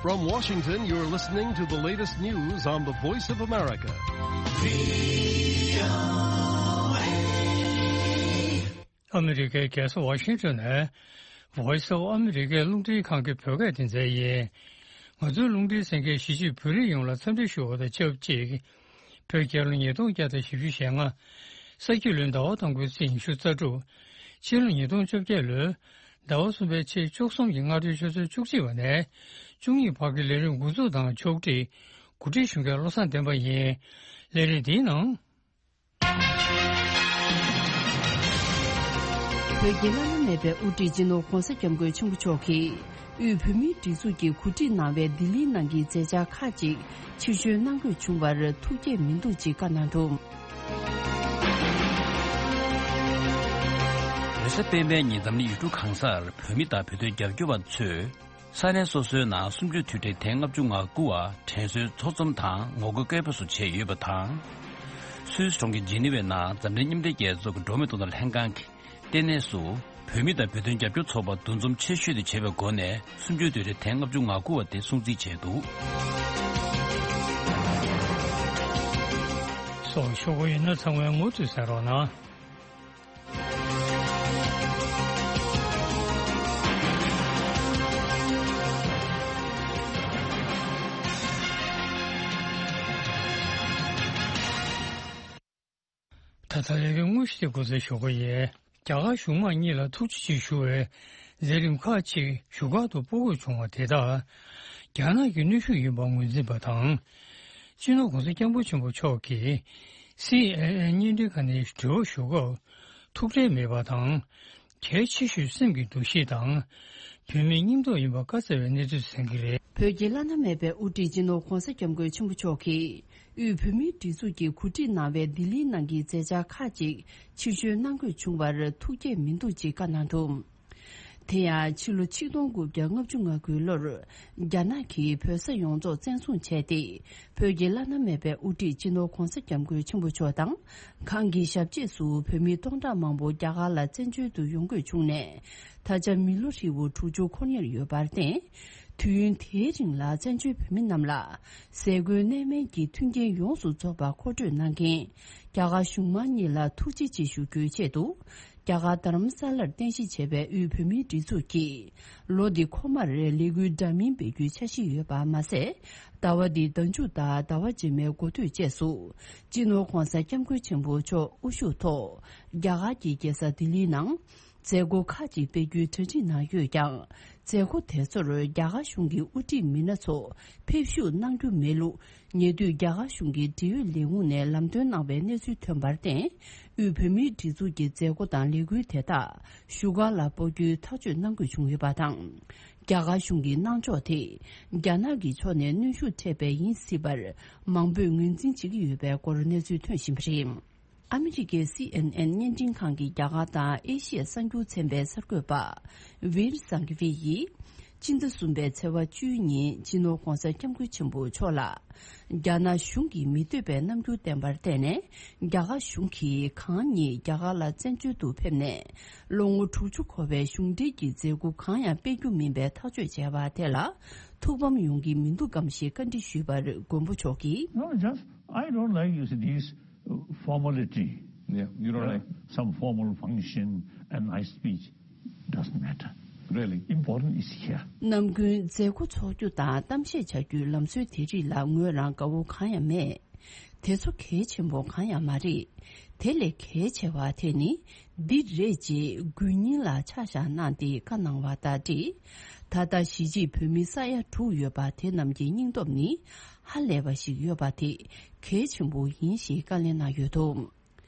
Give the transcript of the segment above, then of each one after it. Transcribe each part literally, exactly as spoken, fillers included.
From Washington, you're listening to the latest news on the Voice of America. ཨ་མི་རི་ཀའི་རྒྱལ་ས་ཝ་ཤིང་ཊོན་ནས་Voice of America རླུང་འཕྲིན་ཁང་གི་བོད་སྐད་སྡེ་ཚན་ཡིན། ང་ཚོའི་རླུང་འཕྲིན་གསན་མཁན་གཞིས་བྱེས་བོད་རིགས་ཡོངས་ལ་འཚམས་འདྲི་ཞུ་བ་དང་ཆབས་ཅིག་བོད་རྒྱལ་ལོ་ཉིས་སྟོང་བརྒྱ་དང་བཞི་བཅུ་ཞེ་ལྔ། ས་ཁྱི་ལོའི་ཟླ་བ་དང་པོའི་ཚེས་ཉི་ཤུ་རྩ་དྲུག་ཕྱི་ལོ་ཉིས་སྟོང་བཅོ་བརྒྱད་ལོའི་ཟླ་བ་གསུམ་པའི་ཚེས་བཅུ་གསུམ་གྱི་སྔ་དྲོའི་ཆུ་ཚོད་བཅུ་གཅིག་པ་ནས་བཅུ་གཉིས་བར་གྱི་ལས་རིམ་འགོ་འཛུགས་དང་ཕྱོགས་སྒྲིག་གོ་སྒྲིག་ཞུ་མཁན་བློ་བཟང་བསྟན་པ་ཡིན། ལས་རིམ་འདིའི་ནང་། བོད་ཀྱི་བླ་ན་མེད་པའི་དབུ་ཁྲིད་སྤྱི་ནོར་༧གོང་ས་༧སྐྱབས་མགོན་ཆེན་པོ་མཆོག་གིས་དབུས་བོད་མིའི་སྒྲིག་འཛུགས་ཀྱིས་གོ་སྒྲིག་གནང་བའི་ལྡི་ལིར་གནང་གི་མཛད་འཆར་ཁག་ཅིག་ཕྱིར་བཤོལ་གནང་དགོས་བྱུང་བར་ཐུགས་དགྱེས་མི་འདུག་ཅེས་བཀའ་གནང་འདུག་བོད་ཟླ་སྤེན་པའི་ཉིན་འཛམ་གླིང་ཡུལ་གྲུ་གང་སར་བོད་མི་དང་བོད་དོན་རྒྱབ་སྐྱོར་བ་ཚོས་ས་གནས་སོ་སོའི་ནང་གསུམ་བཅུའི་དུས་དྲན་ཐེངས་ལྔ་བཅུ་ང་དགུ་བ་དྲན་གསོའི་ཚོགས་འཛོམས་དང་ངོ་རྒོལ་སྐད་འབོད་སོགས་བྱས་ཡོད་པ་དང་། སུད་སི་གྲོང་ཁྱེར་ཇི་ནི་ཝའི་ནང་འཛམ་གླིང་མཉམ་འབྲེལ་རྒྱལ་ཚོགས་ཀྱི་འགྲོ་བ་མིའི་ཐོབ་ཐང་ལྷན་ཁང་གི་ལྟེ་གནས་སུ་བོད་མི་དང་བོད་དོན་རྒྱབ་སྐྱོར་ཚོགས་པ་འདུ་འཛོམས་ཆེ་ཤོས་དེ་བྱས་པའི་སྒོ་ནས་གསུམ་བཅུའི་དུས་དྲན་ཐེངས་ལྔ་བཅུ་ང་དགུ་བ་དེ་སྲུང་བརྩི་བྱས་འདུག་སོགས་ཞུ་གི་ཡོད་ན་ཚང་མས་མུ་མཐུད་གསན་རོགས་གནང་། ད་ལྟ་ལས་འགུལ་དངོས་གཞི་དེ་འགོ་འཛུགས་ཞུ་གི་ཡིན། རྒྱ་གར་གཞུང་མང་གཉིས་ལ་ཐུགས་རྗེ་ཆེ་ཞུ་བའི་མཛད་རིམ་ཁག་ཅིག་བཞུགས་སྒར་དུ་སྤོ་འགོད་བྱུང་བ་དེ་དག་རྒྱ་ནག་གི་གནོན་ཤུགས་ཡིན་པ་ངོས་འཛིན་པ་དང་། སྤྱི་ནོར་༧གོང་ས་༧སྐྱབས་མགོན་ཆེན་པོ་མཆོག་གིས་སི་ཨེན་ཨེན་བརྙན་འཕྲིན་ཁང་ནས་དྲི་བ་ཞུ་སྐབས་ཐུགས་ཁྲལ་མེད་པ་དང་། གལ་ཆེ་ཤོས་སེམས་ཀྱི་འདུ་ཤེས་དང་། བོད་མིའི་སྙིང་སྟོབས་ཡིན་པ་བཀའ་སྩལ་བའི་གནས་ཚུལ་གསན་གྱི་རེད། བོད་ཀྱི་བླ་ན་མེད་པའི་དབུ་ཁྲིད་སྤྱི་ནོར་༧གོང་ས་༧སྐྱབས་མགོན་ཆེན་པོ་མཆོག་གིས་དབུས་བོད་མིའི་སྒྲིག་འཛུགས་ཀྱིས་གོ་སྒྲིག་གནང་བའི་ལྡི་ལིར་གནང་གི་མཛད་འཆར་ཁག་ཅིག་ཕྱིར་བཤོལ་གནང་དགོས་བྱུང་བར་ཐུགས་དགྱེས་མི་འདུག་ཅེས་བཀའ་གནང་འདུག་དེ་ཡང་ཕྱི་ལོ་ཆིག་སྟོང་དགུ་བརྒྱ་ལྔ་བཅུ་ང་དགུའི་ལོར་རྒྱ་ནག་གིས་བོད་ས་ཡོངས་རྫོགས་བཙན་བཟུང་བྱས་ཏེ། བོད་ཀྱི་བླ་ན་མེད་པའི་དབུ་ཁྲིད་སྤྱི་ནོར་༧གོང་ས་༧སྐྱབས་མགོན་ཆེན་པོ་མཆོག་དང་། ཁོང་གི་ཞབས་རྗེས་སུ་བོད་མི་སྟོང་ཕྲག་མང་པོ་རྒྱ་གར་ལ་བཙན་བྱོལ་དུ་ཡོང་དགོས་བྱུང་ནས། ད་ཆ་མི་ལོ་ཧྲིལ་བོ་དྲུག་ཅུ་འཁོར་ཉེར་ཡོད་པར་བརྟེན། དུས་ཡུན་དེའི་རིང་ལ་བཙན་བྱོལ་བོད་མི་རྣམས་ལ་ཟས་གོས་གནས་མལ་གྱི་མཐུན་རྐྱེན་ཡོངས་སུ་རྫོགས་པ་མཁོ་སྤྲོད་གནང་མཁན་རྒྱ་གར་གཞུང་མང་གཉིས་ལ་ཐུགས་རྗེ་ཆེ་ཞུ་རྒྱུའི་ཆེད་དུ། རྒྱ་གར་རྡ་རམ་ས་ལར་རྟེན་གཞི་བྱས་པའི་དབུས་བོད་མིའི་སྒྲིག་འཛུགས་ཀྱིས། ལོ་འདི་འཁོར་མར་ལས་འགུལ་འདྲ་མིན་སྤེལ་རྒྱུའི་འཆར་གཞི་ཡོད་པ་མ་ཟད། ཟླ་བ་འདིའི་ཟླ་མཇུག་དང་ཟླ་བ་རྗེས་མའི་འགོ་སྟོད་བཅས་སུ། སྤྱི་ནོར་༧གོང་ས་༧སྐྱབས་མགོན་ཆེན་པོ་མཆོག་དབུ་བཞུགས་ཐོག་རྒྱ་གར་གྱི་རྒྱལ་ས་ལྡི་ལིའི་ནང་། མཛད་སྒོ་ཁག་ཅིག་སྤེལ་རྒྱུའི་གྲ་སྒྲིག་གནང་ཡོད་ཀྱང་། མཛད་སྒོ་དེ་ཚོར་རྒྱ་གར་གཞུང་གི་དབུ་ཁྲིད་མི་སྣ་ཚོ་ཕེབས་ཞུགས་གནང་རྒྱུ་མེད་ལུགས། ཉེ་དུས་རྒྱ་གར་གཞུང་གི་འབྲེལ་ཡོད་ལས་ཁུངས་ནས་ལམ་སྟོན་གནང་བའི་གནས་ཚུལ་ཐོན་པར་བརྟེན། དབུས་བོད་མིའི་སྒྲིག་འཛུགས་ཀྱི་མཛད་སྒོ་དང་ལས་འགུལ་དེ་དག་བཞུགས་སྒར་ལ་སྤོ་རྒྱུའི་ཐག་གཅོད་གནང་དགོས་བྱུང་ཡོད་པ་དང་། རྒྱ་གར་གཞུང་གི་གནང་ཕྱོགས་དེ་རྒྱ་ནག་གི་ཕྱོགས་ནས་གནོན་ཤུགས་འཕྲད་པ་ཡིན་སྲིད་པར་མང་པོས་ངོས་འཛིན་བྱེད་ཀྱི་ཡོད་པའི་སྐོར་གནས་ཚུལ་ཐོན་བཞིན་པ་རེད། ཨ་མི་རི་ཀའི་སི་ཨེན་ཨེན་བརྙན་འཕྲིན་ཁང་གི་རྒྱ་གར་དང་ཨེ་ཤི་ཡ་གསར་འགྱུར་ཚན་པའི་གསར་འགོད་པ་ཝིར་སང་གི་ཝི་ཡིས། སྤྱི་ཟླ་གསུམ་པའི་ཚེས་པ་བཅུའི་ཉིན་སྤྱི་ནོར་༧གོང་ས་༧སྐྱབས་མགོན་ཆེན་པོ་མཆོག་ལ། རྒྱ་ནག་གཞུང་གིས་མི་འདོད་པའི་རྣམ་འགྱུར་བསྟན་པར་བརྟེན་ནས། རྒྱ་གར་གཞུང་གིས་ཁོང་ཉིད་རྒྱ་གར་ལ་བཙན་བྱོལ་དུ་ཕེབས་ནས། ལོ་ངོ་དྲུག་ཅུ་འཁོར་བའི་གཞུང་འབྲེལ་གྱི་མཛད་སྒོ་གང་ཡང་སྤེལ་རྒྱུ་མིན་པའི་ཐག་གཅོད་བྱས་པ་དེ་ལ་ཐུགས་ཕམ་ཡོང་གི་མི་འདུག་གམ་ཞེས་བཀའ་འདྲི་ཞུས་པར། མགོན་པོ་མཆོག་གིས། No, just, I don't like, you see, these, uh, formality. Yeah, you don't, yeah, like some formal function and nice speech. Doesn't matter. Really? Important is here. ནམ་རྒྱུན་མཛད་སྒོ་འཚོགས་རྒྱུ་དང་གཏམ་བཤད་བྱ་རྒྱུའི་ལམ་སྲོལ་དེ་རིགས་ལ་ངོས་རང་དགའ་བོ་གང་ཡང་མེད། དེ་ཚོ་གལ་ཆེན་པོ་གང་ཡང་མ་རེད། དེ་ལས་གལ་ཆེ་བ་དེ་ནི་འདི་རེད་ཅེས་དགོས་ཉིན་ལ་ཆ་བཞག་གནང་སྟེ་བཀའ་གནང་བ་དང་འབྲེལ། ད་ལྟ་གཞིས་བྱེས་བོད་མི་ས་ཡ་དྲུག་ཡོད་པ་དེ་རྣམས་ཀྱི་སྙིང་སྟོབས་ནི་ཧ་ལས་པ་ཞིག་ཡོད་པ་དེ་གལ་ཆེན་པོ་ཡིན་ཞེས་བཀའ་ལན་གནང་ཡོད་འདུག་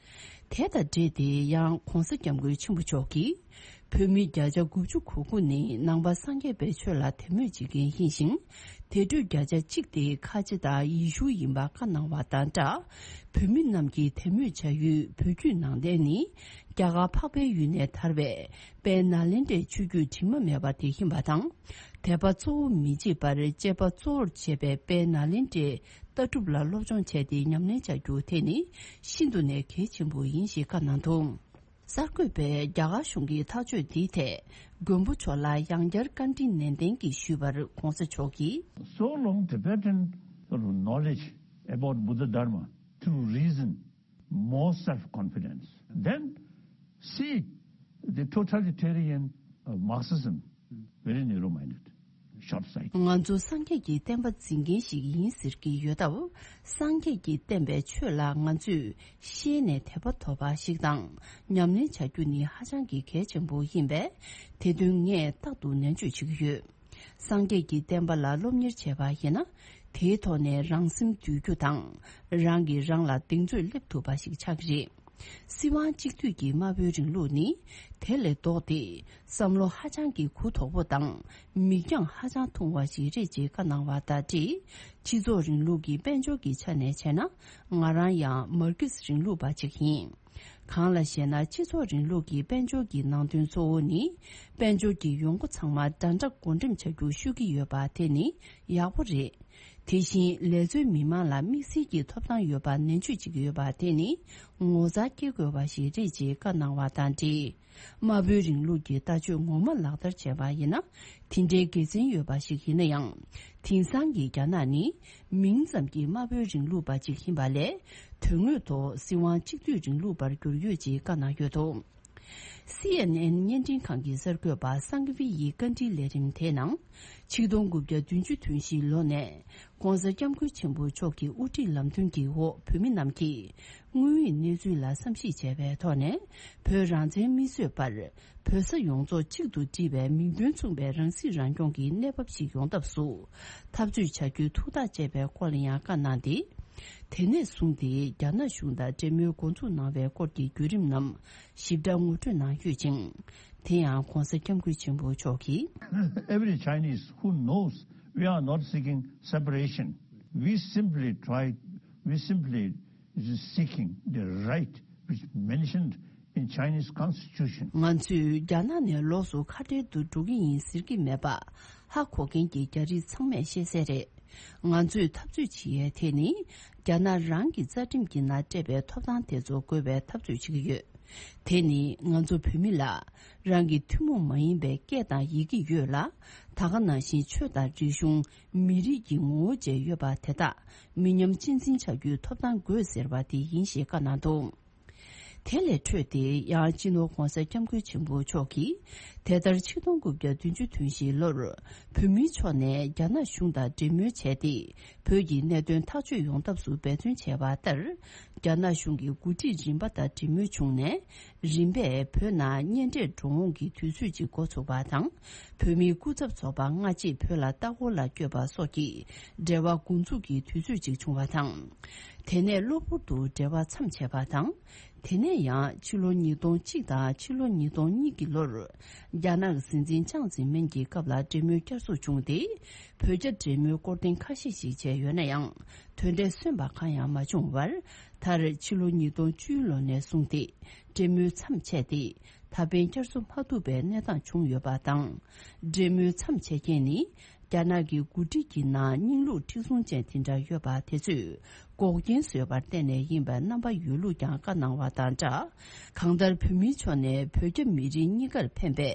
དེ་དང་འབྲེལ་ཏེ་ཡང་༧གོང་ས་༧སྐྱབས་མགོན་ཆེན་པོ་མཆོག་གིས། བོད་མི་བརྒྱ་ཆ་དགུ་བཅུ་གོ་དགུ་ནི་ནང་པ་སངས་རྒྱས་པའི་ཆོས་ལ་དད་མོས་བྱེད་མཁན་ཡིན་ཞིང་། དེ་གྲས་བརྒྱ་ཆ་གཅིག་དེ་ཁ་ཆེ་དང་ཡེ་ཤུ་ཡིན་པ་བཀའ་གནང་བ་དང་སྦྲགས། བོད་མི་རྣམས་ཀྱིས་དད་མོས་བྱ་ཡུལ་བོད་བརྒྱུད་ནང་བསྟན་ནི། རྒྱ་གར་འཕགས་པའི་ཡུལ་ནས་དར་བའི་དཔལ་ནཱ་ལེནྡྲའི་ཆོས་བརྒྱུད་དྲི་མ་མེད་པ་དེ་ཡིན་པ་དང་། དད་པ་གཙོ་བོ་མི་བྱེད་པར་སྤྱད་པ་གཙོ་བོར་བྱས་པའི་དཔལ་ནཱ་ལེནྡྲའི་ལྟ་གྲུབ་ལ་སློབ་སྦྱོང་བྱས་ཏེ་ཉམས་ལེན་བྱ་རྒྱུ་དེ་ནི་ཤིན་ཏུ་ནས་གལ་ཆེན་པོ་ཡིན་ཞེས་བཀའ་གནང་འདུག་གསར་འགོད་པས་རྒྱ་གར་གཞུང་གི་ཐག་གཅོད་འདིའི་ཐད་མགོན་པོ་མཆོག་ལ་ཡང་བསྐྱར་བཀའ་འདྲི་ནན་ཏན་གྱིས་ཞུས་པར་གོང་ས་མཆོག་གིས། So long Tibetan sort of knowledge about Buddha Dharma through reason, more self-confidence. Then see the totalitarian uh, Marxism, very narrow-minded, short-sighted. ང་ཚོ་སངས་རྒྱས་ཀྱི་བསྟན་པ་འཛིན་མཁན་ཞིག་ཡིན་ཟེར་གྱི་ཡོད་སྟབས། སངས་རྒྱས་ཀྱི་བསྟན་པའི་ཆོས་ལ་ང་ཚོས་ཤེས་ནས་དད་པ་ཐོབ་པ་ཞིག་དང་ཉམས་ལེན་བྱ་རྒྱུ་ནི་ཧ་ཅང་གི་གལ་ཆེན་པོ་ཡིན་པས། དེ་དོན་ངས་རྟག་ཏུ་ནན་བརྗོད་བྱེད་ཀྱི་ཡོད། སངས་རྒྱས་ཀྱི་བསྟན་པ་ལ་སློབ་གཉེར་བྱས་པ་ཡིན་ན། དེའི་ཐོག་ནས་རང་སེམས་འདུལ་རྒྱུ་དང་། རང་གིས་རང་ལ་གདེང་ཚོད་སླེབས་ཐུབ་པ་ཞིག་ཆགས་ཀྱི་རེད། སྲིད་དབང་གཅིག་སྡུད་ཀྱི་དམར་པོའི་རིང་ལུགས་ནི། དེ་ལས་ལྡོག་སྟེ། བསམ་བློ་ཧ་ཅང་གི་གུ་དོག་པོ་དང་། མིག་རྒྱང་ཧ་ཅང་ཐུང་བ་ཞིག་རེད་ཅེས་བཀའ་གནང་བ་དང་འབྲེལ། སྤྱི་ཚོགས་རིང་ལུགས་ཀྱི་དཔལ་འབྱོར་གྱི་ཆ་ནས་བྱས་ན། ང་རང་ཡང་མར་ཁེ་སི་རིང་ལུགས་པ་ཅིག་ཡིན། གང་ལ་ཞེ་ན། སྤྱི་ཚོགས་རིང་ལུགས་ཀྱི་དཔལ་འབྱོར་གྱི་ནང་དོན་གཙོ་བོ་ནི། དཔལ་འབྱོར་གྱི་ཡོང་སྒོ་ཚང་མ་འདྲ་འདྲ་བགོ་འགྲེམས་བྱ་རྒྱུ་ཤོད་ཀྱི་ཡོད་པ་དེ་ནི་ཡག་པོ་རེད། དེ་བཞིན་ལས་བཟོའི་མི་མང་ལ་དམིགས་བསལ་གྱི་ཐོབ་ཐང་ཡོད་པ་ནན་བརྗོད་བྱེད་ཀྱི་ཡོད་པ་དེ་ནི་ངོ་མཚར་སྐྱེ་དགོས་པ་ཞིག་རེད་ཅེས་བཀའ་གནང་བ་དང་འབྲེལ། དམར་པོའི་རིང་ལུགས་ཀྱི་ལྟ་སྤྱོད་ངོ་མ་ལག་བསྟར་བྱས་པ་ཡིན་ན། དེ་འདྲའི་དགེ་མཚན་ཡོད་པ་ཞིག་ཡིན་ན་ཡང་། དེང་སང་གི་རྒྱ་ནག་ནི་མིང་ཙམ་གྱི་དམར་པོའི་རིང་ལུགས་པ་ཅིག་ཡིན་པ་ལས། དོན་དངོས་ཐོག་སྲིད་དབང་གཅིག་སྡུད་རིང་ལུགས་པར་གྱུར་ཡོད་ཅེས་བཀའ་གནང་ཡོད་འདུག། སི་ཨེན་ཨེན་བརྙན་འཕྲིན་ཁང་གི་གསར་འགོད་པ་སང་གི་ཝི་ཡི་བཀའ་འདྲིའི་ལས་རིམ་དེའི་ནང་། ཆིག་སྟོང་དགུ་བརྒྱ་བདུན་ཅུ་དོན་བཞིའི་ལོ་ནས་༧གོང་ས་༧སྐྱབས་མགོན་ཆེན་པོ་མཆོག་གི་དབུ་ཁྲིད་ལམ་སྟོན་གྱི་འོག་བོད་མི་རྣམས་ཀྱིས་དངོས་ཡོད་གནས་ཚུལ་ལ་བསམ་གཞིག་བྱས་པའི་ཐོག་ནས། བོད་རང་བཙན་མི་བཟོས་པར་བོད་ས་ཡོངས་རྫོགས་གཅིག་ཏུ་སྒྲིལ་བའི་མིང་དོན་མཚུངས་པའི་རང་སྲིད་རང་སྐྱོང་གི་གནས་བབ་ཞིག་ཡོང་ཐབས་སུ་འཐབ་རྩོད་བྱ་རྒྱུའི་ཐུགས་ཐག་བཅད་པའི་སྐོར་ལ་ཡང་བཀའ་གནང་སྟེ། དེ་ནས་བཟུང་སྟེ་རྒྱ་ནག་གཞུང་དང་འབྲེལ་མོལ་འགོ་འཛུགས་གནང་བའི་སྐོར་གྱི་བརྒྱུད་རིམ་རྣམས་ཞིབ་ཕྲ་ངོ་སྤྲོད་གནང་ཡོད་ཅིང་། དེ་ཡང་༧གོང་ས་༧སྐྱབས་མགོན་ཆེན་པོ་མཆོག་གིས། Every Chinese who knows we are not seeking separation, we simply try, we simply seeking the right which mentioned in Chinese constitution. ང་ཚོས་རྒྱ་ནག་ནས་ལོགས་སུ་ཁ་བྲལ་དུ་འགྲོ་གི་ཡིན་ཟེར་གྱི་མེད་པ། ཧ་གོ་མཁན་གྱི་རྒྱ་རིགས་ཚང་མས་ཤེས་གསལ་རེད། ང་ཚོས་འཐབ་རྩོད་བྱེད་ཡས་དེ་ནི། རྒྱ་ནག་རང་གི་རྩ་ཁྲིམས་ཀྱི་ནང་སྤྲད་པའི་ཐོབ་ཐང་དེ་ཚོ་དགོས་པའི་འཐབ་རྩོད་བྱེད་ཀྱི་ཡོད། དེ་ནི་ང་ཚོ་བོད་མི་ལ་རང་གི་ཐུན་མོང་མ་ཡིན་པའི་སྐད་དང་ཡི་གེ་ཡོད་ལ། ད་ག་ནང་བཞིན་ཆོས་དང་རིག་གཞུང་། མི་རིགས་ཀྱི་ངོ་བོ་བཅས་ཡོད་པ་དེ་དག་མི་ཉམས་གཅེས་འཛིན་བྱ་རྒྱུའི་ཐོབ་ཐང་དགོས་ཟེར་བ་དེ་ཡིན་ཞེས་བཀའ་གནང་འདུག། དེ་ལས་འཕྲོས་ཏེ་ཡང་སྤྱི་ནོར་༧གོང་ས་༧སྐྱབས་མགོན་ཆེན་པོ་མཆོག་གིས། དེ་ལྟར་ཆིག་སྟོང་དགུ་བརྒྱ་བདུན་ཅུ་དོན་བཞིའི་ལོར་བོད་མིའི་ཕྱོགས་ནས་རྒྱ་ནག་གཞུང་དང་འབྲེལ་མོལ་བྱས་ཏེ། བོད་ཀྱི་གནད་དོན་ཐག་གཅོད་ཡོང་ཐབས་སུ་འབད་བརྩོན་བྱས་པ་ལྟར། རྒྱ་ནག་གཞུང་གི་འགོ་ཁྲིད་རིམ་པ་དང་འབྲེལ་མོལ་བྱུང་ནས། རིམ་པས་བོད་ནང་གཉེན་འཕྲད་འགྲོ་འོང་གི་དུས་ཚོད་ཅིག་འགོ་ཚུགས་པ་དང་། བོད་མིའི་སྐུ་ཚབ་ཚོགས་པ་སྔ་རྗེས་བོད་ལ་ལྟ་སྐོར་ལ་བསྐྱོད་པ་སོགས་ཀྱི་འབྲེལ་བ་འགོ་འཛུགས་ཀྱི་དུས་ཚོད་ཅིག་བྱུང་བ་དང་། དེ་ནས་གློ་བུར་དུ་འབྲེལ་བ་མཚམས་ཆད་པ་དང་། དེ་ནས་ཡང་ཕྱི་ལོ་ཉིས་སྟོང་གཅིག་དང་ཕྱི་ལོ་ཉིས་སྟོང་གཉིས་ཀྱི་ལོར། རྒྱ་ནག་གི་སྲིད་འཛིན་ཅང་ཙེ་མིན་གྱི་སྐབས་ལ་འབྲེལ་མོལ་བསྐྱར་གསོ་བྱུང་སྟེ། བོད་རྒྱ་འབྲེལ་མོལ་སྐོར་ཐེངས་ཁ་ཤས་ཤིག་བྱས་ཡོད་ན་ཡང་། དོན་འབྲས་སོན་པ་གང་ཡང་མ་བྱུང་བར། མཐར་ཕྱི་ལོ་ཉིས་སྟོང་བཅུའི་ལོ་ནས་བཟུང་སྟེ། འབྲེལ་མོལ་མཚམས་ཆད་དེ། ད་ཕན་བསྐྱར་གསོ་མ་ཐུབ་པའི་གནས་སྟངས་བྱུང་ཡོད་པ་དང་། འབྲེལ་མོལ་མཚམས་ཆད་རྐྱེན་ནི། རྒྱ་ནག་གི་འགོ་ཁྲིད་ཀྱི་ནང་རྙིང་ལུགས་མཁྲེགས་བཟུང་ཅན་དེ་འདྲ་ཡོད་པ་དེ་ཚོས་འགོག་རྐྱེན་བཟོས་པར་བརྟེན་ནས་ཡིན་པའི་རྣམ་པ་ཡོད་ལུགས་ཀྱང་བཀའ་གནང་བ་དང་སྦྲགས། གང་ལྟར་བོད་མིའི་ཕྱོགས་ནས་བོད་རྒྱ་མི་རིགས་གཉིས་ཀར་ཕན་པའི་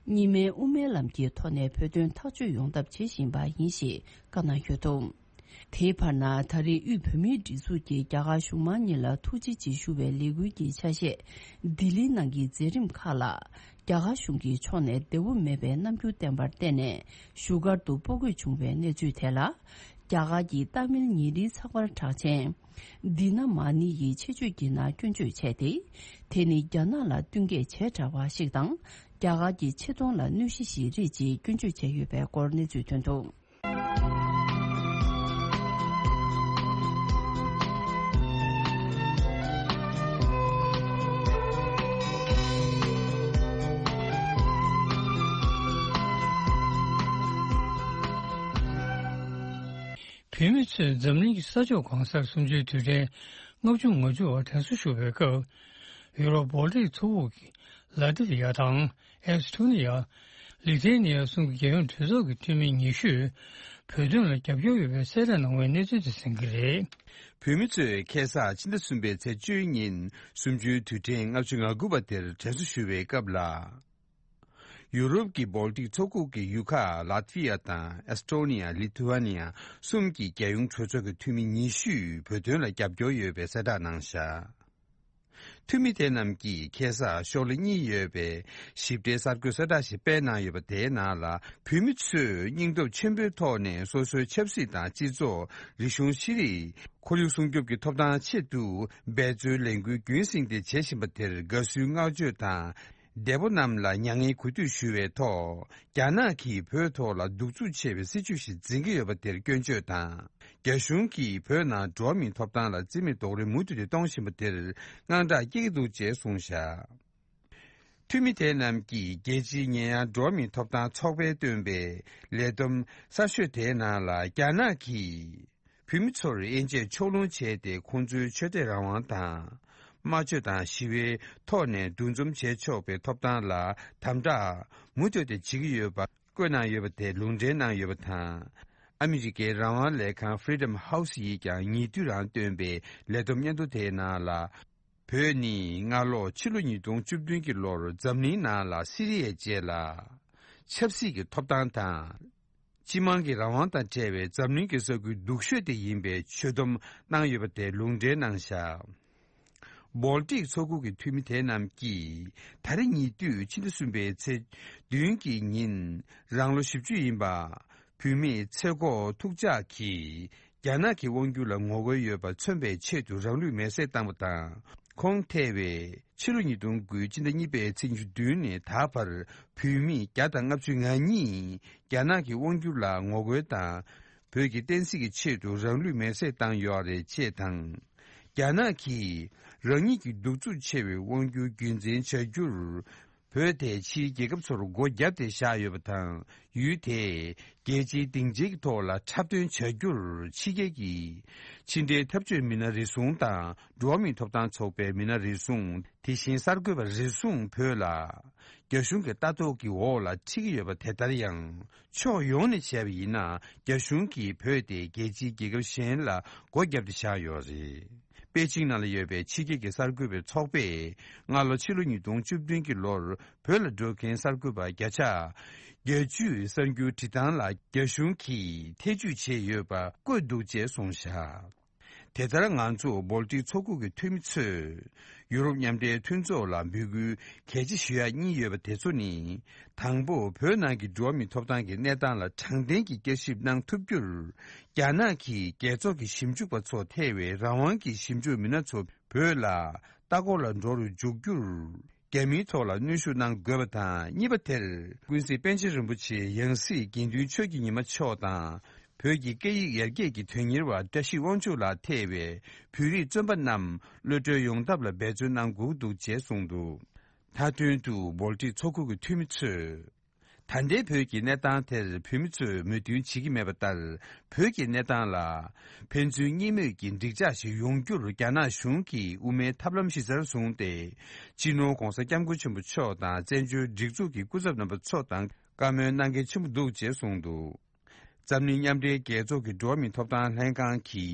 གཉིས་སྨན་དབུ་མའི་ལམ་གྱི་ཐོག་ནས་བོད་དོན་ཐག་གཅོད་ཡོང་ཐབས་བྱེད་བཞིན་པ་ཡིན་ཞེས་བཀའ་གནང་ཡོད་འདུག། དེའི་བར་ན་ད་རེས་དབུས་བོད་མིའི་སྒྲིག་འཛུགས་ཀྱིས་རྒྱ་གར་གཞུང་མང་གཉིས་ལ་ཐུགས་རྗེ་ཆེ་ཞུ་བའི་ལས་འགུལ་གྱི་ཆ་ཤས་ལྡི་ལིའི་ནང་གི་མཛད་རིམ་ཁག་ལ། རྒྱ་གར་གཞུང་གི་ཕྱོགས་ནས་བདེ་བོ་མེད་པའི་རྣམ་འགྱུར་བསྟན་པར་བརྟེན་ནས་བཞུགས་སྒར་དུ་སྤོ་དགོས་བྱུང་བའི་གནས་ཚུལ་དེ་ལ། རྒྱ་གར་གྱི་ཏཱ་མིལ་ཉིན་རེའི་ཚགས་པར་གྲགས་ཅན། འདི་ན་མ་ཎི་ཡི་ཆེད་བརྗོད་ཀྱི་ནང་སྐྱོན་བརྗོད་བྱས་ཏེ། དེ་ནི་རྒྱ་ནག་ལ་བསྟུན་མཁས་བྱས་དྲགས་པ་ཞིག་དང་། རྒྱ་གར་གྱི་ཆེ་མཐོང་ལ་གནོད་གཞི་ཞིག་རེད་ཅེས་སྐྱོན་བརྗོད་བྱས་ཡོད་པའི་སྐོར་གནས་ཚུལ་ཐོན་འདུག། བོད་མི་ཚོས་འཛམ་གླིང་གི་ས་ཕྱོགས་གང་སར་གསུམ་བཅུའི་དུས་དྲན་ལྔ་བཅུ་ང་བཅུ་བ་དྲན་གསོ་ཞུ་བའི་སྐབས། ཡུ་རོབ་བོལ་ཏིག་མཚོ་དབུས་ཀྱི་ལ་ཏི་ཝི་ཡ་དང་། ཨེ་སི་ཐོ་ནི་ཡ། ལི་ཐེ་ནི་ཡ་གསུམ་གྱི་རྒྱལ་ཡོངས་གྲོས་ཚོགས་ཀྱི་འཐུས་མི་ཉི་ཤུས། བོད་དོན་ལ་རྒྱབ་སྐྱོར་ཡོད་པའི་གསལ་བསྒྲགས་གནང་བའི་གནས་ཚུལ་དེ་གསན་གྱི་རེད། བོད་མི་ཚོས་ཁ་སང་ཕྱི་ཟླ་གསུམ་པའི་ཚེས་བཅུའི་ཉིན་གསུམ་བཅུའི་དུས་དྲན་ལྔ་བཅུ་ང་དགུ་པ་དེར་དྲན་གསོ་ཞུ་བའི་སྐབས་ལ། ཡུ་རོབ་ཀྱི་བོལ་ཏིག་མཚོ་ཁུག་གི་ཡུལ་ཁག་ལ་ཏི་ཝི་ཡ་དང་ཨེས་ཏོ་ནི་ཡ། ལི་ཐུ་ཝ་ནི་ཡ་གསུམ་གྱི་རྒྱལ་ཡོངས་གྲོས་ཚོགས་ཀྱི་འཐུས་མི་ཉི་ཤུས་བོད་དོན་ལ་རྒྱབ་སྐྱོར་ཡོད་པའི་གསལ་བསྒྲགས་གནང་བཞག་འཐུས་མི་དེ་རྣམས་ཀྱིས་ཁ་སང་ཤོག་ལྷེ་གཉིས་ཡོད་པའི་ཞིབ་ཕྲའི་གསར་འགོད་གསལ་བསྒྲགས་ཤིག་སྤེལ་གནང་ཡོད་པ་དེའི་ནང་ལ། བོད་མི་ཚོས་སྙིང་སྟོབས་ཆེན་པོའི་ཐོག་ནས་སོ་སོའི་ཆབ་སྲིད་དང་སྤྱི་ཚོགས། རིག་གཞུང་། ཤེས་རིག་ཁོར་ཡུག་སྲུང་སྐྱོབ་ཀྱི་ཐོབ་ཐང་ཆེད་དུ་འབད་རྩོལ་ལས་འགུལ་རྒྱུན་བསྲིངས་ཏེ་བྱེད་བཞིན་པ་དེར་དགའ་བསུའི་བསྔགས་བརྗོད་དང་། འདས་པོ་རྣམས་ལ་མྱ་ངན་གུས་འདུད་ཞུ་བའི་ཐོག་རྒྱ་ནག་གིས་བོད་ཐོག་ལ་གདུག་རྩུབ་ཆེ་བའི་སྲིད་བྱུས་ཤིག་འཛིན་གྱི་ཡོད་པ་དེར་སྐྱོན་བརྗོད་དང་། རྒྱ་གཞུང་གིས་བོད་ནང་འགྲོ་བ་མིའི་ཐོབ་ཐང་ལ་བརྩི་མེད་རྡོག་རོལ་མུ་མཐུད་དེ་གཏོང་བཞིན་པ་དེར་དངངས་སྐྲག་སྐྱེ་གི་འདུག་ཅེས་གསུངས་བཞག་འཐུས་མི་དེ་རྣམས་ཀྱིས་རྒྱལ་སྤྱིའི་ཉེ་ཡངས་འགྲོ་བ་མིའི་ཐོབ་ཐང་ཚོགས་པས་བཏོན་པའི་ལས་བསྡོམས་གསར་ཤོས་དེའི་ནང་ལ། རྒྱ་ནག་གིས་བོད་མི་ཚོར་དབྱེ་འབྱེད་ཕྱོགས་ལྷུང་བྱས་ཏེ། ཁོང་ཚོའི་ཆོས་དད་རང་དབང་དང་། སྨྲ་བརྗོད་དང་ཞི་བའི་ཐོག་ནས་འདུ་འཛོམས་བྱེད་ཆོག་པའི་ཐོབ་ཐང་ལ་དམ་དྲག་མུ་མཐུད་དེ་བྱེད་ཀྱི་ཡོད་པ་བཀོད་གནང་ཡོད་པ་དེ་ལུང་འདྲེན་གནང་ཡོད་པ་དང་། ཨ་མི་རི་ཀའི་རང་དབང་ལས་ཁང་Freedom House ཡིས་ཀྱང་ཉེ་དུས་རང་བཏོན་པའི་ལས་བསྡོམས་སྙན་ཐོ་དེའི་ནང་ལ། བོད་ནི་སྔ་ལོ་ཕྱི་ལོ་ཉིས་སྟོང་བཅུ་བདུན་གྱི་ལོར་འཛམ་གླིང་ནང་ལ་སི་རི་ཡའི་རྗེས་ལ། ཆབ་སྲིད་ཀྱི་ཐོབ་ཐང་དང་། སྤྱི་དམངས་ཀྱི་རང་དབང་དང་འབྲེལ་བའི་འཛམ་གླིང་གི་ས་ཁུལ་སྡུག་ཤོས་དེ་ཡིན་པའི་ཆོད་སྡོམ་གནང་ཡོད་པ་དེ་ལུང་འདྲེན་གནང་བཞག་བོལ་ཏིག་མཚོ་ཁུག་གི་འཐུས་མི་དེ་རྣམས་ཀྱིས་ད་རེས་ཉེ་དུས་ཕྱི་ཟླ་གསུམ་པའི་ཚེས་བདུན་གྱི་ཉིན་རང་ལོ་བཞི་བཅུ་ཡིན་པ། བུད་མེད་ཚེ་སྒོ་ཐུགས་ཅག་གིས་རྒྱ་ནག་གི་དབང་སྒྱུར་ལ་ངོ་རྒོལ་ཡོད་པ་མཚོན་པའི་ཆེད་དུ་རང་ལུས་མེར་སྲེག་བཏང་བ་དང་། ཁོང་ཐེ་བའི་ཕྱི་ལོ་ཉིས་སྟོང་དགུ་ཕྱི་ཟླ་གཉིས་པའི་ཚེས་ཉི་ཤུ་བདུན་ནས་ད་བར་བུད་མེད་བརྒྱ་དང་ལྔ་བཅུ་ང་གཉིས་རྒྱ་ནག་གི་དབང་སྒྱུར་ལ་ངོ་རྒོལ་དང་། བོད་ཀྱི་བསྟན་སྲིད་ཀྱི་ཆེད་དུ་རང་ལུས་མེར་སྲེག་བཏང་ཡོད་རེད་ཅེས་དང་། རྒྱ་ནག་གིས་རང་ཉིད་ཀྱི་གདུག་རྩུབ་ཆེ་བའི་དབང་སྒྱུར་རྒྱུན་འཛིན་བྱ་རྒྱུར། བོད་དེ་ཕྱིའི་རྒྱལ་ཁབ་ཚོར་སྒོ་བརྒྱབ་སྟེ་བཞག་ཡོད་པ་དང་། ཡུལ་དེས་རྒྱལ་སྤྱིའི་སྡིངས་ཆའི་ཐོག་ལ་འཁྲབ་སྟོན་བྱ་རྒྱུར་ཕྱི་རྒྱལ་གྱི་ཕྱི་འབྲེལ་འཐབ་ཇུས་མི་སྣ་རེ་ཟུང་དང་། འགྲོ་བ་མིའི་ཐོབ་ཐང་ཚོགས་པའི་མི་སྣ་རེ་ཟུང་། དེ་བཞིན་གསར་འགོད་པ་རེ་ཟུང་བོད་ལ་རྒྱ་གཞུང་གི་ལྟ་རྟོག་གི་འོག་ལ་ཁྲིད་ཀྱི་ཡོད་པ། དེ་ལྟར་ཡང་ཕྱོགས་ཡོངས་ནས་བྱས་པ་ཡིན་ན། རྒྱ་གཞུང་གིས་བོད་དེ་རྒྱལ་སྤྱིའི་རྒྱལ་ཁབ་གཞན་ལ་སྒོ་བརྒྱབ་སྟེ་བཞག་ཡོད་རེད། པེ་ཅིང་ནང་ལ་ཡོད་པའི་ཕྱི་རྒྱལ་གྱི་གསར་འགོད་པའི་ཚོགས་པས་སྔ་ལོ་ཕྱི་ལོ་ཉིས་སྟོང་བཅུ་བདུན་གྱི་ལོར་བོད་ལ་འགྲོ་མཁན་གསར་འགོད་པ་བརྒྱ་ཆ་བརྒྱད་ཅུ་གསར་འགྱུར་བྲིས་སྟངས་ལ་རྒྱ་གཞུང་གིས་ཐེ་ཇུས་བྱས་ཡོད་པ་བཀོད་འདུག་ཅེས་གསུངས་བཞག་དེ་ལྟར་ང་ཚོ་བོལ་ཏིག་མཚོ་ཁུག་གི་འཐུས་མི་ཚོས་ཡུ་རོབ་མཉམ་འབྲེལ་མཐུན་ཚོགས་ལ་འབོད་སྐུལ་གལ་ཆེ་ཞུ་ཡག་གཉིས་ཡོད་པ་དེ་ཚོ་ནི། དང་པོ། བོད་ནང་གི་འགྲོ་བ་མིའི་ཐོབ་ཐང་གི་གནས་སྟངས་ལ་དྲང་བདེན་གྱི་བསྐྱར་ཞིབ་གནང་ཐུབ་རྒྱུར། རྒྱ་ནག་གིས་རྒྱལ་ཚོགས་ཀྱི་ཞིབ་འཇུག་པ་ཚོ་ཐེ་བའི་རང་དབང་གི་ཞིབ་འཇུག་མི་སྣ་ཚོ་བོད་ལ་ལྟ་སྐོར་ལ་འགྲོ་རུ་འཇུག་རྒྱུར། རྒྱ་མིའི་ཐོག་ལ་གནོན་ཤུགས་གནང་དགོས་པ་དང་། གཉིས་པ་དེར། ཀུན་གཟིགས་པཎ་ཆེན་རིན་པོ་ཆེ་ཡང་སྲིད་དགེ་འདུན་ཆོས་ཀྱི་ཉི་མ་མཆོག་དང་། བོད་ཀྱི་སྐད་ཡིག་ཡར་རྒྱས་ཀྱི་དོན་གཉེར་བ་བཀྲ་ཤིས་དབང་ཕྱུག་ལགས་ཐེ་བའི་བོད་རིགས་བཙོན་པ་རྣམས་གློད་གྲོལ་ཡོང་ཐབས་ལ་འབད་བརྩོན་གནང་དགོས་འདུག་ཅེས་གསུངས་འདུག་མཐའ་དོན་དུ་བོལ་ཏིག་མཚོ་ཁུག་གི་འཐུས་མི་ཚོས། ད་ལྟའི་བོད་ཀྱི་གནས་སྟངས་དེར་བོད་མི་ཚོས་མོས་མཐུན་བྱེད་ཀྱི་མེད་པ་ལྟར། བོད་ཀྱི་གནས་སྟངས་ལ་ཕན་ཚུན་གཉིས་མོས་ཀྱི་འགྲིག་འཇགས་ཤིག་ཡོང་རྒྱུར་རྒྱ་ནག་གཞུང་གིས་དབུ་མའི་ཐབས་ལམ་གཞི་རྩར་བཟུང་སྟེ། སྤྱི་ནོར་༧གོང་ས་༧སྐྱབས་མགོན་ཆེན་པོ་མཆོག་དང་བཙན་བྱོལ་སྒྲིག་འཛུགས་ཀྱི་སྐུ་ཚབ་རྣམ་པ་ཚོ་དང་བཀའ་མོལ་གནང་གལ་ཆེན་པོ་འདུག་ཅེས་གསུངས་འདུག་འཛམ་གླིང་མཉམ་འབྲེལ་རྒྱལ་ཚོགས་ཀྱི་འགྲོ་བ་མིའི་ཐོབ་ཐང་ལྷན་ཁང་གི་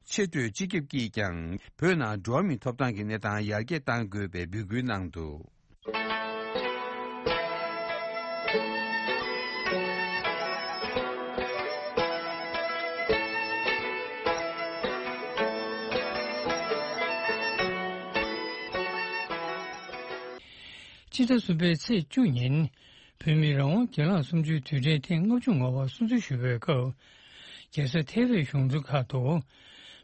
ཆེས་མཐོའི་སྤྱི་ཁྱབ་ཀྱིས་ཀྱང་བོད་ནང་འགྲོ་བ་མིའི་ཐོབ་ཐང་གི་གནས་སྟངས་ཡར་རྒྱས་གཏང་དགོས་པའི་འབོད་སྐུལ་གནང་འདུག་ཕྱི་ཟླ་གསུམ་པའི་ཚེས་བཅུ་ཉིན། བོད་མིའི་རང་དབང་སྒེར་ལངས་གསུམ་བཅུའི་དུས་དྲན་ཐེངས་ལྔ་བཅུ་ང་པ་སྲུང་བརྩི་ཞུ་བའི་སྐབས། རྒྱལ་ས་ཐེ་ཝན་གཞུང་འཛིན་ཁག་ཏུ་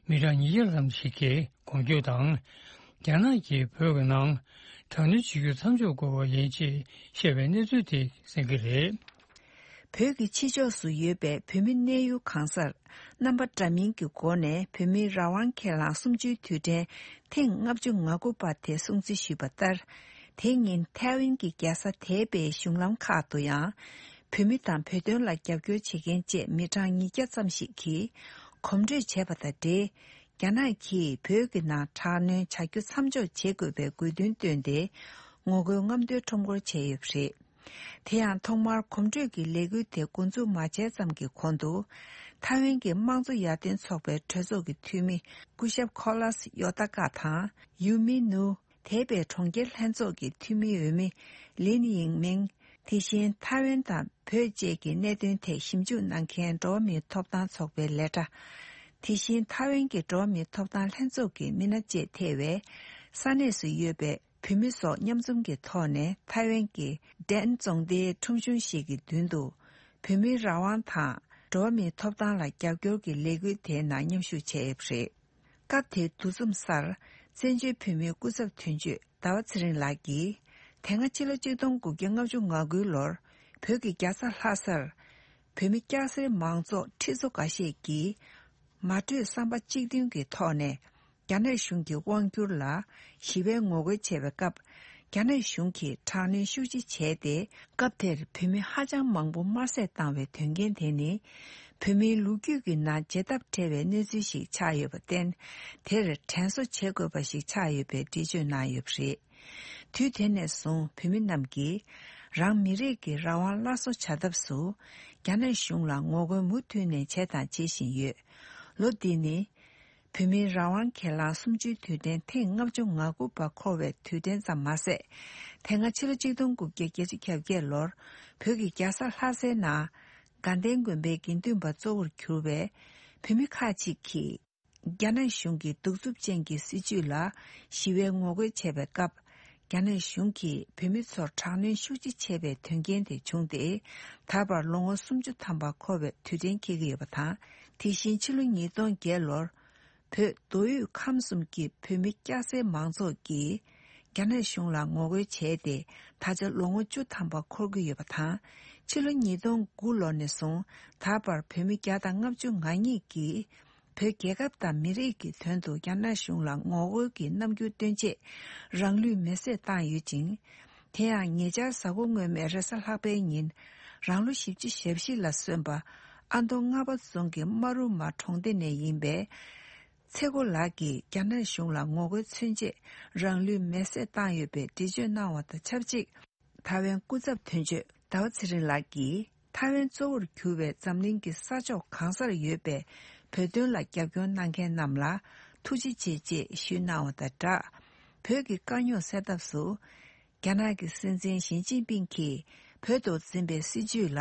མི་གྲངས་ཉིས་བརྒྱ་ལྷག་ཙམ་ཞིག་གིས་མགོན་སྐྱབས་དང་། རྒྱ་ནག་གིས་བོད་ཀྱི་ནང་དྲག་གནོན་བྱེད་རྒྱུ་མཚམས་འཇོག་དགོས་པ་ཡིན་ཅེས་བཤད་པའི་གནས་ཚུལ་དེ་གསན་གྱི་རེད། བོད་ཀྱི་ཕྱི་ཕྱོགས་སུ་ཡོད་པའི་བོད་མི་གནས་ཡུལ་གང་སར་རྣམ་པ་འདྲ་མིན་གྱི་སྒོ་ནས་བོད་མིའི་རང་དབང་སྒེར་ལངས་གསུམ་བཅུའི་དུས་དྲན་ཐེངས་ལྔ་བཅུ་ང་དགུ་པ་དེ་སྲུང་བརྩི་ཞུས་པ་ལྟར། དེ་ཉིན་ཐའེ་ཝན་གྱི་རྒྱལ་ས་ཐའེ་པེའི་གཞུང་ལམ་ཁག་ཏུ་ཡང་། བོད་མི་དང་བོད་དོན་ལ་རྒྱབ་སྐྱོར་བྱེད་མཁན་བཅས་མི་གྲངས་ཉིས་བརྒྱ་ཙམ་ཞིག་གིས་གོམ་བགྲོད་བྱས་པ་དང་འབྲེལ། རྒྱ་ནག་གིས་བོད་ཀྱི་ནང་དྲག་གནོན་བྱ་རྒྱུ་མཚམས་འཇོག་བྱེད་དགོས་པའི་དགོས་འདུན་བཏོན་ཏེ། ངོ་རྒོལ་རྔམ་སྟོན་ཁྲོམ་སྐོར་བྱས་ཡོད་པ་རེད། དེ་ཡང་ཐོག་མར་གོམ་བགྲོད་ཀྱི་ལས་འགུལ་དེ་འགོ་འཛུགས་མ་བྱས་ཙམ་གྱི་གོང་དུ། ཐའེ་ཝན་གྱི་དམངས་གཙོ་ཡར་ཐོན་ཚོགས་པའི་གྲོས་ཚོགས་ཀྱི་འཐུས་མི་སྐུ་ཞབས་ཁོ་ལཱས་ཡོ་ཏཱ་ཀ་དང་ཡུ་མི་ནུ། དེ་བས་གྲོང་ཁྱེར་ལྷན་ཚོགས་ཀྱི་འཐུས་མི་འོས་མི་ལིན་ཡིང་མིང་། དེ་བཞིན་ཐའེ་ཝན་དང་བོད་བཅས་ཀྱི་གནད་དོན་ཐད་ཞིབ་འཇུག་གནང་མཁན་འགྲོ་བ་མིའི་ཐོབ་ཐང་ཚོགས་པའི་ལས་གྲྭ། དེ་བཞིན་ཐའེ་ཝན་གྱི་འགྲོ་བ་མིའི་ཐོབ་ཐང་ལྷན་ཚོགས་ཀྱི་མི་སྣ་བཅས་ཐེ་བའི་ས་གནས་སུ་ཡོད་པའི་བོད་མི་སོགས་མཉམ་འཛོམས་ཀྱི་ཐོག་ནས་ཐའེ་ཝན་གྱི་ཌན་རྫོང་སྡེའི་ཁྲོམ་གཞུང་ཞིག་གི་མདུན་དུ། བོད་མིའི་རང་དབང་དང་འགྲོ་བ་མིའི་ཐོབ་ཐང་ལ་རྒྱབ་སྐྱོར་གྱི་ལས་འགུལ་དེའི་ནང་མཉམ་ཞུགས་བྱས་ཡོད་པ་རེད། སྐབས་དེའི་འདུ་འཛོམས་སར། བཙན་བྱོལ་བོད་མིའི་སྐུ་ཚབ་དོན་གཅོད་ཟླ་བ་ཚེ་རིང་ལགས་ཀྱིས། དེ་སྔ་ཕྱི་ལོ་ཆིག་སྟོང་དགུ་བརྒྱ་ལྔ་བཅུ་ང་དགུའི་ལོར། བོད་ཀྱི་རྒྱལ་ས་ལྷ་སར། བོད་མི་སྐྱ་སེར་མང་ཚོགས་ཁྲི་ཚོ་འགའ་ཤས་ཀྱིས། མ་གྲོས་བསམ་པ་གཅིག་མཐུན་གྱི་ཐོག་ནས། རྒྱ་ནག་གཞུང་གི་དབང་བསྒྱུར་ལ་ཞི་བའི་ངོ་རྒོལ་བྱས་པའི་སྐབས། རྒྱ་ནག་གཞུང་གིས་དྲག་གནོན་ཤུགས་ཆེ་བྱས་ཏེ། སྐབས་དེར་བོད་མི་ཧ་ཅང་མང་པོ་དམར་བསད་བཏང་བའི་དོན་རྐྱེན་དེ་ནི། བོད་མིའི་ལོ་རྒྱུས་ཀྱི་ནང་བརྗེད་ཐབས་བྲལ་བའི་གནས་ཚུལ་ཞིག་ཆགས་ཡོད་པར་བརྟེན། དེར་དྲན་གསོ་བྱེད་དགོས་པ་ཞིག་ཆགས་ཡོད་པའི་འགྲེལ་བརྗོད་གནང་ཡོད་པ་རེད། དུས་དེ་ནས་བཟུང་བོད་མི་རྣམས་ཀྱིས། རང་མི་རིགས་ཀྱི་རང་དབང་སླར་གསོ་བྱ་ཐབས་སུ། རྒྱ་ནག་གཞུང་ལ་ངོ་རྒོལ་མུ་མཐུད་ནས་བྱས་དང་བྱེད་བཞིན་ཡོད། ལོ་འདི་ནི། བོད་མིའི་རང་དབང་སྒེར་ལངས་གསུམ་བཅུའི་དུས་དྲན་ཐེངས་ལྔ་བཅུ་ང་དགུ་པ་འཁོར་བའི་དུས་དྲན་ཙམ་མ་ཟད། དེ་སྔ་ཕྱི་ལོ་ཆིག་སྟོང་དགུ་བརྒྱ་བརྒྱད་ཅུ་གྱ་བརྒྱད་ལོར་བོད་ཀྱི་རྒྱལ་ས་ལྷ་སའི་ནང་དགའ་ལྡན་དགོན་པའི་དགེ་འདུན་པ་གཙོ་བོར་གྱུར་བའི་བོད་མི་ཁག་ཅིག་གིས། རྒྱ་ནག་གཞུང་གི་གདུག་རྩུབ་ཅན་གྱི་སྲིད་བྱུས་ལ་ཞི་བའི་ངོ་རྒོལ་བྱས་པའི་སྐབས། རྒྱ་ནག་གཞུང་གིས་བོད་མི་ཚོར་དྲག་གནོན་ཤུགས་ཆེ་བྱས་པའི་དོན་རྐྱེན་དེ་བྱུང་སྟེ། ད་བར་ལོ་ངོ་སུམ་ཅུ་ཐམ་པ་འཁོར་བའི་དུས་དྲན་འཁེལ་གྱི་ཡོད་པ་དང་། དེ་བཞིན་ཕྱི་ལོ་ཉིས་སྟོང་བརྒྱད་ལོར། བོད་མདོ་དབུས་ཁམས་གསུམ་གྱི་བོད་མི་སྐྱ་སེར་མང་ཚོགས་ཀྱིས། རྒྱ་ནག་གཞུང་ལ་ངོ་རྒོལ་བྱས་ཏེ། ད་ཆ་ལོ་ངོ་བཅུ་ཐམ་པ་འཁོར་གྱི་ཡོད་པ་དང་། ཕྱི་ལོ་ཉིས་སྟོང་དགུ་ལོ་ནས་བཟུང་ད་བར་བོད་མི་བརྒྱ་དང་ལྔ་བཅུ་ང་གཉིས་ཀྱིས། བོད་རྒྱལ་ཁབ་དང་མི་རིགས་ཀྱི་དོན་དུ་རྒྱ་ནག་གཞུང་ལ་ངོ་རྒོལ་གྱི་རྣམ་འགྱུར་སྟོན་ཆེད་རང་ལུས་མེར་སྲེག་བཏང་ཡོད་ཅིང་། དེ་ཡང་ཉེ་ཆར་གཟའ་འཁོར་སྔོན་མའི་རེས་གཟའ་ལྷག་པའི་ཉིན་རང་ལོ་བཞི་བཅུ་ཞེ་བཞི་ལ་སོན་པ་ཨ་མདོ་རྔ་པ་རྫོང་གི་མ་རུ་མ་གྲོང་སྡེ་ནས་ཡིན་པའི་ཚེ་མགོ་ལགས་ཀྱིས་རྒྱ་ནག་གཞུང་ལ་ངོ་རྒོལ་མཚོན་ཆེད་རང་ལུས་མེར་སྲེག་བཏང་ཡོད་པའི་འགྲེལ་བརྗོད་གནང་བ་དང་ཆབས་ཅིག་ཐའེ་ཝན་སྐུ་ཚབ་དོན་གཅོད་ཟླ་བ་ཚེ་རིང་ལགས་ཀྱིས་ཐའེ་ཝན་གཙོ་བོར་གྱུར་བའི་འཛམ་གླིང་གི་ས་ཕྱོགས་གང་སར་ཡོད་པའི་བོད་དོན་ལ་རྒྱབ་སྐྱོར་གནང་མཁན་རྣམས་ལ་ཐུགས་རྗེ་ཆེ་ཅེས་ཞུས་གནང་བ་དང་སྦྲགས། བོད་ཀྱི་དཀའ་རྙོག་སེལ་ཐབས་སུ། རྒྱ་ནག་གི་སྲིད་འཛིན་ཞི་ཅིན་ཕིང་གིས་བོད་དུ་འཛིན་པའི་སྲིད་བྱུས་ལ་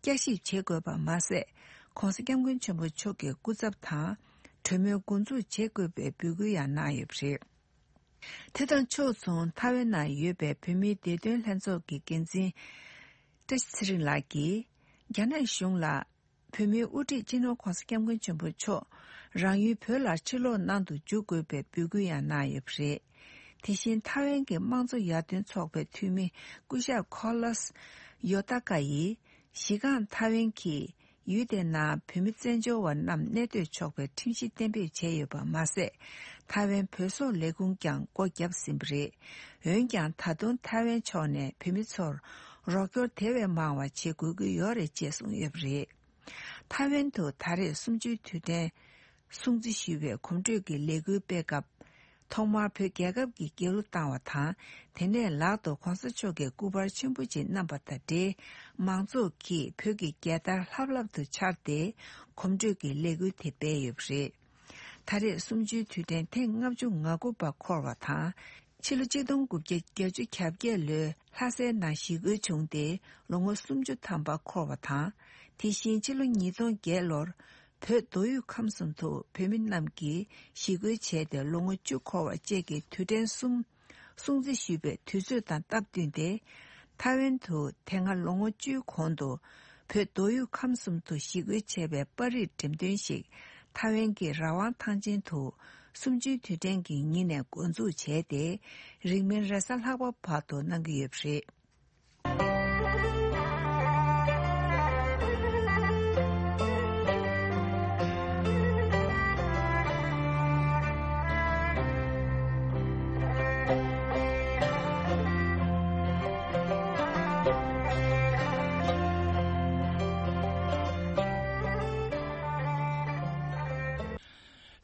བསྐྱར་ཞིབ་བྱེད་དགོས་པ་མ་ཟད། ྋགོང་ས་ྋསྐྱབས་མགོན་ཆེན་པོ་མཆོག་གི་སྐུ་ཚབ་དང་གྲོས་མོལ་འགོ་འཛུགས་བྱེད་དགོས་པའི་འབོད་སྐུལ་ཡང་གནང་ཡོད་པ་རེད། དེ་དང་ཕྱོགས་མཚུངས་ཐའེ་ཝན་ནང་ཡོད་པའི་བོད་མིའི་བདེ་དོན་ལྷན་ཚོགས་ཀྱི་འགན་འཛིན་བཀྲ་ཤིས་ཚེ་རིང་ལགས་ཀྱིས། རྒྱ་ནག་གཞུང་ལ་བོད་མིའི་དབུ་ཁྲིད་སྤྱི་ནོར་༧གོང་ས་༧སྐྱབས་མགོན་ཆེན་པོ་མཆོག་རང་ཡུལ་བོད་ལ་ཕྱིར་ལོག་གནང་དུ་འཇུག་དགོས་པའི་འབོད་སྐུལ་ཡང་གནང་ཡོད་པ་རེད། དེ་བཞིན་ཐའེ་ཝན་གྱི་དམངས་གཙོ་ཡར་ཐོན་ཚོགས་པའི་འཐུས་མི་སྐུ་ཞབས་ཁོ་ལཱས་ཡོ་ཏཱ་ཀ་ཡིས། གཞི་རྐང་ཐའེ་ཝན་གྱིས། ཡུལ་དེའི་ནང་བོད་མི་བཙན་བྱོལ་བ་རྣམས་གནས་སྡོད་ཆོག་པའི་ཁྲིམས་གཞི་གཏན་འབེབས་བྱས་ཡོད་པ་མ་ཟད། ཐའེ་ཝན་བོད་སོག་ལས་ཁུངས་ཀྱང་སྒོ་བརྒྱབ་ཟིན་པ་རེད། འོན་ཀྱང་ད་དུང་ཐའེ་ཝན་ཕྱོགས་ནས་བོད་མི་ཚོར་རོགས་སྐྱོར་དེ་བས་མང་བ་བྱེད་དགོས་ཀྱི་ཡོད་རེད་ཅེས་གསུངས་ཡོད་པ་རེད། ཐའེ་ཝན་དུ་ད་རེས་གསུམ་བཅུའི་དུས་དྲན་སྲུང་བརྩི་ཞུ་བའི་གོམ་བགྲོད་ཀྱི་ལས་འགུལ་སྤེལ་སྐབས། ཐོག་མར་བོད་རྒྱལ་ཁབ་ཀྱི་རྒྱལ་གླུ་བཏང་བ་དང་། དེ་ནས་ལག་ཏུ་གོང་ས་མཆོག་གི་སྐུ་པར་ཆེན་པོ་ཅིག་བསྣམས་པ་དང་འབྲེལ། མང་ཚོགས་ཀྱིས་བོད་ཀྱི་རྒྱལ་དར་ལྷབ་ལྷབ་ཏུ་འཕྱར་ཏེ། གོམ་བགྲོད་ཀྱི་ལས་འགུལ་དེ་སྤེལ་ཡོད་པ་རེད། ད་རེས་གསུམ་བཅུའི་དུས་དྲན་ཐེངས་ལྔ་བཅུ་ང་དགུ་པ་འཁོར་བ་དང་། ཕྱི་ལོ་ཆིག་སྟོང་དགུ་བརྒྱ་བརྒྱད་ཅུ་གྱ་བརྒྱད་ལོའི་ལྷ་སའི་ནང་ཞི་རྒོལ་བྱུང་སྟེ་ལོ་ངོ་སུམ་ཅུ་ཐམ་པ་འཁོར་བ་དང་། དེ་བཞིན་ཕྱི་ལོ་ཉིས་སྟོང་བརྒྱད་ལོར་བོད་མདོ་དབུས་ཁམས་གསུམ་དུ་བོད་མི་རྣམས་ཀྱིས་ཞི་རྒོལ་བྱས་ཏེ་ལོ་ངོ་བཅུ་འཁོར་བ་བཅས་ཀྱི་དུས་དྲན་གསུམ་སྲུང་བརྩི་ཞུས་པའི་དུས་ཚོད་དང་སྟབས་བསྟུན་ཏེ། ཐའེ་ཝན་དུ་དེ་སྔ་ལོ་ངོ་བཅུའི་གོང་དུ་བོད་མདོ་དབུས་ཁམས་གསུམ་དུ་ཞི་རྒོལ་བྱས་པའི་པར་རིས་འགྲེམས་སྟོན་ཞིག་ཐའེ་ཝན་གྱི་རང་དབང་ཐང་ཆེན་དུ་གསུམ་བཅུའི་དུས་དྲན་གྱི་ཉིན་ནས་འགོ་འཛུགས་བྱས་ཏེ། རིང་མིན་རེས་གཟའ་ལྷག་པ་བར་དུ་གནང་གི་ཡོད་པ་རེད།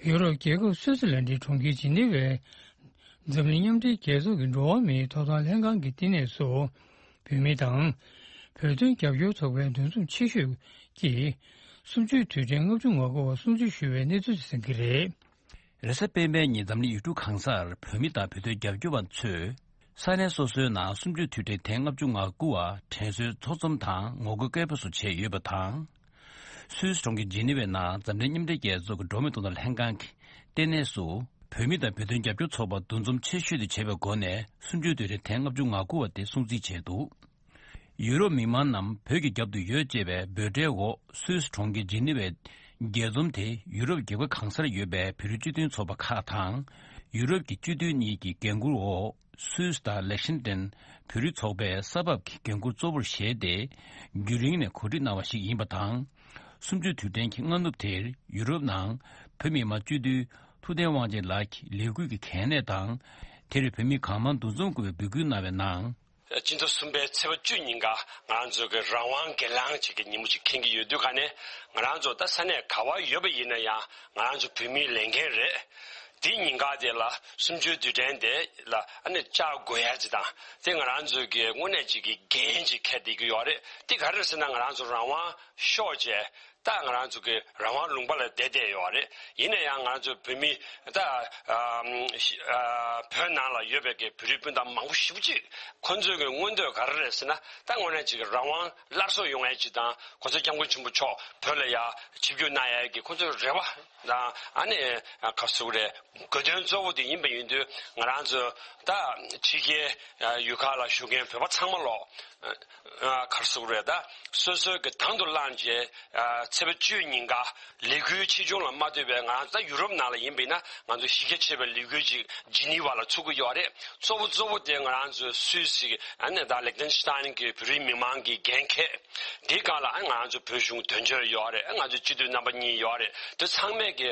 ཡུ་རོབ་རྒྱལ་ཁབ་སུད་སི་ལན་ཌི་གྲོང་ཁྱེར་ཇི་ནི་ཝའི་འཛམ་གླིང་མཉམ་འབྲེལ་རྒྱལ་ཚོགས་ཀྱི་འགྲོ་བ་མིའི་ཐོབ་ཐང་ལྷན་ཁང་གི་བསྟི་གནས་སུ། བོད་མི་དང་། བོད་དོན་རྒྱབ་སྐྱོར་ཚོགས་པའི་འདུ་འཛོམས་ཆེ་ཤོས་ཀྱིས། གསུམ་བཅུའི་དུས་དྲན་ལྔ་བཅུ་ང་དགུ་བ་སྲུང་བརྩི་ཞུ་བའི་གནས་ཚུལ་གསན་གྱི་རེད། རེས་གཟའ་སྤེན་པའི་ཉིན་འཛམ་གླིང་ཡུལ་གྲུ་གང་སར་བོད་མི་དང་བོད་དོན་རྒྱབ་སྐྱོར་བ་ཚོས། ས་གནས་སོ་སོའི་ནང་གསུམ་བཅུའི་དུས་དྲན་ཐེངས་ལྔ་བཅུ་ང་དགུ་བ་དྲན་གསོའི་ཚོགས་འཛོམས་དང་ངོ་རྒོལ་སྐད་འབོད་སོགས་བྱས་ཡོད་པ་དང་། སུད་སི་གྲོང་ཁྱེར་ཇི་ནི་ཝའི་ནང་འཛམ་གླིང་མཉམ་འབྲེལ་རྒྱལ་ཚོགས་ཀྱི་འགྲོ་བ་མིའི་ཐོབ་ཐང་ལྷན་ཁང་གི་ལྟེ་གནས་སུ། བོད་མི་དང་བོད་དོན་རྒྱབ་སྐྱོར་ཚོགས་པ་འདུ་འཛོམས་ཆེ་ཤོས་དེ་བྱས་པའི་སྒོ་ནས་གསུམ་བཅུའི་དུས་དྲན་ཐེངས་ལྔ་བཅུ་ང་དགུ་བ་དེ་སྲུང་བརྩི་བྱས་འདུག་ཡུ་རོབ་མི་མང་རྣམས་བོད་ཀྱི་རྒྱབ་ཏུ་ཡོད་ཅེས་པའི་འབོད་སྒྲའི་འོག་སུད་སི་གྲོང་ཁྱེར་ཇི་ནི་ཝའི་རྒྱས་འཛོམས་དེ་ཡུ་རོབ་རྒྱལ་ཁབ་གང་སར་ཡོད་པའི་བོད་རིགས་སྤྱི་མཐུན་ཚོགས་པ་ཁག་དང་། ཡུ་རོབ་ཀྱི་སྤྱི་མཐུན་གཉིས་ཀྱི་འགན་འཁུར་འོག་སུད་སི་དང་ལེག་ཤིན་ཏན་བོད་རིགས་ཚོགས་པས་ས་བབ་ཀྱི་འགན་འཁུར་གཙོ་བོར་བཞེས་ཏེ། རྒྱུན་རིང་ནས་གོ་སྒྲིག་གནང་བ་ཞིག་ཡིན་པ་དང་། གསུམ་བཅུའི་དུས་དྲན་གྱི་སྔ་ནུབ་དེར་ཡུ་རོབ་ནང་བོད་མི་མང་སྤྱི་འཐུས་ཐུབ་བསྟན་དབང་ཆེན་ལགས་ཀྱིས་ལས་འགུལ་གྱི་གལ་གནད་དང་། དེར་བོད་མི་གང་མང་འདུ་འཛོམས་དགོས་པའི་འབོད་སྐུལ་གནང་བའི་ནང་། སྤྱི་ཟླ་གསུམ་པའི་ཚེས་པ་བཅུ་ཉིན་ཀ་ང་རང་ཚོ་གི་རང་དབང་སྒེར་ལངས་བྱེད་ཀྱི་ཉིན་མོ་ཅིག་འཁེལ་གྱི་ཡོད་དུས་ག་ནས་ང་རང་ཚོ་ད་ས་གནས་ག་བར་ཡོད་པ་ཡིན་ན་ཡང་ང་རང་ཚོ་བོད་མིའི་ལས་འགན་རེད། དེའི་ཉིན་ཀ་དེ་ལ་གསུམ་བཅུའི་དུས་དྲན་དེ་ལ་ཨ་ནི་བཅར་དགོས་ཡ་ཅིག་དང་དེ་ང་རང་ཚོ་གི་དངོས་གནས་ཅིག་གི་འགན་ཅིག་འཁྱེར་བསྡད་ཀྱི་ཡོད་རེད། དེ་ག་རེ་རེད་ཟེར་ན་ང་རང་ཚོ་རང་དབང་ཤོར་བྱས། ད་ང་རང་ཚོ་གི་རང་དབང་ལུང་པ་ལ་བསྡད་བསྡད་ཡོད་རེད། ཡིན་ན་ཡང་ང་ཚོ་བོད་མི་ད་ཨམ་ཤི་ཨ་བོད་ནང་ལ་ཡོད་པའི་གི་བོད་རིགས་སྤུན་ཟླ་མང་པོ་ཞེ་པོ་ཅིག་ཁོ་ཚོའི་གི་མངོན་འདོད་ག་རེ་རེད་ཟེར་ན་ད་དངོས་གནས་ཅིག་རང་དབང་སླར་གསོ་ཡོང་ཡས་ཅིག་དང་གོང་ས་སྐྱབས་མགོན་ཆེན་པོ་མཆོག་བོད་ལ་ཡ་ཆིབས་བསྒྱུར་གནང་ཡས་གི་ཁོ་ཚོའི་རེ་བ་དང་ཨ་ནི་ག་ཟེར་དགོས་རེད། དགོས་དོན་གཙོ་བོ་དེ་ཡིན་པ་ཡིན་དུས་ང་རང་ཚོ་ད་ཕྱི་རྒྱལ་ཡུལ་ཁག་ལ་བཞུགས་མཁན་བོད་པ་ཚང་མ་ལོག་ཨ་ག་རེ་ཟེར་དགོས་རེད། ད་སོ་སོའི་གི་དང་དུ་བླངས་བྱས་ཨ་ཚེས་པ་བཅུ་ཉིན་ཀ་ལས་འགུལ་ཆེ་ཆུང་ལ་མ་ལྟོས་པའི་ང་རང་ཚོ་ད་ཡུ་རོབ་ནང་ལ་ཡིན་པ་ཡིན་ན་ང་ཚོ་གཞི་རྒྱ་ཆེ་བའི་ལས་འགུལ་ཅིག་ཇི་ནི་ཝ་ལ་ཚུགས་ཀྱི་ཡོད་རེད། གཙོ་བོ་གཙོ་བོ་དེ་ང་རང་ཚོའི་སུད་སི་ཨ་ནི་ད་ལེག་ཏེན་སི་ཏན་གྱི་བོད་རིགས་མི་མང་གི་འགན་འཁྱེར་དེའི་སྒང་ལ་ཨ་ང་རང་ཚོ་བོད་གཞུང་དོན་གཅོད་ཡོད་རེད། ཨ་ང་ཚོ་སྤྱི་འཐུས་རྣམ་པ་གཉིས་ཡོད་རེད། དེ་ཚང་མས་གི་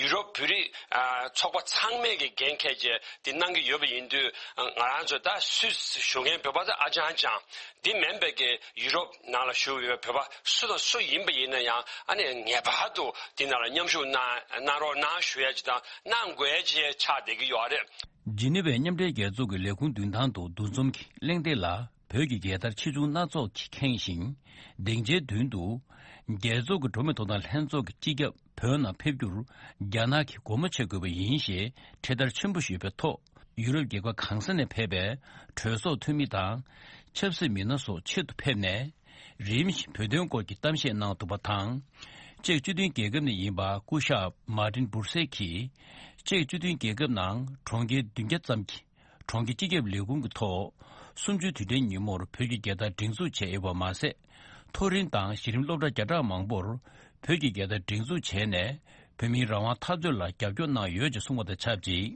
ཡུ་རོབ་བོད་རིགས་ཨ་ཚོགས་པ་ཚང་མས་གི་འགན་འཁྱེར་བྱས་དེ་གནང་གི་ཡོད་པ་ཡིན་དུས་ང་རང་ཚོ་ད་སུད་སི་བཞུགས་མཁན་བོད་པ་ད་ཨ་ཅང་ཅང་དེ་མིན་པའི་གི་ཡུ་རོབ་ནང་ལ་བཞུགས་ཡོད་པའི་བོད་པ་སུ་དང་སུ་ཡིན་པ་ཡིན་ན་ཡང་ཨ་ནི་ངེས་པར་དུ་དེ་ནང་ལ་མཉམ་ཞུགས་གནང་གནང་རོགས་གནང་ཞུ་ཡ་ཅིག་དང་གནང་དགོས་ཡ་ཅིག་ཆགས་བསྡད་ཀྱི་ཡོད་རེད། ཇི་ནི་ཝའི་མཉམ་འབྲེལ་རྒྱལ་ཚོགས་ཀྱི་ལས་ཁུངས་མདུན་ཐང་དུ་འདུ་འཛོམས་ཀྱི་གླེང་སྟེགས་ལ་བོད་ཀྱི་རྒྱལ་དར་ཆེ་ཆུང་སྣ་ཚོགས་ཀྱིས་ཁེངས་ཤིང་། སྡིངས་ཆའི་མདུན་དུ། རྒྱལ་ཚོགས་ཀྱི་འགྲོ་བ་མིའི་ཐོབ་ཐང་ལྷན་ཚོགས་ཀྱི་སྤྱི་ཁྱབ་བོད་ནང་ཕེབས་རྒྱུར་རྒྱ་ནག་གིས་སྒོ་མོ་ཕྱེ་དགོས་པ་ཡིན་ཞེས་འཕྲེད་དར་ཆེན་པོ་ཞིག་ཡོད་པའི་ཐོག་ཡུ་རོབ་རྒྱལ་ཁབ་གང་ས་ནས་ཕེབས་པའི་གྲོས་ཚོགས་འཐུས་མི་དང་། ཆབ་སྲིད་མི་སྣ་སོགས་ཆེད་དུ་ཕེབས་ནས། རིམ་བཞིན་བོད་དོན་སྐོར་གྱི་གཏམ་བཤད་གནང་འདུག་པ་དང་། ཅེཀ་སྤྱི་མཐུན་རྒྱལ་ཁབ་ནས་ཡིན་པ་སྐུ་ཞབས་མར་ཏིན་སྦུར་སེ་གིས། ཅེཀ་སྤྱི་མཐུན་རྒྱལ་ཁབ་ནང་གྲོང་ཁྱེར་བདུན་བརྒྱ་ཙམ་གྱི་གྲོང་ཁྱེར་སྤྱི་ཁྱབ་ལས་ཁུངས་ཀྱི་ཐོག་གསུམ་བཅུའི་དུས་དྲན་ཉིན་མོར་བོད་ཀྱི་རྒྱལ་དར་སྒྲེང་འཛུགས་བྱས་ཡོད་པ་མ་ཟད། མཐོ་རིམ་དང་གཞི་རིམ་སློབ་གྲྭ་བརྒྱ་ཕྲག་མང་པོར་བོད་ཀྱི་རྒྱལ་དར་སྒྲེང་འཛུགས་བྱས་ནས། བོད་མིའི་རང་དབང་འཐབ་རྩོད་ལ་རྒྱབ་སྐྱོར་གནང་ཡོད་ཅེས་གསུངས་པ་དང་ཆབས་ཅིག་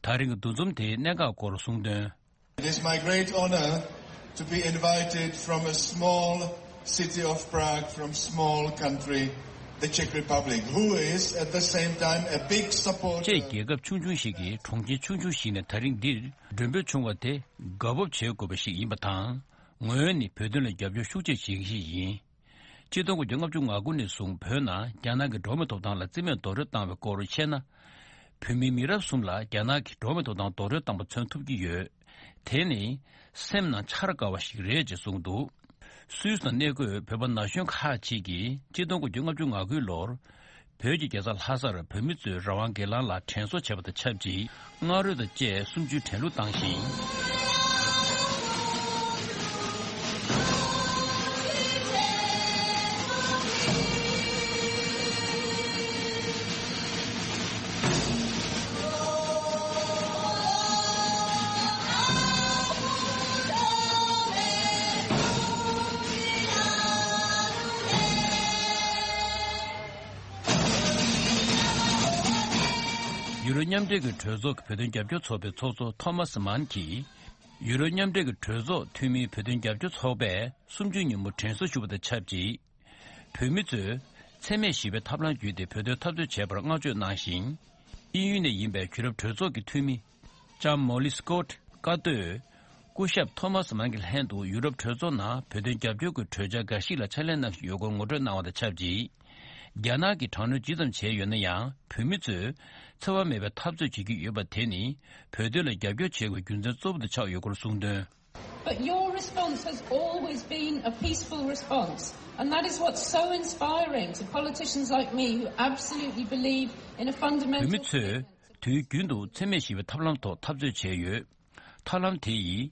ད་རིང་གི་འདུ་འཛོམས་དེའི་གནད་འགག་སྐོར་གསུངས་དོན། It is my great honor to be invited from a small city of Prague, from small country, the Czech Republic, who is at the same time a big supporter. ཅེཀ་རྒྱལ་ཁབ་ཆུང་ཆུང་ཞིག་གི་གྲོང་ཁྱེར་ཆུང་ཆུང་ཞིག་ནས་ད་རིང་འདིར་མགྲོན་འབོད་བྱུང་བ་དེ་དགའ་སྤོབས་བྱེད་དགོས་པ་ཞིག་ཡིན་པ་དང་། ངོས་ནི་བོད་དོན་ལ་རྒྱབ་སྐྱོར་ཤུགས་ཆེ་བྱེད་མཁན་ཞིག་ཡིན། ཆིག་སྟོང་དགུ་བརྒྱ་ལྔ་བཅུ་ང་དགུ་ནས་བཟུང་བོད་ནང་རྒྱ་ནག་གི་འགྲོ་བ་མིའི་ཐོབ་ཐང་ལ་རྩིས་མེད་རྡོག་རོལ་བཏང་བའི་སྐོར་བཤད་ན། བོད་མི་མི་རབས་གསུམ་ལ་རྒྱ་ནག་གིས་འགྲོ་བ་མིའི་ཐོབ་ཐང་རྡོག་རོལ་བཏང་པ་མཚོན་ཐུབ་ཀྱི་ཡོད། དེ་ནི་སེམས་ནང་འཆར་དཀའ་བ་ཞིག་རེད་ཅེས་གསུངས་འདུག་སུད་སི་ནང་གནས་འཁོད་བོད་པ་ན་གཞོན་ཁག་ཅིག་གིས་ཆིག་སྟོང་དགུ་བརྒྱ་ལྔ་བཅུ་ང་དགུའི་ལོར། བོད་ཀྱི་རྒྱལ་ས་ལྷ་སར་བོད་མི་ཚོས་རང་དབང་སྒེར་ལངས་ལ་དྲན་གསོ་བྱས་པ་དང་ཆབས་ཅིག་སྔ་རོལ་དང་བཅས་གསུམ་བཅུའི་དྲན་གླུ་བཏང་ཞིང་། ཡུ་རོབ་མཉམ་འབྲེལ་གྱི་གྲོས་ཚོགས་ཀྱི་བོད་དོན་རྒྱབ་སྐྱོར་ཚོགས་པའི་ཚོགས་གཙོ་ཐོ་མཱ་སི་མཱན་གྱིས། ཡུ་རོབ་མཉམ་འབྲེལ་གྱི་གྲོས་ཚོགས་འཐུས་མིའི་བོད་དོན་རྒྱབ་སྐྱོར་ཚོགས་པས་གསུམ་བཅུའི་ཉིན་མོ་དྲན་གསོ་ཞུ་བ་དང་ཆབས་ཅིག་བོད་མི་ཚོས་འཚེ་མེད་ཞི་བའི་ཐབས་ལམ་བརྒྱུད་དེ་བོད་དོན་འཐབ་རྩོད་བྱས་པར་བསྔགས་བརྗོད་གནང་ཞིང་། དབྱིན་ཡུལ་ནས་ཡིན་པའི་གུས་རབ་གྲོས་ཚོགས་ཀྱི་འཐུས་མི། ལྕམ་མོ་ལི་སྐོད་ཀ་ཏོས། སྐུ་ཞབས་ཐོ་མཱ་སི་མཱན་གྱི་ལྷན་དུ་ཡུ་རོབ་གྲོས་ཚོགས་ནང་བོད་དོན་རྒྱབ་སྐྱོར་གྱི་གྲོས་འཆར་འགའ་ཞིག་ལ་ཕྱག་ལས་གནང་བཞིན་ཡོད་སྐོར་ངོ་སྤྲོད་གནང་བ་དང་ཆབས་ཅིག་རྒྱ་ནག་གིས་དྲག་གནོན་ཇི་ཙམ་བྱས་ཡོད་ན་ཡང་བོད་མི་ཚོས་འཚེ་བ་མེད་པའི་འཐབ་རྩོད་བྱེད་ཀྱི་ཡོད་པ་དེ་ནི་བོད་དོན་ལ་རྒྱབ་སྐྱོར་བྱེད་དགོས་རྒྱུ་མཚན་གཙོ་བོ་དུ་ཆགས་ཡོད་སྐོར་གསུངས་དོན། But your response has always been a peaceful response, and that is what's so inspiring to politicians like me who absolutely believe in a fundamental. བོད་མི་ཚོས་དུས་རྒྱུན་དུ་འཚེ་མེད་ཞི་བའི་ཐབས་ལམ་ཐོག་འཐབ་རྩོད་བྱས་ཡོད། ཐབས་ལམ་དེ་ཡིས་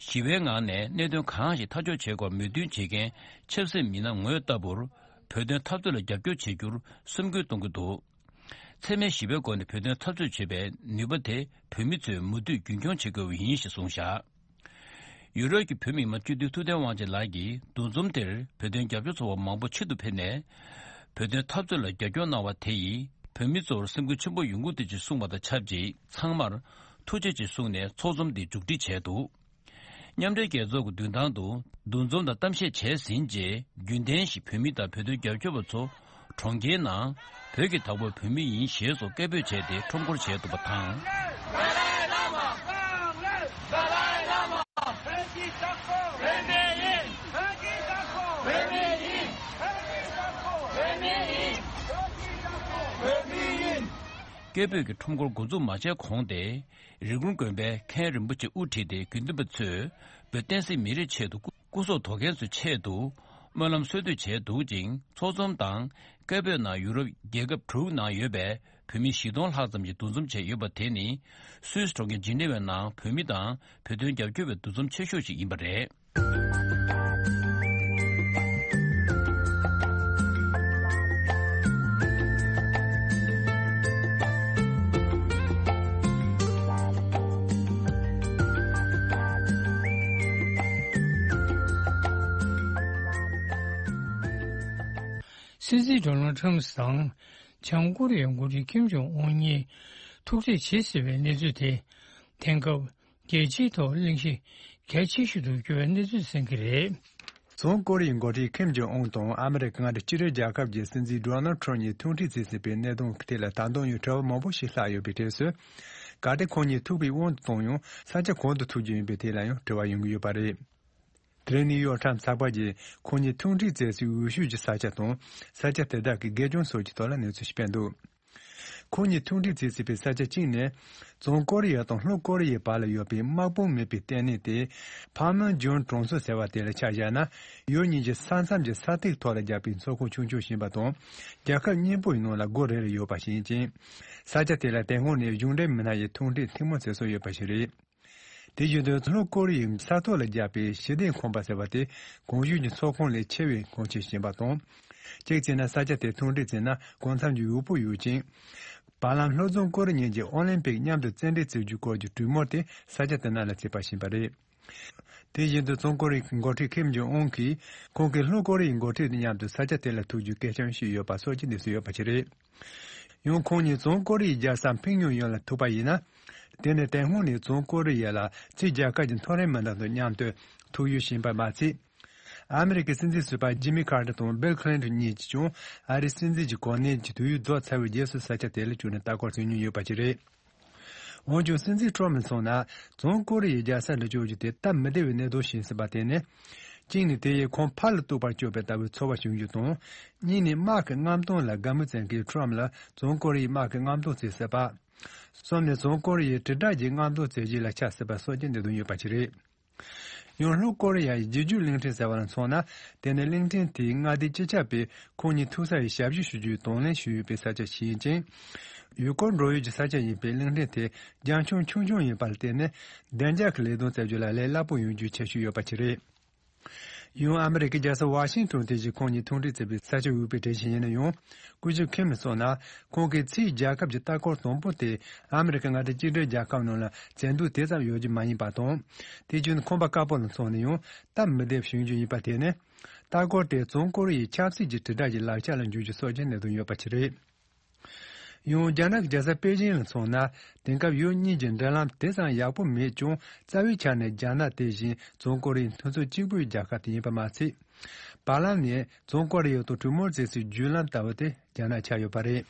ཞི་བའི་ངང་ནས་གནད་དོན་གང་ཞིག་ཐག་གཅོད་བྱེད་སྐོར་མོས་མཐུན་བྱེད་མཁན་ཆབ་སྲིད་མི་སྣ་ངོས་ལྟ་བུར་བོད་དོན་འཐབ་རྩོད་ལ་རྒྱབ་སྐྱོར་བྱེད་རྒྱུར་སེམས་འགུལ་གཏོང་གི་འདུག། འཚེ་མེད་ཞི་བའི་སྒོ་ནས་བོད་དོན་འཐབ་རྩོད་བྱེད་པའི་ནུས་པ་དེ་བོད་མི་ཚོས་མུ་མཐུད་རྒྱུན་འཁྱོངས་བྱེད་དགོས་པ་ཡིན་ཞེས་གསུངས་བཞག། ཡུ་རོབ་ཀྱི་བོད་མི་མང་སྤྱི་འཐུས་ཐུབ་བསྟན་དབང་ཆེན་ལགས་ཀྱིས་འདུ་འཛོམས་དེར་བོད་དོན་རྒྱབ་སྐྱོར་ཚོགས་པ་མང་པོ་ཆེད་དུ་ཕེབས་ནས། བོད་དོན་འཐབ་རྩོད་ལ་རྒྱབ་སྐྱོར་གནང་བ་དེ་ཡིས་བོད་མི་ཚོར་སེམས་འགུལ་ཆེན་པོ་ཡོང་གི་འདུག་ཅེས་གསུངས་པ་དང་ཆབས་ཅིག་ཚང་མར་ཐུགས་རྗེ་ཆེ་གསུངས་ནས་ཚོགས་འཛོམས་འདི་མཇུག་སྒྲིལ་བྱས་འདུག། མཉམ་འབྲེལ་རྒྱལ་ཚོགས་ཀྱི་མདུན་ཐང་དུ་འདུ་འཛོམས་དང་གཏམ་བཤད་བྱས་ཟིན་རྗེས་རྒྱུན་ལྡན་བཞིན་བོད་མི་དང་བོད་དོན་རྒྱབ་སྐྱོར་བ་ཚོ་གྲོང་ཁྱེར་ནང་བོད་ཀྱི་བདག་པོ་བོད་མི་ཡིན་ཞེས་སོགས་སྐད་འབོད་བྱས་ཏེ་ཁྲོམ་སྐོར་བྱས་འདུག་པ་དང་། སྐད་འབོད་ཀྱི་ཁྲོམ་སྐོར་འགོ་འཛུགས་མ་བྱས་གོང་དེ། རི་ཀོན་དགོན་པའི་མཁན་རིན་པོ་ཆེ་དབུ་ཁྲིད་དེ་དགེ་འདུན་པ་ཚོས་བོད་བསྟན་སྲིད་མི་རིགས་ཆེད་དུ་སྐུ་སྐུ་སྲོག་དོར་མཁན་ཚོའི་ཆེད་དུ་སྨོན་ལམ་གསོལ་འདེབས་བྱས་འདུག་ཅིང་། ཚོགས་འཛོམས་དང་སྐད་འབོད་ནང་ཡུ་རོབ་རྒྱལ་ཁབ་དྲུག་ནང་ཡོད་པའི་བོད་མི་བཞི་སྟོང་ལྷག་ཙམ་ཞིག་འདུ་འཛོམས་བྱས་ཡོད་པ་དེ་ནི་སུད་སི་གྲོང་ཁྱེར་ཇི་ནི་ཝའི་ནང་བོད་མི་དང་བོད་དོན་རྒྱབ་སྐྱོར་བའི་འདུ་འཛོམས་ཆེ་ཤོས་ཤིག་ཡིན་པ་རེད། སྲིད་འཛིན་ཌོ་ནལ་ཁྲམ་དང་བྱང་ཀོ་རི་ཡའི་འགོ་ཁྲིད་ཁིམ་ཇོང་ཨུན་གཉིས་ཐུག་འཕྲད་བྱེད་སྲིད་པའི་གནས་ཚུལ་དེ། དེང་སྐབས་རྒྱལ་སྤྱིའི་ཐོག་གླེང་གཞི་གལ་ཆེ་ཤོས་སུ་གྱུར་བའི་གནས་ཚུལ་གསན་གྱི་རེད། བྱང་ཀོ་རི་ཡའི་འགོ་ཁྲིད་ཁིམ་ཇོང་ཨུན་དང་ཨ་མི་རི་ཀ་མངའ་སྡེ་གཅིག་སྒྲིལ་རྒྱལ་ཁབ་ཀྱི་སྲིད་འཛིན་ཌོ་ནལ་ཁྲམ་གཉིས་ཐུག་འཕྲད་བྱེད་སྲིད་པའི་གནད་དོན་ཐད་ལ་ད་དུང་ཡང་དྲི་བ་མང་པོ་ཞིག་ལྷག་ཡོད་པའི་གྲས་སུ། གལ་ཏེ་ཁོང་གཉིས་ཐུག་པའི་དབང་དུ་བཏང་ཡང་ས་ཆ་གང་དུ་ཐུག་རྒྱུ་ཡིན་པའི་ཐད་ལ་ཡང་དྲི་བ་ཡོང་གི་ཡོད་པ་རེད། དེ་རིང་ནིའུ་ཡོག་ཊའིམ་ཚགས་པར་གྱིས་ཁོང་གཉིས་ཐུག་འཕྲད་མཛད་སའི་འོས་ཤོག་གི་ས་ཆ་དང་ས་ཆ་དེ་དག་གི་དགེ་སྦྱོང་སོགས་ཀྱི་ཐོག་ལ་གནས་ཚུལ་ཞིག་སྤེལ་འདུག། ཁོང་གཉིས་ཐུག་འཕྲད་བྱེད་སྲིད་པའི་ས་ཆ་གཅིག་ནི། བྱང་ཀོ་རི་ཡ་དང་ལྷོ་ཀོ་རི་ཡའི་བར་ལ་ཡོད་པའི་དམག་དཔུང་མེད་པའི་ལྟེ་གནས་ཏེ། ཕ་མན་ཇོན་གྲོང་ཚོ་ཟེར་བ་དེ་ལ་ཆ་བཞག་ན། ཡུལ་གཉིས་ཀྱི་ས་མཚམས་ཀྱི་ས་ཐིག་ཐོག་ལ་བརྒྱབ་པའི་མཚོ་ཁོངས་ཆུང་ཆུང་ཞིག་ཡིན་པ་དང་། རྒྱལ་ཁབ་གཉིས་པོའི་ནང་ལ་སྒོ་རེ་རེ་ཡོད་པ་ཞིག་ཡིན་ཅིང་། ས་ཆ་དེ་ལ་དེ་སྔོན་ནས་གཞུང་འབྲེལ་མི་སྣ་ཡི་ཐུག་འཕྲད་ཐུན་མོང་ཚེ་སྲོག་ཡོད་པ་ཞིག་རེད། དེ་བཞིན་དུ་ལྷོ་ཀོ་རི་ཡའི་ས་ཐོག་ལ་བརྒྱབ་པའི་ཞི་བདེ་ཁང་པ་ཟེར་བ་དེ་གོང་ཞུས་ཀྱི་མཚོ་ཁོངས་ལས་ཆེ་བའི་ཁང་ཆེན་ཞིག་ཡིན་པ་དང་། གཅིག་བྱས་ན་ས་ཆ་དེ་ཐུག་འཕྲད་བྱས་ན་གང་འཚམ་གྱི་ཡག་པོ་ཡོད་ཅིང་། བར་ལམ་ལྷོ་བྱང་ཀོ་རི་གཉིས་ཀྱིས་ཨོ་ལིམ་པིག་མཉམ་དུ་རྩེད་འགྲན་རྩེ་རྒྱུའི་སྐོར་གྱི་གྲོས་མོལ་དེ་ས་ཆ་དེ་ནང་ལ་བྱས་པ་ཞིག་ཡིན་པ་རེད། དེ་བཞིན་དུ་བྱང་ཀོ་རི་ཡའི་འགོ་ཁྲིད་ཁིམ་ཇོང་ཨུན་གྱིས་ཁོང་གིས་ལྷོ་ཀོ་རི་ཡའི་འགོ་ཁྲིད་དང་མཉམ་དུ་ས་ཆ་དེ་ལ་ཐུག་རྒྱུའི་སྐད་ཆ་བཤད་ཡོད་པ་སོགས་ཀྱི་གནས་ཚུལ་ཡོད་པ་ཞིག་རེད། ཡང་ཁོང་གཉིས་བྱང་ཀོ་རི་ཡའི་རྒྱལ་ས་ཕིང་ཡོན་ཡོན་ལ་ཐུག་པ་ཡིན་ན། དེ་ནི་དེ་སྔོན་ནས་བྱང་ཀོ་རི་ཡ་ལ་ཕྱིའི་རྒྱལ་ཁབ་ཀྱི་མཐོ་རིམ་མི་སྣ་དང་མཉམ་དུ་ཐུག་ཡོད་བཞིན་པ་མ་ཚད། ཨ་མི་རི་ཀའི་སྲིད་འཛིན་ཟུར་པ་ཇི་མི་ཁར་ཏེར་དང་བིལ་ཁི་ལིན་ཏོན་གཉིས་ཀྱིས་ཀྱང་ཨ་རིའི་སྲིད་འཛིན་གྱི་གོ་གནས་ཀྱི་དུས་ཡུན་རྫོགས་ཚར་བའི་རྗེས་སུ་ས་ཆ་དེ་ལ་བསྐྱོད་ནས་ལྟ་སྐོར་བྱེད་མྱོང་ཡོད་པ་ཞིག་རེད། འོན་ཀྱང་སྲིད་འཛིན་ཁྲོམ་ལ་མཚོན་ན། བྱང་ཀོ་རི་ཡའི་རྒྱལ་ས་འདྲ་བཅོས་རྒྱུ་དེ་སྟབས་མི་བདེ་བའི་གནས་སྟངས་ཤིག་ཡིན་སྲིད་པ་དེ་ནི། གཅིག་ནས་དེ་ཡིས་ཁོང་ཕར་ལ་གཏུག་པར་སྤྱོད་པའི་ལྟ་བུའི་ཚོར་བ་བྱུང་རྒྱུ་དང་། གཉིས་ནས་དམག་གི་རྔམ་སྟོན་ལ་དགའ་མོས་བྱེད་མཁན་ཁྲོམ་ལ་བྱང་ཀོ་རི་ཡའི་དམག་གི་རྔམ་སྟོན་བྱེད་སྲིད་པ། གསུམ་ནས་བྱང་ཀོ་རི་ཡའི་དྲིལ་བསྒྲགས་ཀྱི་རྔམ་སྟོན་བྱེད་རྒྱུ་ལ་ཆགས་སྲིད་པ་སོགས་ཀྱི་གནད་དོན་ཡོད་པ་ཞིག་རེད། ཡང་ལྷོ་ཀོ་རི་ཡ་ཡི་རྗེས་འཇུག་གླིང་ཕྲན་ཟེར་བ་ལ་མཚོན་ན། དེ་ནི་གླིང་ཕྲན་དེའི་མངའ་སྡེའི་སྤྱི་ཁྱབ་པས་ཁོང་གཉིས་ཐུག་ས་ཡི་ཞབས་ཞུ་ཞུ་རྒྱུའི་དང་ལེན་ཞུས་ཡོད་པའི་ས་ཆ་ཞིག་ཡིན་ཅིང་། ཡུལ་སྐོར་འགྲོ་ཡུལ་གྱི་ས་ཆ་ཡིན་པའི་གླིང་ཕྲན་དེ་རྒྱ་ཁྱོན་ཆུང་ཆུང་ཡིན་པར་བརྟེན་ནས་བདེ་འཇགས་ཀྱི་ལས་དོན་བྱ་རྒྱུ་ལ་ལས་སླ་པོ་ཡོང་རྒྱུའི་ཁྱད་ཆོས་ཡོད་པ་ཞིག་རེད། ཡང་ཨ་མི་རི་ཀའི་རྒྱལ་ས་ཝ་ཤིང་ཏོན་དེ་བཞིན་ཁོང་གཉིས་ཐུག་འཕྲད་བྱས་པའི་ས་ཆ་འོས་པའི་གྲས་ཤིག་ཡིན་ན་ཡང་། སྐུ་ཞབས་ཁིམ་ལ་སོང་ན། ཁོང་གིས་ཕྱིའི་རྒྱལ་ཁབ་ཀྱི་ལྟ་སྐོར་དང་པོ་དེ་ཨ་མི་རི་ཀ་མངའ་སྡེ་གཅིག་སྒྲིལ་རྒྱལ་ཁབ་ནང་ལ་བྱེད་འདོད་དེ་ཙམ་ཡོད་རྒྱུ་མ་ཡིན་པ་དང་། དེ་བཞིན་ཁང་པ་དཀར་པོ་ལ་སོང་ནས་ཡང་སྟབས་མི་བདེ་བ་བྱུང་རྒྱུ་ཡིན་པ་དེ་ནི། ལྟ་སྐོར་དེ་བྱང་ཀོ་རི་ཡའི་ཆབ་སྲིད་ཀྱི་དྲིལ་བསྒྲགས་ཀྱི་ལག་ཆ་ལ་འགྱུར་རྒྱུ་སོགས་ཀྱི་གནད་དོན་ཡོད་པ་ཞིག་རེད། ཡང་རྒྱ་ནག་གི་རྒྱལ་ས་པེ་ཅིང་ལ་མཚོན་ན། དེང་སྐབས་ཡུལ་གཉིས་ཀྱི་འབྲེལ་ལམ་དེ་ཙམ་ཡག་པོ་མེད་ཀྱང་རྩ་བའི་ཆ་ནས་རྒྱ་ནག་དེ་བཞིན་བྱང་ཀོ་རི་ཡའི་མཐུན་ཚོགས་གཅིག་པུའི་རྒྱལ་ཁབ་དེ་ཡིན་པ་མ་ཚད། བར་ལམ་ནས་བྱང་ཀོ་རི་ཡ་དང་གྲོས་མོལ་བྱེད་སའི་བརྒྱུད་ལམ་ལྟ་བུ་དེ་རྒྱ་ནག་ཆགས་ཡོད་པ་རེད།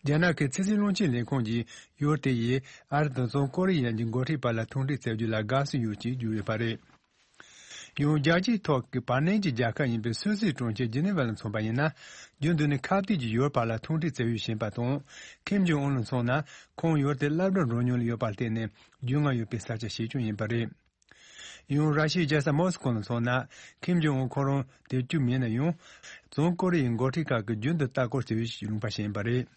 རྒྱ་ནག་གི་ཕྱི་སྲིད་བློན་ཆེན་ལས་ཁུངས་ཀྱིས་ཡུལ་དེ་ཡིས་ཨ་རི་དང་བྱང་ཀོ་རི་ཡ་གཉིས་འགོ་ཁྲིད་བར་ལ་ཐུག་འཕྲད་བྱ་རྒྱུ་ལ་དགའ་བསུ་ཡོད་ཅེས་བརྗོད་ཡོད་པ་རེད། ཡང་རྒྱལ་སྤྱིའི་ཐོག་གི་བར་གནས་ཀྱི་རྒྱལ་ཁབ་ཡིན་པའི་སུད་སིའི་གྲོང་ཁྱེར་ཇི་ནི་ཝ་ལ་མཚོན་པ་ཡིན་ན། རྒྱུན་དུ་ནས་ཁ་གཏད་ཀྱི་ཡུལ་བར་ལ་ཐུག་འཕྲད་བྱེད་འོས་བཞིན་པ་དང་། ཁིམ་ཇོང་ཨུན་ལ་མཚོན་ན། ཁོང་ཡུལ་དེ་སློབ་གྲྭ་འགྲོ་མྱོང་ལ་ཡོད་པར་བརྟེན་ནས་རྒྱུས་མངའ་ཡོད་པའི་ས་ཆ་ཞིག་ཀྱང་ཡིན་པ་རེད། ཡང་ར་ཤི་ཡའི་རྒྱལ་ས་མོ་སི་ཀོ་ལ་མཚོན་ན། ཁིམ་ཇོང་ཨུན་ཁོ་རང་དེར་བསྐྱོད་མེད་ན་ཡང་། བཙོན་ཁོ་རེ་ཡའི་འགོ་ཁྲིད་ཁག་གིས་རྒྱུན་དུ་ལྟ་སྐོར་བྱེད་པའི་ལུང་པ་ཞིག་ཡིན་པ་རེད།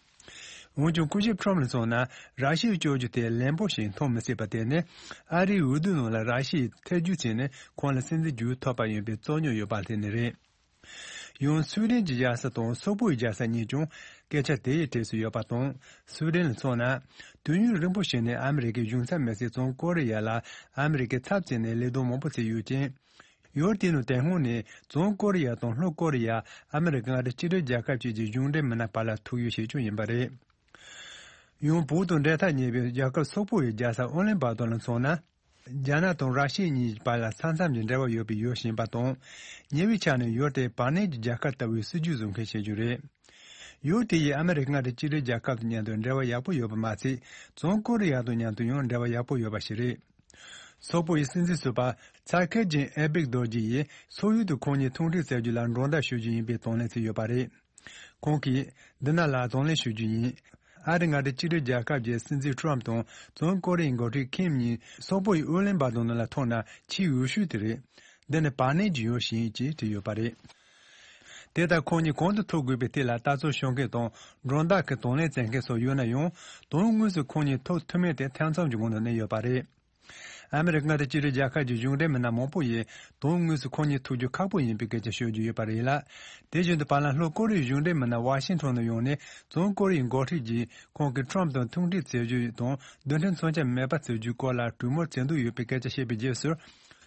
འོན་ཀྱང་སྐུ་ཞབས་ཁྲོམ་ལ་མཚོན་ན། ར་ཤི་ཡའི་བཅོས་བསྒྱུར་དེ་ལན་པོ་ཞིག་མཐོང་མི་སྲིད་པ་དེ་ནི། ཨ་རིའི་འོས་བསྡུ་ནང་ལ་ར་ཤི་ཡའི་ཐེ་བྱུས་བྱས་ནས་ཁོང་ལ་སྲིད་འཛིན་བརྒྱུད་ཐོབ་པ་ཡིན་པའི་རྩོད་རྙོག་ཡོད་པ་དེ་ནི་རེད། ཡང་སུའེ་ཌེན་གྱི་རྒྱལ་ས་དང་སོག་པོའི་རྒྱལ་ས་གཉིས་ཀྱང་སྐད་ཆ་དེ་ཡི་གྲས་སུ་ཡོད་པ་དང་། སུའེ་ཌེན་ལ་མཚོན་ན། དུས་ཡུན་རིང་པོ་ཞིག་ནས་ཨ་མི་རི་ཀའི་གཞུང་ཚབ་མི་སྲིད་བཙོན་ཁོ་རེ་ཡ་ལ་ཨ་མི་རི་ཀའི་ཚབ་བྱས་ནས་ལས་དོན་མང་པོ་བྱས་ཡོད་ཅིང་། ཡུལ་དེའི་ནང་དེ་སྔོན་ནས་བཙོན་ཁོ་རེ་ཡ་དང་ལྷོ་ཁོ་རེ་ཡ་ཨ་མི་རི་ཀ་མངའ་སྡེ་གཅིག་སྒྲིལ་རྒྱལ་ཁབ་བཅས་ཀྱི་གཞུང་འབྲེལ་མི་སྣ་བར་ལ་ཐུག་ཡུལ་ཞིག་ཀྱང་ཡིན་པ་རེད། ཡང་བོད་དང་འབྲེལ་ཐག་ཉེ་བའི་རྒྱལ་ཁབ་སོག་པོ་ཡི་རྒྱལ་ས་ཨུ་ལན་བཱ་ཏོར་ལ་མཚོན་ན། རྒྱ་ནག་དང་ར་ཤི་ཡ་གཉིས་བར་ལ་ས་མཚམས་ཀྱི་འབྲེལ་བ་ཡོད་པའི་ཡུལ་ཞིག་ཡིན་པ་དང་། ཉེ་བའི་ཆར་ནས་ཡུལ་དེ་བར་གནས་ཀྱི་རྒྱལ་ཁབ་ལྟ་བུའི་སྲིད་ཇུས་བཟུང་མཁན་ཞིག་ཀྱང་རེད། ཡུལ་དེ་ཡིས་ཨ་མི་རི་ཀ་མངའ་སྡེ་གཅིག་སྒྲིལ་རྒྱལ་ཁབ་དང་མཉམ་དུ་འབྲེལ་བ་ཡག་པོ་ཡོད་པ་མ་ཚད། བཙོན་ཁོ་རེ་ཡ་དང་མཉམ་དུ་ཡང་འབྲེལ་བ་ཡག་པོ་ཡོད་པ་ཞིག་རེད། སོག་པོ་ཡི་སྲིད་འཛིན་ཟུར་པ་ཚ་ཁེ་ཇིན་ཨེ་བིག་རྡོ་རྗེ་ཡིས་སོག་ཡུལ་དུ་ཁོང་གཉིས་ཐུག་འཕྲད་བྱ་རྒྱུ་ལ་མགྲོན་བརྡ་ཞུ་རྒྱུ་ཡིན་པའི་དང་ལེན་བྱས་ཡོད་པ་རེད། ཁོང་གིས། འདི་ནང་ལ་དང་ལེན་ཞུ་རྒྱུ་ཡིན། ཨ་རི་མངའ་སྡེ་གཅིག་སྒྲིལ་རྒྱལ་ཁབ་ཀྱི་སྲིད་འཛིན་ཁྲོམ་དང་བཙོན་ཁོ་རེ་ཡི་འགོ་ཁྲིད་ཁིམ་གཉིས་སོག་པོ་ཡི་ཨུ་ལན་བཱ་ཏོ་ནང་ལ་ཐུག་ན་ཆེས་འོས་ཤོས་དེ་རེད། འདི་ནི་བར་གནས་ཀྱི་ཡུལ་ཞིག་ཡིན་ཅེས་བྲིས་ཡོད་པ་རེད། དེ་ལྟར་ཁོང་གཉིས་གང་དུ་ཐུག་དགོས་པའི་ཐད་ལ་ལྟ་ཚུལ་ཤོད་མཁན་དང་མགྲོན་བདག་གི་དང་ལེན་བྱེད་མཁན་སོགས་ཡོད་ན་ཡང་། དོན་དངོས་སུ་ཁོང་གཉིས་ཐུག་ཐུབ་མིན་དེ་ཐེ་ཚོམ་གྱི་ངང་དུ་གནས་ཡོད་པ་རེད། ཨ་མི་རི་ཀ་མངའ་སྡེ་གཅིག་སྒྲིལ་རྒྱལ་ཁབ་ཀྱི་གཞུང་འབྲེལ་མི་སྣ་མང་པོ་ཡིས་དོན་དངོས་སུ་ཁོང་གཉིས་ཐུག་རྒྱུ་ཁག་པོ་ཡིན་པའི་སྐད་ཆ་ཤོད་ཀྱི་ཡོད་པ་རེད་ལ། དེ་བཞིན་དུ་བར་ལ་ལྷོ་ཀོ་རི་ཡའི་གཞུང་འབྲེལ་མི་སྣ་ཝ་ཤིང་ཊོན་ནས་ཡོང་ནས་བཙོན་ཁོ་རི་ཡའི་འགོ་ཁྲིད་ཀྱིས་ཁོང་གིས་ཁྲོམ་དང་ཐུག་འཕྲད་བྱེད་རྒྱུ་དང་རྡུལ་ཕྲན་མཚོན་ཆ་མེད་པ་བྱེད་རྒྱུའི་སྐོར་ལ་གྲོས་མོལ་བྱེད་འདོད་ཡོད་པའི་སྐད་ཆ་བཤད་པའི་རྗེས་སུ།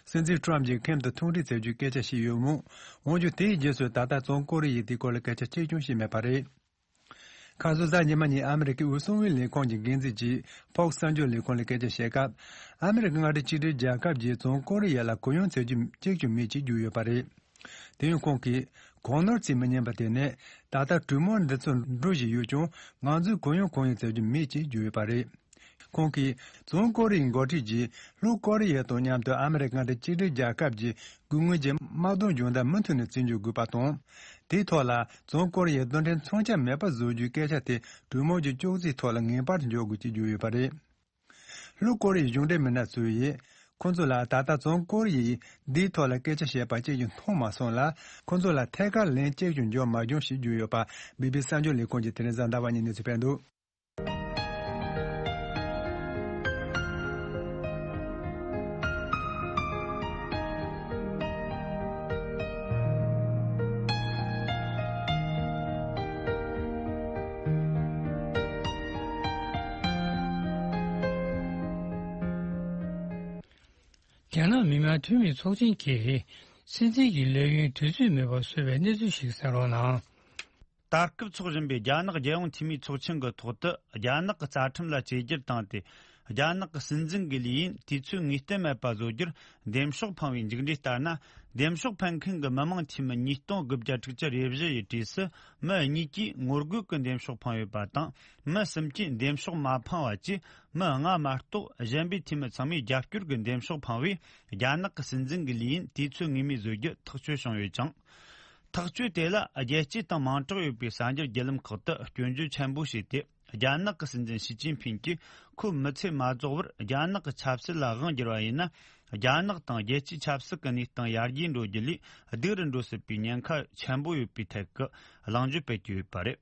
སྲིད་འཛིན་ཁྲོམ་གྱིས་ཁིམ་དང་ཐུག་འཕྲད་བྱེད་རྒྱུའི་སྐད་ཆ་བཤད་ཡོད་མོད། འོན་ཀྱང་དེའི་རྗེས་སུ་ད་ལྟ་བཙོན་ཁོ་རི་ཡའི་དེའི་སྐོར་ལ་སྐད་ཆ་གཅིག་ཀྱང་བཤད་མེད་པ་རེད། ཁ་སང་གཟའ་ཉི་མ་ཉིན་ཨ་མི་རི་ཀའི་འོས་སྲུང་བའི་ལས་ཁུངས་ཀྱི་འགན་འཛིན་གྱིས་ཕོག་གསར་འགྱུར་ལས་ཁུངས་ལ་སྐད་ཆ་བཤད་སྐབས། ཨ་མི་རི་ཀ་མངའ་སྡེ་གཅིག་སྒྲིལ་རྒྱལ་ཁབ་ཀྱིས་བཙོན་ཁོ་རི་ཡ་ལ་གུ་ཡངས་བྱེད་རྒྱུ་གཅིག་ཀྱང་མེད་ཅེས་བརྗོད་ཡོད་པ་རེད། དེ་ཡང་ཁོང་གིས་གང་ནོར་བྱེད་མི་ཉན་པ་དེ་ནི་ད་ལྟ་གྲོས་མོལ་འདི་ཚོ་འགྲོ་བཞིན་ཡོད་ཀྱང་ང་ཚོས་གུ་ཡངས་གང་ཡང་བྱེད་རྒྱུ་མེད་ཅེས་བརྗོད་ཡོད་པ་རེད། ཁོང་གིས་བཙོན་ཁོ་རི་ཡའི་འགོ་ཁྲིད་ཀྱིས་ལྷོ་ཀོ་རི་ཡ་དང་མཉམ་དུ་ཨ་མི་རི་ཀ་མངའ་སྡེ་གཅིག་སྒྲིལ་རྒྱལ་ཁབ་ཀྱི་དགོས་ངེས་ཀྱི་དམག་དོན་སྦྱོང་བརྡར་མུ་མཐུད་ནས་བྱེད་འཇུག་དགོས་པ་དང་། དེའི་ཐོག་ལ་བཙོན་ཁོ་རི་ཡའི་རྡུལ་ཕྲན་མཚོན་ཆ་མེད་པ་བཟོ་རྒྱུའི་སྐད་ཆ་དེ་གྲོས་མོལ་གྱི་ཅོག་ཙེའི་ཐོག་ལ་ངེས་པར་དུ་འཇོག་དགོས་ཅེས་བརྗོད་ཡོད་པ་རེད། ལྷོ་ཀོ་རི་ཡའི་གཞུང་འབྲེལ་མི་སྣ་ཚོ་ཡིས་ཁོ་ཚོ་ལ་ད་ལྟ་བཙོན་ཁོ་རི་ཡས་འདིའི་ཐོག་ལ་སྐད་ཆ་བཤད་པ་གཅིག་ཀྱང་མཐོང་མ་སོང་ལ། ཁོ་ཚོ་ལ་ཐད་ཀར་ལན་གཅིག་ཀྱང་འབྱོར་མ་བྱུང་ཞེས་བརྗོད་ཡོད་པ་བི་བི་སི་གསར་འགྱུར་ལས་ཁུངས་ཀྱིས་དེ་རིང་གཟའ་ཟླ་བ་ཉིན་གནས་ཚུལ་སྤེལ་འདུག། རྒྱ་ནག་མི་དམངས་འཐུས་མི་ཚོགས་ཆེན་གྱིས་སྲིད་འཛིན་གྱི་ལས་ཡུན་དུས་ཚོད་མེད་པར་བཟོས་པའི་གནས་ཚུལ་ཞིག་གསན་རོགས་གནང་། ད་སྐབས་འཚོགས་བཞིན་པའི་རྒྱ་ནག་རྒྱལ་ཡོངས་འཐུས་མིའི་ཚོགས་ཆེན་གྱི་ཐོག་ཏུ། རྒྱ་ནག་གི་རྩ་ཁྲིམས་ལ་བཅོས་བསྒྱུར་བཏང་སྟེ། རྒྱ་ནག་གི་སྲིད་འཛིན་གྱི་ལས་ཡུན་དུས་ཚོད་ངེས་གཏན་མེད་པ་བཟོ་རྒྱུར་འདེམས་ཤོག་འཕངས་པའི་མཇུག་འབྲས་ལྟར་ན། འདེམས་ཤོག་འཕེན་མཁན་གྱི་མི་མང་འཐུས་མི་ཉིས་སྟོང་དགུ་བརྒྱ་དྲུག་ཅུ་རེ་བཞི་ཡི་གྲས་སུ། མི་གཉིས་ཀྱིས་ངོ་རྒོལ་གྱི་འདེམས་ཤོག་འཕངས་ཡོད་པ་དང་། མི་གསུམ་གྱིས་འདེམས་ཤོག་མ་འཕངས་པ་བཅས་མི་ལྔ་མ་གཏོགས་གཞན་པའི་འཐུས་མི་ཚང་མས་རྒྱབ་སྐྱོར་གྱི་འདེམས་ཤོག་འཕངས་པས། རྒྱ་ནག་གི་སྲིད་འཛིན་གྱི་ལས་ཡུན་དུས་ཚོད་ངེས་མེད་བཟོ་རྒྱུ་ཐག་གཅོད་བྱུང་ཡོད་ཅིང་། ཐག་གཅོད་དེ་ལ་རྒྱལ་སྤྱི་དང་མིང་གྲགས་ཡོད་པའི་གསར་འགྱུར་བརྒྱུད་ལམ་ཁག་ཏུ་སྐྱོན་བརྗོད་ཆེན་པོ་བྱས་ཏེ། རྒྱ་ནག་གི་སྲིད་འཛིན་ཞི་ཅིན་ཕིན་གྱིས་ཁོའི་མི་ཚེ་མ་རྫོགས་བར་རྒྱ་ནག་གི་ཆབ་སྲིད་ལ་དབང་བསྒྱུར་བ་ཡིན་ན། རྒྱ་ནག་དང་རྒྱལ་སྤྱིའི་ཆབ་སྲིད་ཀྱི་གནས་སྟངས་ཡར་རྒྱས་འགྲོ་རྒྱུ་ལས་སྡུག་རུ་འགྲོ་སྲིད་པའི་ཉེན་ཁ་ཆེན་པོ་ཡོད་པའི་ཐད་ཀྱི་གླེང་བརྗོད་སྤེལ་གྱི་ཡོད་པ་རེད།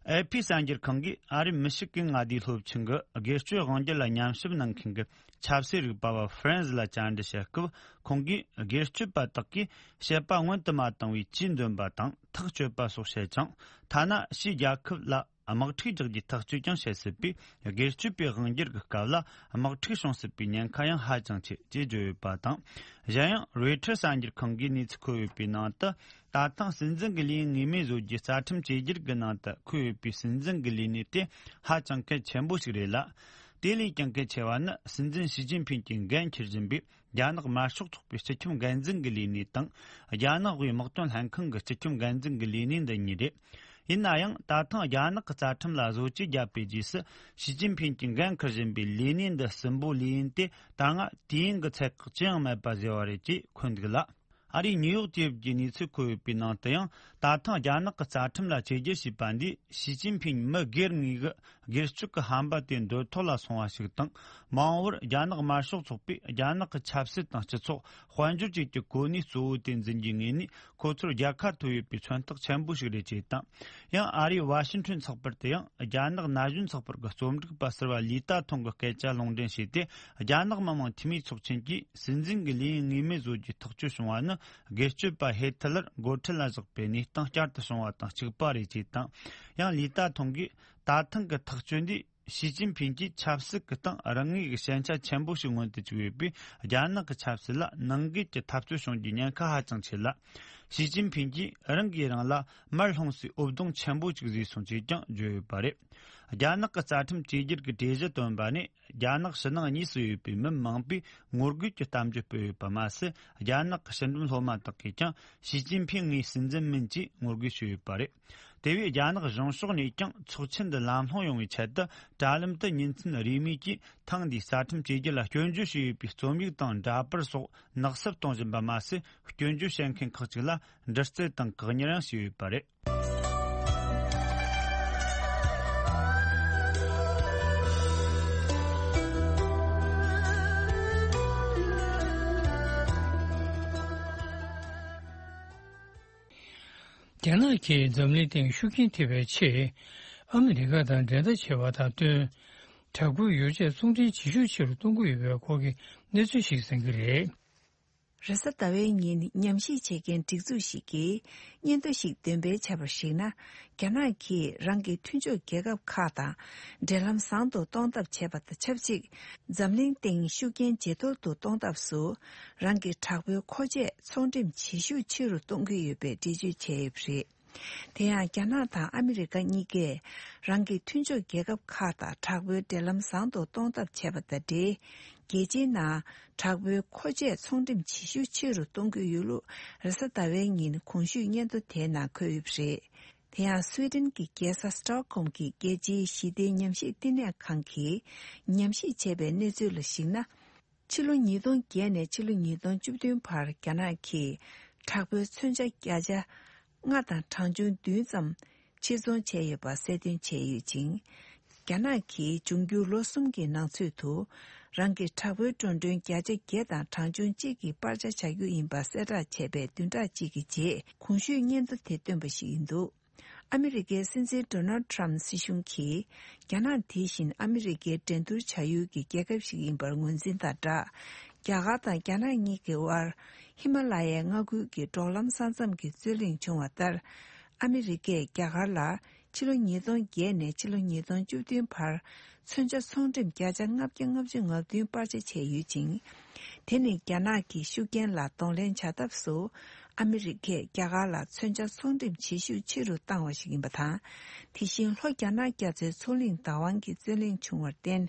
ཨེ་ཕི་གསར་འགྱུར་ཁང་གིས་ཨ་རིའི་མི་ཤི་གན་མངའ་སྡེའི་སློབ་ཆེན་གྱི་སྒེར་གཅོད་དབང་སྒྱུར་ལ་ཉམས་ཞིབ་གནང་མཁན་གྱི་ཆབ་སྲིད་རིག་པ་བ་ཧྥ་རན་ཛི་ལ་བཅར་འདྲི་བྱེད་སྐབས། ཁོང་གིས་སྒེར་གཅོད་པ་དག་གིས་བཤད་པ་སྔོན་དུ་མ་བཏང་བའི་ཇུས་འདོན་པ་དང་ཐག་གཅོད་པ་སོགས་བྱེད་ཅིང་། ཐ་ན་ཕྱིའི་རྒྱལ་ཁབ་ལ་དམག་འཁྲུག་རྒྱག་རྒྱུའི་ཐག་གཅོད་ཀྱང་བྱེད་སྲིད་པས། སྒེར་གཅོད་པའི་དབང་སྒྱུར་གྱི་སྐབས་ལ་དམག་འཁྲུག་བྱུང་སྲིད་པའི་ཉེན་ཁ་ཡང་ཧ་ཅང་ཆེ་ཅེས་བརྗོད་ཡོད་པ་དང་། གཞན་ཡང་རོའི་ཊར་གསར་འགྱུར་ཁང་གིས་གནས་ཚུལ་འཁོད་ཡོད་པའི་ནང་དུ། ད་ཐེངས་སྲིད་འཛིན་གྱི་ལས་ཡུན་ངེས་མེད་བཟོ་རྒྱུའི་རྩ་ཁྲིམས་བཅོས་བསྒྱུར་གྱི་ནང་དུ་འཁོད་ཡོད་པའི་སྲིད་འཛིན་གྱི་ལས་གནས་དེ་ཧ་ཅང་གལ་ཆེན་པོ་ཞིག་རེད་ལ། དེ་ལས་ཀྱང་གལ་ཆེ་བ་ནི་སྲིད་འཛིན་ཞི་ཅིན་ཕིན་གྱིས་འགན་འཁྱེར་བཞིན་པའི་རྒྱ་ནག་དམར་ཤོག་ཚོགས་པའི་སྤྱི་ཁྱབ་འགན་འཛིན་གྱི་ལས་གནས་དང་། རྒྱ་ནག་དབུས་དམག་དོན་ལྷན་ཁང་གི་སྤྱི་ཁྱབ་འགན་འཛིན་གྱི་ལས་གནས་འདི་གཉིས་རེད། ཡིན་ན་ཡང་ད་ཐེངས་རྒྱ་ནག་གི་རྩ་ཁྲིམས་ལ་བཟོ་བཅོས་བརྒྱབ་པའི་རྗེས་སུ། ཞི་ཅིན་ཕིན་གྱིས་འགན་འཁུར་བཞིན་པའི་ལས་གནས་འདི་གསུམ་པོ་ལས་ཡུན་དེ་ད་སྔ་དུས་ཡུན་གྱི་ཚད་བཀག་ཅི་ཡང་མེད་པ་བཟོས་པ་རེད་ཅེས་འཁོད་འདུག་ལ། ཨ་རིའི་ཉིའུ་ཡོག་དུས་དེབ་ཀྱི་གནས་ཚུལ་འཁོད་ཡོད་པའི་ནང་དུ་ཡང་། ད་ཐེངས་རྒྱ་ནག་གི་རྩ་ཁྲིམས་ལ་བཅོས་བསྒྱུར་བྱས་པ་འདིས། ཞི་ཅིན་ཕིང་མི་སྒེར་ངོས་ཀྱི་སྒེར་གཅོད་ཀྱི་ཧམ་པ་དེ་འདོད་ཐོག་ལ་སོང་བ་ཞིག་དང་། མ་འོངས་པར་རྒྱ་ནག་དམར་ཤོག་ཚོགས་པས་རྒྱ་ནག་གི་ཆབ་སྲིད་དང་སྤྱི་ཚོགས་དཔལ་འབྱོར་བཅས་ཀྱི་གོ་གནས་གཙོ་བོ་དེ་འཛིན་རྒྱུའི་ངོས་ནས། ཁོ་ཚོར་རྒྱལ་ཁ་ཐོབ་ཡོད་པའི་མཚོན་རྟགས་ཆེན་པོ་ཞིག་རེད་ཅེས་དང་། ཡང་ཨ་རིའི་ཝ་ཤིང་ཊོན་ཚགས་པར་དུ་ཡང་། རྒྱ་ནག་ན་གཞོན་ཚགས་པར་གྱི་རྩོམ་སྒྲིག་པ་ཟུར་པ་ལི་ཏ་ཐུང་གི་སྐད་ཆ་ལུང་འདྲེན་བྱས་ཏེ། རྒྱ་ནག་མི་དམངས་འཐུས་མིའི་ཚོགས་ཆེན་གྱིས་སྲིད་འཛིན་གྱི་ལས་ཡུན་ངེས་མེད་བཟོ་རྒྱུའི་ཐག་གཅོད་བྱུང་བ་ནི། སྒེར་གཅོད་པ་ཧེ་ཐི་ལར་འགོ་ཁྲིད་ལ་བཞག་པའི་གནས་སྟངས་བསྐྱར་དུ་བྱུང་བ་དང་གཅིག་པ་རེད་ཅེས་དང་། ཡང་ལི་ཏ་ཐུང་གིས། ད་ཐེངས་ཀྱི་ཐག་གཅོད་འདིས། ཞི་ཅིན་ཕིང་གིས་ཆབ་སྲིད་ཀྱི་སྟེང་རང་ངོས་ཀྱི་ཞན་ཆ་ཆེན་པོ་ཞིག་མངོན་དུ་བཅུག་ཡོད་པས། རྒྱ་ནག་གི་ཆབ་སྲིད་ལ་ནང་འགལ་གྱི་འཐབ་རྩོད་བྱུང་རྒྱུའི་ཉེན་ཁ་ཧ་ཅང་ཆེ་ལ། ཞི་ཅིན་ཕིང་གིས་རང་གིས་རང་ལ་མར་ལྷུང་སའི་འོད་སྡོང་ཆེན་པོ་ཅིག་བཟོས་སོང་ཅེས་ཀྱང་བརྗོད་ཡོད་པ་རེད། རྒྱ་ནག་གི་རྩ་ཁྲིམས་བཅོས་བསྒྱུར་གྱི་གྲོས་གཞི་བཏོན་པ་ནས། རྒྱ་ནག་ཕྱི་ནང་གཉིས་སུ་ཡོད་པའི་མི་མང་པོས་ངོ་རྒོལ་གྱི་གཏམ་བརྗོད་སྤེལ་ཡོད་པ་མ་ཟད། རྒྱ་ནག་གི་ཕྱི་འབྲེལ་སློབ་མ་དག་གིས་ཀྱང་ཞི་ཅིན་ཕིང་ངའི་སྲིད་འཛིན་མིན་ཅེས་ངོ་རྒོལ་བྱས་ཡོད་པ་རེད། དེ་བས་རྒྱ་ནག་གཞུང་ཕྱོགས་ནས་ཀྱང་ཚོགས་ཆེན་འདི་ལམ་ལྷོང་ཡོང་བའི་ཆེད་དུ། དྲ་ལམ་དུ་ཉིན་མཚན་རེས་མོས་ཀྱིས་ཐེངས་འདིའི་རྩ་ཁྲིམས་བཅོས་བསྒྱུར་ལ་སྐྱོན་བརྗོད་བྱས་ཡོད་པའི་རྩོམ་ཡིག་དང་འདྲ་པར་སོགས་ནག་སུབ་གཏོང་བཞིན་པ་མ་ཟད། སྐྱོན་བརྗོད་བྱེད་མཁན་ཁག་ཅིག་ལ་འདྲི་རྩད་དང་བཀག་ཉར་ཡང་བྱས་ཡོད་པ་རེད། རྒྱ་ནག་གིས་འཛམ་གླིང་སྟེང་ཤུགས་རྐྱེན་ཐེབས་པའི་ཆེད། ཨ་མི་རི་ཀ་དང་འགྲན་ཟླ་བྱེད་པ་དང་བསྟུན། དྲག་པོའི་ཡོ་བྱད་ཚོང་འབྲེལ་བྱེད་ཤུགས་ཆེ་རུ་གཏོང་གི་ཡོད་པའི་སྐོར་གྱི་གནས་ཚུལ་ཞིག་གསན་གྱི་རེད། རེས་གཟའ་ཟླ་བའི་ཉིན་ཉམས་ཞིབ་བྱེད་མཁན་སྒྲིག་འཛུགས་ཤིག་གིས་སྙན་ཐོ་ཞིག་འདོན་སྤེལ་བྱས་པར་གཞིགས་ན། རྒྱ་ནག་གིས་རང་གི་མཐུན་ཕྱོགས་རྒྱལ་ཁབ་ཁག་དང་འབྲེལ་ལམ་བཟང་དུ་གཏོང་ཐབས་བྱས་པ་དང་ཆབས་ཅིག་འཛམ་གླིང་སྟེང་ཤུགས་རྐྱེན་ཇེ་མཐོར་དུ་གཏོང་ཐབས་སུ། རང་གི་དྲག་པོའི་མཁོ་ཆས་ཚོང་འགྲེམས་བྱེད་ཤུགས་ཆེ་རུ་གཏོང་གི་ཡོད་པའི་འགྲེལ་བརྗོད་བྱས་ཡོད་པ་རེད། དེ་ཡང་རྒྱ་ནག་དང་ཨ་མི་རི་ཀ་གཉིས་ཀས་རང་གི་མཐུན་ཕྱོགས་རྒྱལ་ཁབ་ཁག་དང་དྲག་པོའི་འབྲེལ་ལམ་བཟང་དུ་གཏོང་ཐབས་བྱས་པ་དང་འབྲེལ། རྒྱལ་སྤྱིའི་ནང་དྲག་པོའི་མཁོ་ཆས་ཚོང་འགྲེམས་བྱེད་ཤུགས་ཆེ་རུ་གཏོང་གི་ཡོད་ལུགས་རེས་གཟའ་ཟླ་བའི་ཉིན་གོང་ཞུས་སྙན་ཐོ་དེའི་ནང་འཁོད་ཡོད་པ་རེད། དེ་ཡང་སུའེ་ཏེན་གྱི་རྒྱལ་ས་སི་ཏོག་ཧོམ་གྱི་རྒྱལ་སྤྱིའི་ཞི་བདེའི་ཉམས་ཞིབ་བསྟི་གནས་ཁང་གིས་ཉམས་ཞིབ་བྱས་པའི་གནས་ཚུལ་ལ་གཞིགས་ན། ཕྱི་ལོ་ཉིས་སྟོང་བརྒྱད་ནས་ཕྱི་ལོ་ཉིས་སྟོང་བཅུ་བདུན་བར་རྒྱ་ནག་གིས་དྲག་པོའི་མཚོན་ཆ་བརྒྱ་ཆ་ལྔ་དང་གྲངས་ཆུང་བདུན་ཙམ་ཕྱིར་ཚོང་བྱས་ཡོད་པ་གསལ་སྟོན་བྱས་ཡོད་ཅིང་། རྒྱ་ནག་གིས་འབྱུང་འགྱུར་ལོ་གསུམ་གྱི་ནང་ཚུད་དུ་རང་གི་དྲག་པོའི་འགྲོ་གྲོན་བརྒྱ་ཆ་བརྒྱད་དང་གྲངས་ཆུང་གཅིག་གི་སྤར་ཆ་བྱ་རྒྱུ་ཡིན་པ་གསལ་བསྒྲགས་བྱས་པའི་བདུན་ཕྲག་གཅིག་གི་རྗེས་གོང་ཞུས་སྙན་ཐོ་དེ་བཏོན་པ་ཞིག་ཡིན་འདུག་ཨ་མི་རི་ཀའི་སྲིད་འཛིན་ཌོ་ནལ་ཊམ་སྲིད་གཞུང་གིས་རྒྱ་ནག་དེ་བཞིན་ཨ་མི་རི་ཀའི་འགྲན་བསྡུར་བྱ་ཡུལ་གྱི་རྒྱལ་ཁབ་ཞིག་ཡིན་པར་ངོས་འཛིན་དང་སྦྲགས། རྒྱ་གར་དང་རྒྱ་ནག་གཉིས་ཀྱི་དབར་ཧི་མ་ལ་ཡའི་མངའ་ཁུལ་གྱི་འབྲོག་ལམ་ས་མཚམས་ཀྱི་རྩོད་གླེང་བྱུང་བ་ལྟར། ཨ་མི་རི་ཀས་རྒྱ་གར་ལ་ཕྱི་ལོ་ཉིས་སྟོང་བརྒྱད་ནས་ཕྱི་ལོ་ཉིས་སྟོང་བཅུ་བདུན་བར་མཚོན་ཆ་ཚོང་འགྲེམས་བརྒྱ་ཆ་ལྔ་བརྒྱ་ལྔ་བཅུ་ང་བདུན་སྤར་ཆ་བྱས་ཡོད་ཅིང་། དེ་ནི་རྒྱ་ནག་གི་ཤུགས་རྐྱེན་ལ་གདོང་ལེན་བྱ་ཐབས་སུ། ཨ་མི་རི་ཀས་རྒྱ་གར་ལ་མཚོན་ཆ་ཚོང་འགྲེམས་བྱེད་ཤུགས་ཆེ་རུ་བཏང་བ་ཞིག་ཡིན་པ་དང་། དེ་བཞིན་ལྷོ་རྒྱ་ནག་རྒྱ་མཚོའི་མཚོ་གླིང་བདག་དབང་གི་རྩོད་གླེང་བྱུང་བར་བརྟེན།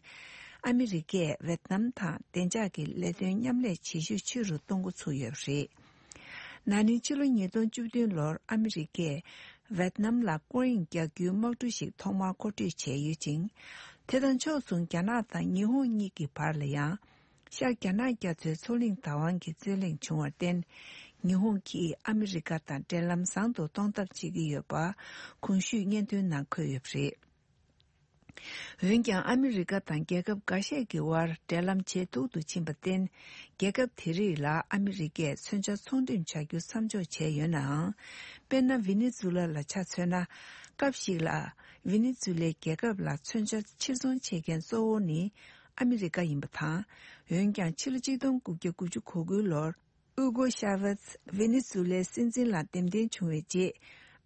ཨ་མི་རི་ཀས་ཝེད་ནམ་དང་བདེ་འཇགས་ཀྱི་ལས་དོན་མཉམ་ལས་བྱེད་ཤུགས་ཆེ་རུ་གཏོང་འགོ་ཚུགས་ཡོད་པ་རེད། ན་ནིང་ཕྱི་ལོ་ཉིས་སྟོང་བཅུ་བདུན་ལོར་ཨ་མི་རི་ཀས་ཝེད་ནམ་ལ་སྐོར་གཡེང་རྒྱག་རྒྱུའི་དམག་གྲུ་ཞིག་ཐོག་མར་མཁོ་སྤྲོད་བྱས་ཡོད་ཅིང་། དེ་དང་ཕྱོགས་མཚུངས་རྒྱ་ནག་དང་ཉི་ཧོང་གཉིས་ཀྱི་བར་ལ་ཡང་། ཤར་རྒྱ་ནག་རྒྱ་མཚོའི་མཚོ་གླིང་བདག་དབང་གི་རྩོད་གླེང་བྱུང་བར་བརྟེན། ཉི་ཧོང་གིས་ཨ་མི་རི་ཀ་དང་འབྲེལ་ལམ་བཟང་དུ་གཏོང་ཐབས་བྱེད་ཀྱི་ཡོད་པ་གོང་ཞུས་སྙན་ཐོའི་ནང་འཁོད་ཡོད་པ་རེད། འོན་ཀྱང་ཨ་མི་རི་ཀ་དང་རྒྱལ་ཁབ་འགའ་ཤས་ཀྱི་དབར་འབྲེལ་ལམ་ཇེ་སྡུག་ཏུ་ཕྱིན་པར་བརྟེན། རྒྱལ་ཁབ་དེ་རིགས་ལ་ཨ་མི་རི་ཀས་མཚོན་ཆ་ཚོང་འགྲེམས་བྱ་རྒྱུ་མཚམས་འཇོག་བྱས་ཡོད་ནའང་། དཔེར་ན། ཝེ་ནེ་ཛུ་ལ་ལ་ཆ་མཚོན་ན། སྐབས་ཤིག་ལ་ཝེ་ནེ་ཛུ་ལའི་རྒྱལ་ཁབ་ལ་མཚོན་ཆ་ཕྱིར་ཚོང་བྱེད་མཁན་གཙོ་བོ་ནི་ཨ་མི་རི་ཀ་ཡིན་པ་དང་། འོན་ཀྱང་། ཕྱི་ལོ་ཆིག་སྟོང་དགུ་བརྒྱ་དགུ་བཅུ་གོ་དགུ་ལོར། ཨུ་གོ་ཤ་ཝེ་ཛི་ཝེ་ནེ་ཛུ་ལའི་སྲིད་འཛིན་ལ་འདེམས་ཐོན་བྱུང་བའི་རྗེས།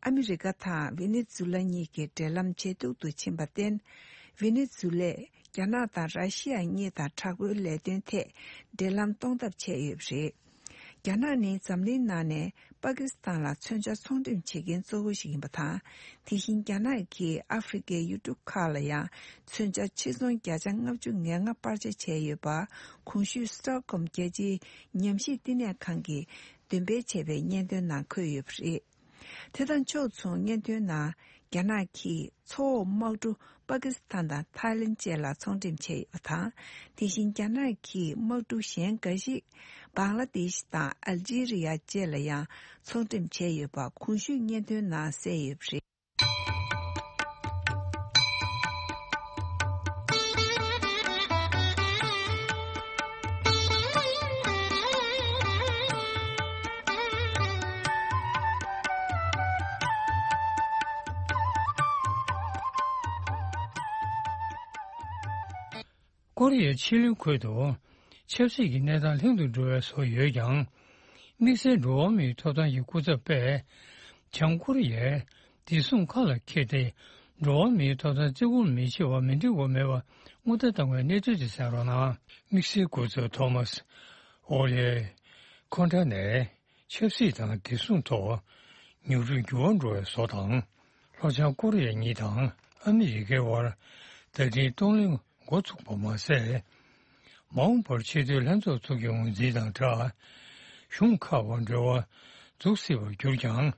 ཨ་མི་རི་ཀ་དང་ཝེ་ནེ་ཛུ་ལ་གཉིས་ཀྱི་འབྲེལ་ལམ་ཇེ་སྡུག་ཏུ་ཕྱིན་པར་བརྟེན། ཝེ་ནེ་ཛུ་ལས་རྒྱ་ནག་དང་ར་ཤི་ཡ་གཉིས་དང་དྲག་པོའི་ལས་དོན་ཐད་འབྲེལ་ལམ་གཏོང་ཐབས་བྱས་ཡོད་པ་རེད། རྒྱ་ནག་ནི་འཛམ་གླིང་ནང་ནས་པ་ཀི་སི་ཐན་ལ་མཚོན་ཆ་ཚོང་འགྲེམས་བྱེད་མཁན་གཙོ་བོ་ཞིག་ཡིན་པ་དང་། དེ་བཞིན་རྒྱ་ནག་གིས་ཨ་ཧྥེ་རི་ཁའི་ཡུལ་གྲུ་ཁག་ལ་ཡང་མཚོན་ཆ་ཕྱིར་ཚོང་བརྒྱ་ཆ་ལྔ་བཅུ་ང་ལྔ་སྤར་ཆ་བྱས་ཡོད་པ། གོང་ཞུས་སི་ཏོག་ཧོམ་རྒྱལ་སྤྱིའི་ཉམས་ཞིབ་བསྟི་གནས་ཁང་གིས་འདོན་སྤེལ་བྱས་པའི་སྙན་ཐོའི་ནང་འཁོད་ཡོད་པ་རེད། དེ་དང་ཕྱོགས་མཚུངས་སྙན་ཐོའི་ནང་། རྒྱ་ནག་གིས་མཚོ་འོག་དམག་གྲུ་ པ་ཀི་སི་ཐན་དང་ཐའི་ལེན་བཅས་ལ་ཚོང་འགྲེམས་བྱས་ཡོད་པ་དང་། དེ་བཞིན་རྒྱ་ནག་གིས་དམག་གྲུ་གཞན་འགའ་ཞིག་བང་ལ་དེ་ཤི་དང་ཨལ་ཇི་རི་ཡ་བཅས་ལ་ཡང་ཚོང་འགྲེམས་བྱས་ཡོད་པ་གོང་ཞུས་སྙན་ཐོའི་ནང་གསལ་ཡོད་པ་རེད། ཀོ་རི་ཡའི་ཕྱེད་གླིང་ཁུལ་དུ་ཆབ་སྲིད་ཀྱི་གནས་སྟངས་ལྷིང་དུ་འགྲོ་བའི་བཟོ་ཡོད་ཀྱང་། དམིགས་བསལ་འགྲོ་བ་མིའི་ཐོབ་ཐང་གི་སྐུ་ཚབ་པས་བྱང་ཀོ་རི་ཡའི་བདེ་སྲུང་ཁ་ལ་འཁྱེར་ཏེ། འགྲོ་བ་མིའི་ཐོབ་ཐང་བརྩི་བཀུར་མི་བྱེད་པ་མི་འགྲིག་པ་མེད་པ་སྔོན་བརྡ་བཏང་བའི་གནས་ཚུལ་དེ་གསན་རོགས་གནང་། དམིགས་བསལ་སྐུ་ཚབ་ཐོ་མཱས་ཨོ་ལེ་ཁོང་ཁྲ་ནས། ཆབ་སྲིད་དང་བདེ་སྲུང་ཐོག་ཉོ་སྒྲུབ་འགྱུར་བ་འགྲོ་བའི་བཟོ་དང་། ལྷོ་བྱང་ཀོ་རི་ཡ་གཉིས་དང་ཨ་མི་རི་ཀའི་དབར་བརྡ་འཕྲིན་གཏོང་ལེན་འགོ་ཚུགས་པ་མ་ཟད། མ་འོངས་པར་ཆེས་མཐོའི་ལྷན་ཚོགས་འཚོགས་རྒྱུའི་ངོས་འཛིན་དང་སྦྲགས། གཞུང་ཁག་དབར་འབྲེལ་བ་འཛུགས་སྲིད་པར་གྱུར་ཀྱང་།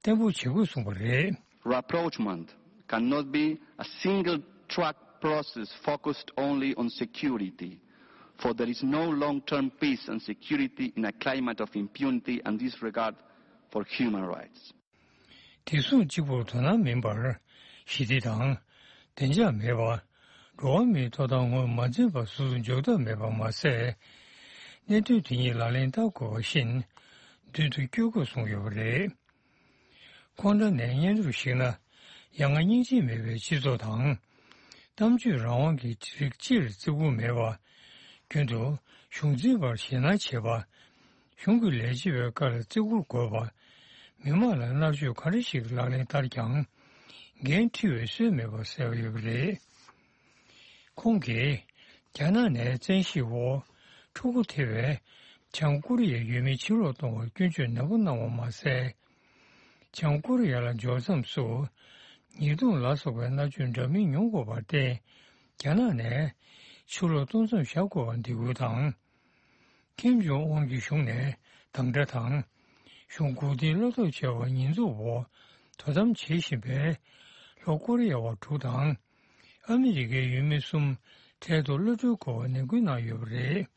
བརྟན་པོ་བྱེད་དགོས་གསུངས་པ་རེད། Rapprochement cannot be a single track process focused only on security, for there is no long-term peace and security in a climate of impunity and disregard for human rights. དེ་གསུང་གཅིག་པུར་དོ་སྣང་མིན་པར་ཞི་བདེ་དང་བདེ་འཇགས་མེད་པ། འགྲོ་བ་མིའི་ཐོབ་ཐང་ངོས་མ་འཛིན་པ་སོ་སོ་འཇོག་ཐབས་མེད་པ་མ་ཟད། གནད་དོན་དེ་ཉིད་ལག་ལེན་བསྟར་དགོས་པ་བཞིན་མདུན་དུ་སྐྱོད་དགོས་གསུངས་ཡོད་པ་རེད། ཁོང་ཁྲ་ནས་སྙན་སྒྲོན་ཞིག་ན། ཡ་ང་སྙིང་རྗེ་མེད་པའི་སྤྱི་ཚོགས་དང་། གཏམ་བརྗོད་རང་དབང་གི་རིགས་སྤྱིར་བརྩི་བཀུར་མེད་པ། རྒྱུན་དུ་གཞུང་འཛིན་པར་ཞེད་སྣང་བྱེད་པ། གཞུང་གི་ལས་བྱེད་པའི་བཀའ་ལ་བརྩི་བཀུར་དགོས་པ། མི་དམངས་ལ་མནར་གཅོད་ག་འདྲ་ཞིག་ལག་ལེན་བསྟར་ཀྱང་། འགན་འཁྲི་བའི་སྲོལ་མེད་པ་གསལ་བ་ཡོད་པ་རེད། ཁོང་གིས་རྒྱ་ནག་ནས་བཙན་ཤེད་འོག་ཕྲུ་གུ་ཐེ་བའི་བྱང་ཀོ་རི་ཡའི་ཡུལ་མི་ཕྱིར་ལོག་གཏོང་བར་སྐྱོན་བརྗོད་ནན་པོ་གནང་བ་མ་ཟད། བྱང་ཀོ་རི་ཡ་ལ་འབྱོར་མཚམས་སུ་ཉེས་རྡུང་ལ་སོགས་པའི་མནར་གཅོད་འདྲ་མིན་མྱོང་དགོས་པར་བརྟེན། རྒྱ་ནག་ནས་ཕྱིར་ལོག་གཏོང་མཚམས་བཞག་དགོས་པར་འདེད་སྐུལ་དང་། ཁེམ་ཇོང་ཨུན་གྱི་གཞུང་ནས་དམ་དྲག་དང་། གཞུང་མགོ་རྟིང་བློ་སྟོབས་ཆེ་བ་ཉེན་འཛུགས་འོག་དོ་དམ་བྱེད་བཞིན་པའི་ལྷོ་ཀོ་རི་ཡ་བ་དྲུག་དང་། ཨ་མི་རི་ཀའི་ཡུལ་མི་གསུམ་འཕྲལ་དུ་གློད་གྲོལ་དགོས་པ་ནན་སྐུལ་གནང་ཡོད་པ་རེད།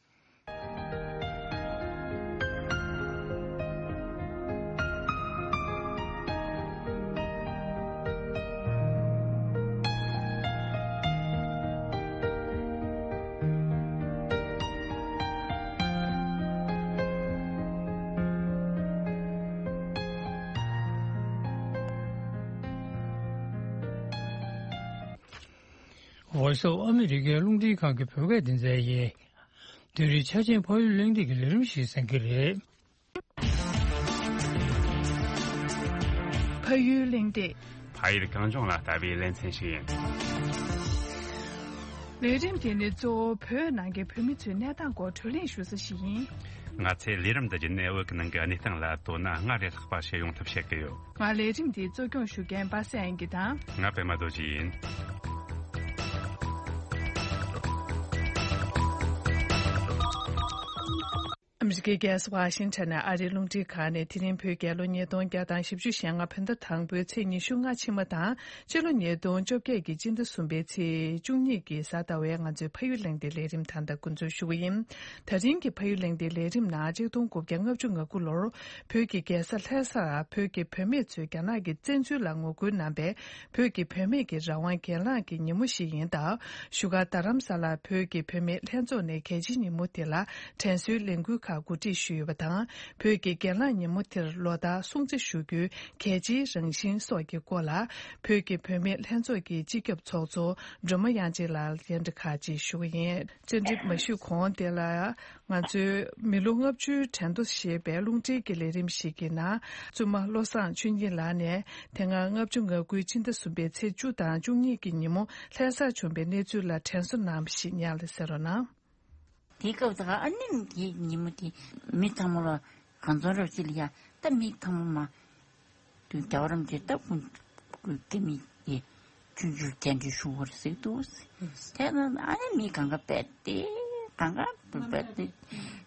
Voice of America རླུང་འཕྲིན་ཁང་གི་བོད་སྐད་སྡེ་ཚན་ཡིན། དེ་རིང་ཆ་ཅན་ཕ་ཡུལ་གླེང་སྟེགས་ཀྱི་ལས་རིམ་ཞིག་གསན་གྱི་རེད། ཕ་ཡུལ་གླེང་སྟེགས། ཕ་ཡུལ་གངས་ལྗོངས་ལ་ལྟ་བའི་ལེ་ཚན་ཞིག་ཡིན། ལས་རིམ་དེ་ནི་གཙོ་བོ་བོད་ནང་གི་བོད་མི་ཚོའི་གནས་སྟངས་སྐོར་བགྲོ་གླེང་ཞུ་ས་ཞིག་ཡིན། ང་ཚོས་ལས་རིམ་འདི་བརྒྱུད་ནས་བོད་ཀྱི་ནང་གི་གནས་སྟངས་ལ་དོ་སྣང་སྔར་ལས་ལྷག་པ་བྱེད་ཡོང་ཐབས་བྱེད་ཀྱི་ཡོད། ང་ལས་རིམ་འདིའི་གཙོ་སྐྱོང་ཞུ་མཁན་པ་སངས་དབྱངས་སྐྱིད་དང་། ང་པད་མ་རྡོ་རྗེ་ཡིན། ཨ་མི་རི་ཀའི་རྒྱལ་ས་ཝ་ཤིང་ཊོན་ནས་ཨ་རིའི་རླུང་འཕྲིན་ཁང་ནས། དེ་རིང་བོད་རྒྱལ་ལོ་ཉིས་སྟོང་བརྒྱ་དང་བཞི་བཅུ་ཞེ་ལྔ་བོད་ཟླ་དང་པོའི་ཚེས་ཉི་ཤུ་ལྔ་ཕྱི་མ་དང་། སྤྱི་ལོ་ཉིས་སྟོང་བཅོ་བརྒྱད་ཀྱི་སྤྱི་ཟླ་གསུམ་པའི་ཚེས་བཅུ་གཉིས་ཀྱི་གཟའ་ཟླ་བའི་ང་ཚོའི་ཕ་ཡུལ་གླེང་སྟེགས་ལས་རིམ་ད་ལྟ་འགོ་འཛུགས་ཞུ་གི་ཡིན། ད་རིང་གི་ཕ་ཡུལ་གླེང་སྟེགས་ལས་རིམ་ནང་ཆིག་སྟོང་དགུ་བརྒྱ་ལྔ་བཅུ་ང་དགུ་ལོར་བོད་ཀྱི་རྒྱལ་ས་ལྷ་སར་བོད་ཀྱི་བུད་མེད་ཚོས་རྒྱ་ནག་གི་བཙན་འཛུལ་ལ་ངོ་རྒོལ་གནང་བའི་བོད་ཀྱི་བུད་མེད་ཀྱི་རང་དབང་སྒེར་ལངས་ཀྱི་ཉིན་མོ་ཞིག་ཡིན་སྟབས། བཞུགས་སྒར་རྡ་རམ་ས་ལར་བོད་ཀྱི་བུད་མེད་ལྷན་ཚོགས་ནས་གལ་ཆེའི་ཉིན་མོ་དེ་ལ་དྲན་གསོའི་ལས་འགུལ་ཁག་གོ་སྒྲིག་ཞུས་ཡོད་པ་དང་། བོད་ཀྱི་སྒེར་ལངས་ཉིན་མོ་དེར་ལོ་ལྟར་སྲུང་བརྩི་ཞུ་རྒྱུའི་གལ་ཆེའི་རང་བཞིན་སོགས་ཀྱི་སྐོར་ལ། བོད་ཀྱི་བུད་མེད་ལྷན་ཚོགས་ཀྱི་སྤྱི་ཁྱབ་ཚོགས་གཙོ་སྒྲོལ་མ་དབྱངས་ཅན་ལགས་ལ་འགྲེལ་བརྡ་ཁག་ཅིག་ཞུ་གི་ཡིན། བཅར་འདྲི་མ་ཞུས་གོང་དེ་ལ། ང་ཚོའི་མི་ལོ་ལྔ་བཅུའི་དྲན་ཐོ་ཞེས་པའི་རླུང་འཕྲིན་གྱི་ལས་རིམ་ཞིག་གི་ནང་། བཙུན་མ་བློ་བཟང་ཆོས་ཉིད་ལགས་ནས། དེ་སྔ་ལྔ་བཅུ་ང་དགུའི་སྤྱི་ཟླ་གསུམ་པའི་ཚེས་བཅུ་དང་བཅུ་གཉིས་ཀྱི་ཉིན་མོ་ལྷ་སར་བྱུང་བའི་གནས་ཚུལ་ལ་དྲན་གསོ་གནང་བ་ཞིག་ཉར་ལ་གསན་རོགས་གནང་། དེའི་སྐབས་དུ་ཨ་ནེམ་གྱི་ཉིན་མོ་དེ་མི་ཚང་མ་ལ་གང་ཚང་རབ་ཅིག་ལ་ཡ་ད་མི་ཚང་མ་མ། དུས་རྒྱལ་བ་རིན་པོ་ཆེ་ལྟ་བུ་སྐུ་སྐྱེ་མི་དེ་ཆུང་ཆུང་གདན་འདྲེན་ཞུ་བར་གཟིགས་འདུག་དེ་ན་ཨ་ནི་མི་གང་ག་པད་དེ་གང་ག་པད་དེ་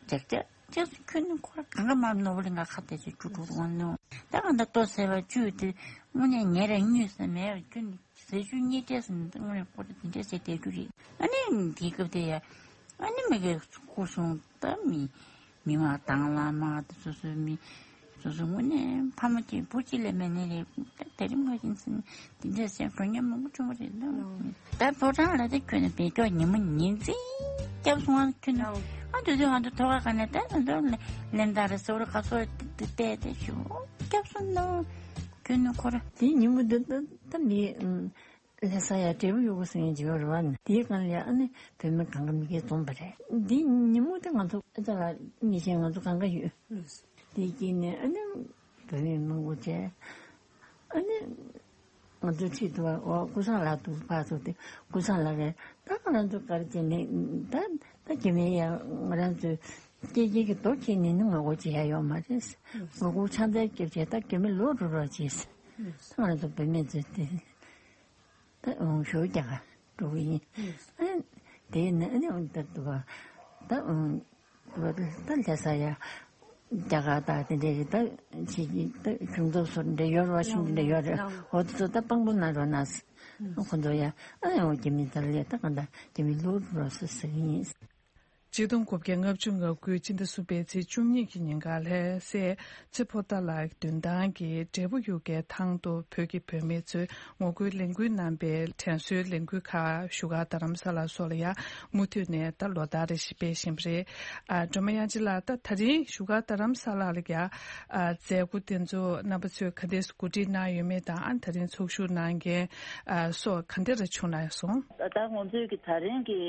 ཇག་ཇག་ཅག་ཁྱོད་ནི་ཁོ་ར་གང་ག་མ་ནོར་བ་ལ་ང་ཁ་བལྟས་ཅིག་ཅུ་ཀྲུག་ཀྲུག་ནོ། ད་གང་ད་ལྟོ་ཟེར་བ་བཅུ་དེ་དངོས་གནས་ཉེ་ར་དངོས་ཟེར་མེད་བ་ཁྱོད་ནི་ཟེར་ཞུ་གཉིས་སྤྲད་ཟེར་ནི་དངོས་གནས་ཁོ་ར་དེ་འདྲས་ཟེར་བསྡད་རྒྱུ་རེད། ཨ་ནི་དེ་སྐབས་དེ་ཡ་ཨ་ནི་མི་གེ་སྐུ་སོང་ད་མི་མི་མ་དང་ལ་མ་དེ་སོ་སོའི་མི་སོ་སོ་དངོས་གནས་ཕ་མ་གཅིག་བུ་གཅིག་ལས་མེད་ནི་རེད། ད་དེ་རིང་ང་ཡིན་ཟིན་དེ་འདྲས་ཟེར་འགྲོ་མཁན་མང་པོ་བྱུང་བ་རེད་ད། ད་ཕོ་བྲང་ལ་དེ་ཁྱོད་ནི་བེད་སྐྱོག་ཉིན་མོ་ཉིན་མཚན་སྐྱབས་སོང་ཨ་ཁྱོད་ནི་ཨ་དུས་ཚོད་ང་ཚོ་ཐོག་ཁ་ཁ་ནས་ད་ད་ད་ལེན་ད་རེ་སོ་རེ་ཁ་སོ་དེ་བལྟས་ཏེ་ཞུ་སྐྱབས་སོང་ན་ཁྱོད་ནི་ཁོ་ར་དེ་ཉིན་མོ་འདི་ད་ད་མི་ལྷ་ས་ཡ་འབྲས་བུ་ཡོད་གི་སེང་གེ་འཇིགས་རུ་བ་ནི་དེའི་སྒང་ལ་ཨ་ནི་བུད་མེད་གང་ག་མི་སྐད་འཛོམས་པ་རེད། འདི་ཉིན་མོ་དེ་ང་ཚོ་ཨ་ཅག་ལ་ཉེ་ཆེན་ང་ཚོ་གང་ག་ཡོད། དེའི་དཀྱིལ་ནས་ཨ་ནི་བུད་མེད་མང་པོ་བྱས། ཨ་ནི་ང་ཚོའི་འཁྲིས་དུ་བ་འོ་ཀུ་སང་ལགས་འདུག་ཕར་ཚུར་དེ་ཀུ་སང་ལགས་ཀྱིས་ད་ང་རང་ཚོ་ག་རེ་བྱས་ནས་ད་ད་རྒྱ་མིའི་ཡ་ང་རང་ཚོའི་སྐད་ཆའི་གི་རྡོ་ཁྱེར་ནས་ནི་ངོ་རྒོལ་བྱེད་ཡ་ཡོད་མ་རེད། ངོ་རྒོལ་ཕྱག་འཚལ་སྐྱབས་བྱས་ད་རྒྱ་མི་ལོག་འགྲོ་རོགས་བྱས། ད་ང་རང་ཚོ་བུད་མེད་ཚོས་དེ་ད་འོང་ཞོར་རྒྱ་གར་འགྲོ་གི་ཡིན། ཨ་དེ་ནི་ཨ་ནི་འོང་ད་འདུག་ག་ད་འོང་། ད་ལྷ་ས་ཡ། རྒྱ་གར་དང་དེ་འདྲའི་ད་ཕྱི་རྒྱལ་ད་གཞུང་ཚབ་སོགས་འདྲ་ཡོད་རེད་བ་ཤིང་འདྲ་ཡོད་རེད། འོ་དེ་ཚོ་ད་དཔང་པོ་གནང་རོགས་གནང་། ཁོ་ཚོ་ཡ་ཨ་ཡང་རྒྱ་མི་ད་ལས་ད་གང་ད་རྒྱ་མི་ལོག་རོགས་ཟེར་ཟེར་གི་ཡིན། ཆིག་སྟོང་དགུ་བརྒྱ་ལྔ་བཅུ་ང་དགུ་སྤྱི་ཟླ་གསུམ་པའི་ཚེས་བཅུ་གཉིས་ཀྱི་ཉིན་ཀ་ལྷ་སའི་ཚེ་ཕོ་ཏཱ་ལ་མདུན་ཐང་གི་འབྲས་བུ་གཡུ་རྒྱལ་ཐང་དུ་བོད་ཀྱི་བུད་མེད་ཚོས་ངོ་རྒོལ་ལས་འགུལ་གནང་པའི་དྲན་གསོའི་ལས་འགུལ་ཁག་བཞུགས་སྒར་རྡ་རམ་ས་ལ་སོགས་ལ་ཡང་མུ་མཐུད་ནས་ད་ལོ་ལྟར་རེ་བཞིན་སྤེལ་བཞིན་པ་རེད། ཨ་སྒྲོལ་མ་དབྱངས་ཅན་ལགས། ད་ད་རིང་བཞུགས་སྒར་རྡ་རམ་ས་ལ་ལ་ཡང་ཨ་མཛད་སྒོ་དེ་ཚོ་རྣམ་པ་ཚོས་ག་འདྲས་གོ་སྒྲིག་གནང་ཡོད་མེད་དང་ཨ་ད་རིང་ཚོགས་ཞུགས་གནང་མཁན་ཨ་སོགས་ག་འདྲས་ར་བྱུང་གནང་སོང་། ད་ད་ང་ཚོའི་གི་ད་རིང་གི་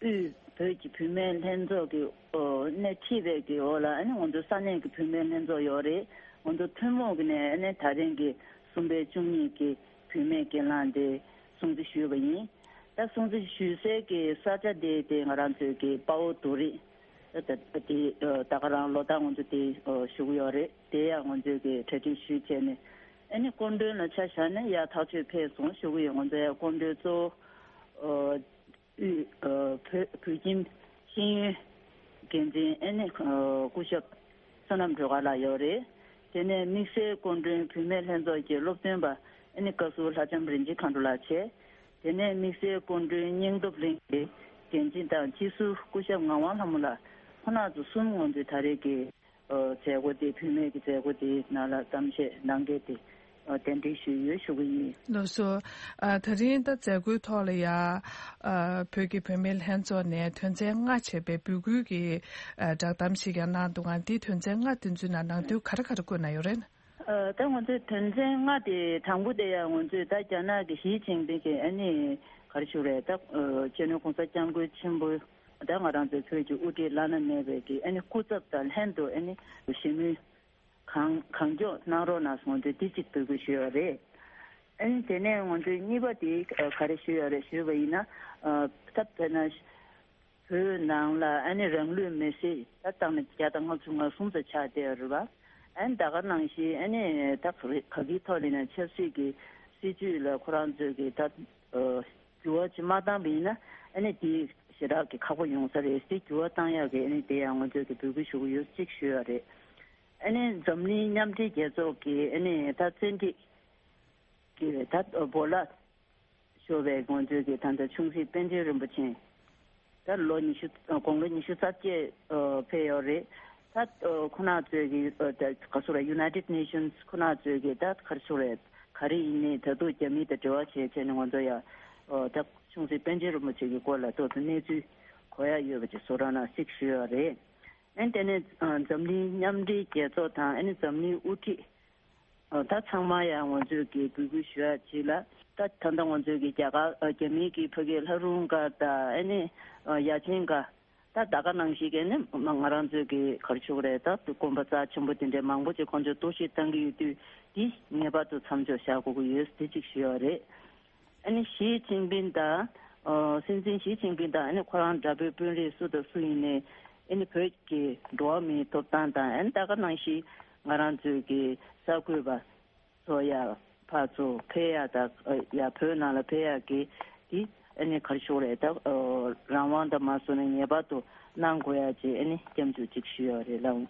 དབུས་བོད་ཀྱི་བུད་མེད་ལྷན་ཚོགས་ཀྱི་ཨོ་སྣེ་ཁྲིད་པའི་གི་འོག་ལ་ཨ་ནི་ང་ཚོ་ས་གནས་ཀྱི་བུད་མེད་ལྷན་ཚོགས་ཡོད་རེད། ང་ཚོ་ཐུན་མོང་གི་ནས་ཨ་ནི་ད་རིང་གི་གསུམ་པའི་བཅུ་གཉིས་ཀྱི་བུད་མེད་སྒེར་ལངས་དེ་སྲུང་བརྩི་ཞུས་པ་ཡིན། ད་སྲུང་བརྩི་ཞུ་སའི་གི་ས་ཆ་དེ་དེ་ང་རང་ཚོའི་གི་དཔའ་བོ་རྡོ་རིང་ད་ད་དེ་ད་ག་རང་ལོ་ལྟར་ང་ཚོ་དེ་ཞུ་གི་ཡོད་རེད། དེ་ཡང་ང་ཚོའི་གི་གྲ་སྒྲིག་ཞུས་བྱས་ནས་ཨ་ནི་སྐུ་མགྲོན་ལ་ཆ་བཞག་ན་ཡར་ཐག་ཆོད་ཕེབས་སོང་ཞུ་གི་ཡོད། ང་ཚོ་ཡང་སྐུ་མགྲོན་གཙོ་བོ། དབུས་ཨ་བོད་བོད་ཁྱིམ་ཤེས་ཡོན་འགན་འཛིན་ཨ་ནི་ཨ་སྐུ་ཞབས་བསོད་ནམས་སྒྲོལ་དཀར་ལགས་ཡོད་རེད། དེ་ནས་དམིགས་བསལ་སྐུ་མགྲོན་བུད་མེད་ལྷན་ཚོགས་ཀྱི་སློབ་སྟོན་པ་ཨ་ནི་བཀའ་ཟུར་ལྷ་ལྕམ་རིན་ཆེན་མཁའ་འགྲོ་ལགས་བྱས། དེ་ནས་དམིགས་བསལ་སྐུ་མགྲོན་སྙིང་སྟོབས་གླིང་གི་འགན་འཛིན་དང་སྤྱི་ཟུར་སྐུ་ཞབས་ངག་དབང་ལྷ་མོ་ལགས་ཁོང་རྣམ་ཚོ་གསུམ་ང་ཚོའི་ད་རེས་ཀྱི་ཨ་མཛད་སྒོ་དེ་བུད་མེད་ཀྱི་མཛད་སྒོ་དེའི་ནང་ལ་གཏམ་བཤད་གནང་མཁན་དེ་ཨ་གདན་འདྲེན་ཞུས་ཡོད་ཞུ་གི་ཡིན། ལགས་སོ། ཨ་ད་རིང་ད་མཛད་སྒོའི་ཐོག་ལ་ཡ་ཨ་བོད་ཀྱི་བུད་མེད་ལྷན་ཚོགས་ནས་དོན་ཚན་ལྔ་བྱས་པའི་འབོད་སྐུལ་གྱི་ཨ་བསྒྲགས་གཏམ་ཞིག་ཀྱང་གནང་འདུག་ག་འདིའི་དོན་ཚན་ལྔ་དེ་ཚོའི་ནང་ནང་དོན་ག་རེ་ག་རེ་བཀོད་གནང་ཡོད་རེད། ཨ་ད་ང་ཚོའི་དོན་ཚན་ལྔ་དེ་དང་པོ་དེ་ཡང་ང་ཚོས་ད་རྒྱ་ནག་གི་ཞི་ཅིན་ཕིང་གི་ཨ་ནི་ག་རེ་ཞུ་རེད་ད་ཨ་སྤྱི་ནོར་གོང་ས་སྐྱབས་མགོན་ཆེན་པོ་ད་ང་རང་ཚོའི་བོད་ཀྱི་དབུ་ཁྲིད་བླ་ན་མེད་པའི་གི་ཨ་ནི་སྐུ་ཚབ་དང་ལྷན་དུ་ཨ་ནི་ཞི་མོལ་གང་གང་མགྱོགས་གནང་རོགས་གནང་སོང་དེ་དེ་གཅིག་འབོད་སྐུལ་ཞུས་པ་རེད། ཨ་ནི་དེ་ནས་ང་ཚོའི་གཉིས་པ་དེ་ག་རེ་ཞུས་ཡོད་རེད་ཞུས་པ་ཡིན་ན་ད་དཔེར་ན། བོད་ནང་ལ་ཨ་ནི་རང་ལུས་མེར་སྲེག་ད་བཏང་ནས་བརྒྱ་དང་ལྔ་བཅུ་ང་གསུམ་ཙམ་ཆགས་བསྡད་ཡོད་རེད་བ། ཨ་ནི་ད་ག་ནང་བཞིན་ཨ་ནི་ད་ག་གི་ཐོག་ལ་ཡིན་ན་ཆབ་སྲིད་ཀྱི་སྲིད་བྱུས་ལ་ཁོ་རང་ཚོས་ཀྱི་ད་འགྱུར་བ་ཅིག་མ་བཏང་བ་ཡིན་ན་ཨ་ནི་དེ་ཞེ་དྲག་གི་ཁག་པོ་ཡོང་ས་རེད། དེ་འགྱུར་བ་བཏང་ཡག་གི་ཨ་ནི་དེ་ཡང་ང་ཚོས་ཀྱི་འབོད་སྐུལ་ཞུ་གི་ཡོད་ཅིག་ཞུ་ཡ་རེད། ཨ་ནི་འཛམ་གླིང་མཉམ་འབྲེལ་རྒྱལ་ཚོགས་ཀྱི་ཨ་ནི་ད་བཙན་ཁྲིད་ཀྱི་ད་བོ་ལ། ཤོར་བའི་ང་ཚོའི་གི་ད་ལྟ་ཆུང་སྲིད་པཎ་ཆེན་རིན་པོ་ཆེ་ད་ལོ་ཉི་ཤུ་དགུང་ལོ་ཉི་ཤུ་རྩ་བརྒྱད་ཕེབས་ཡོད་རེད། ད་ཁོ་ན་ཚོའི་གི་ད་ག་ཚོད་རེད། United Nations ཁོ་ན་ཚོའི་གི་ད་ག་ཚོད་རེད། ག་རེ་ཡིན་ནའི་ད་དུང་རྒྱ་མི་དང་འབྲེལ་བ་བྱས་བྱས་ནས་ང་ཚོ་ཡ་ད་ཆུང་སྲིད་པཎ་ཆེན་རིན་པོ་ཆེ་གི་སྐོར་ལ་ཏོག་ཙམ་གནས་ཚུལ་གོ་ཡ་ཡོད་པ་ཅིག་བཟོ་རོགས་གནང་ཞེས་ཞུས་ཡོད་རེད། ཨ་ནི་དེ་ནས་འཛམ་གླིང་མཉམ་འབྲེལ་རྒྱལ་ཚོགས་དང་ཨ་ནི་འཛམ་གླིང་དབུ་ཁྲིད། ད་ཚང་མ་ཡང་ང་ཚོས་ཀྱི་འབོད་སྐུལ་ཞུ་ཡ་ཅིག་ལ་ད་ད་ལྟ་ང་ཚོས་ཀྱི་རྒྱ་གར་རྒྱ་མིའི་གི་ཕ་གི་ལྷ་རུང་སྒར་དང་ཨ་ནི་ཡ་ཆེན་སྒར་ད་ད་ག་ནང་བཞིན་གྱི་ནི་ང་རང་ཚོས་ཀྱི་ག་རེ་ཞུ་དགོས་རེད། ད་དགོན་པ་རྩ་ཆེན་པོ་དེ་འདྲའི་མང་པོ་ཅིག་ཁོང་ཚོས་གཏོར་བཤིག་བཏང་གི་ཡོད་དུས་འདི་ངེས་པར་དུ་མཚམས་འཇོག་བྱ་དགོས་ཀྱི་ཡོད་དེ་ཅིག་ཞུ་ཡ་རེད། ཨ་ནི་ཞི་ཅིན་ཕིང་དང་། སྲིད་འཛིན་ཞི་ཅིན་ཕིང་དང་ཨ་ནི་ཁོ་རང་འདྲ་པོའི་དཔོན་རིགས་སུ་དང་སུ་ཡིན་ནའི་ཨ་ནི་བོད་ཀྱི་འགྲོ་བ་མིའི་ཐོབ་ཐང་དང་ཨ་ནི་ད་ག་ནང་བཞིན་ང་རང་ཚོའི་གི་གསར་འགོད་པ་ཚོ་ཡ་ཕར་ཚུར་ཕེབས་ཡ་དང་ཡ་བོད་ནང་ལ་ཕེབས་ཡ་གི་དེ་ཨ་ནི་ག་རེ་ཞུ་དགོས་རེད། ད་རང་དབང་དང་མ་སོང་ནས་ངེས་པར་དུ་ གནང་དགོས་ཡ་ཅེས་ཨ་ནི་སྐྱབས་འཇུག་ཅིག་ཞུས་ཡོད་རེད་ལགས།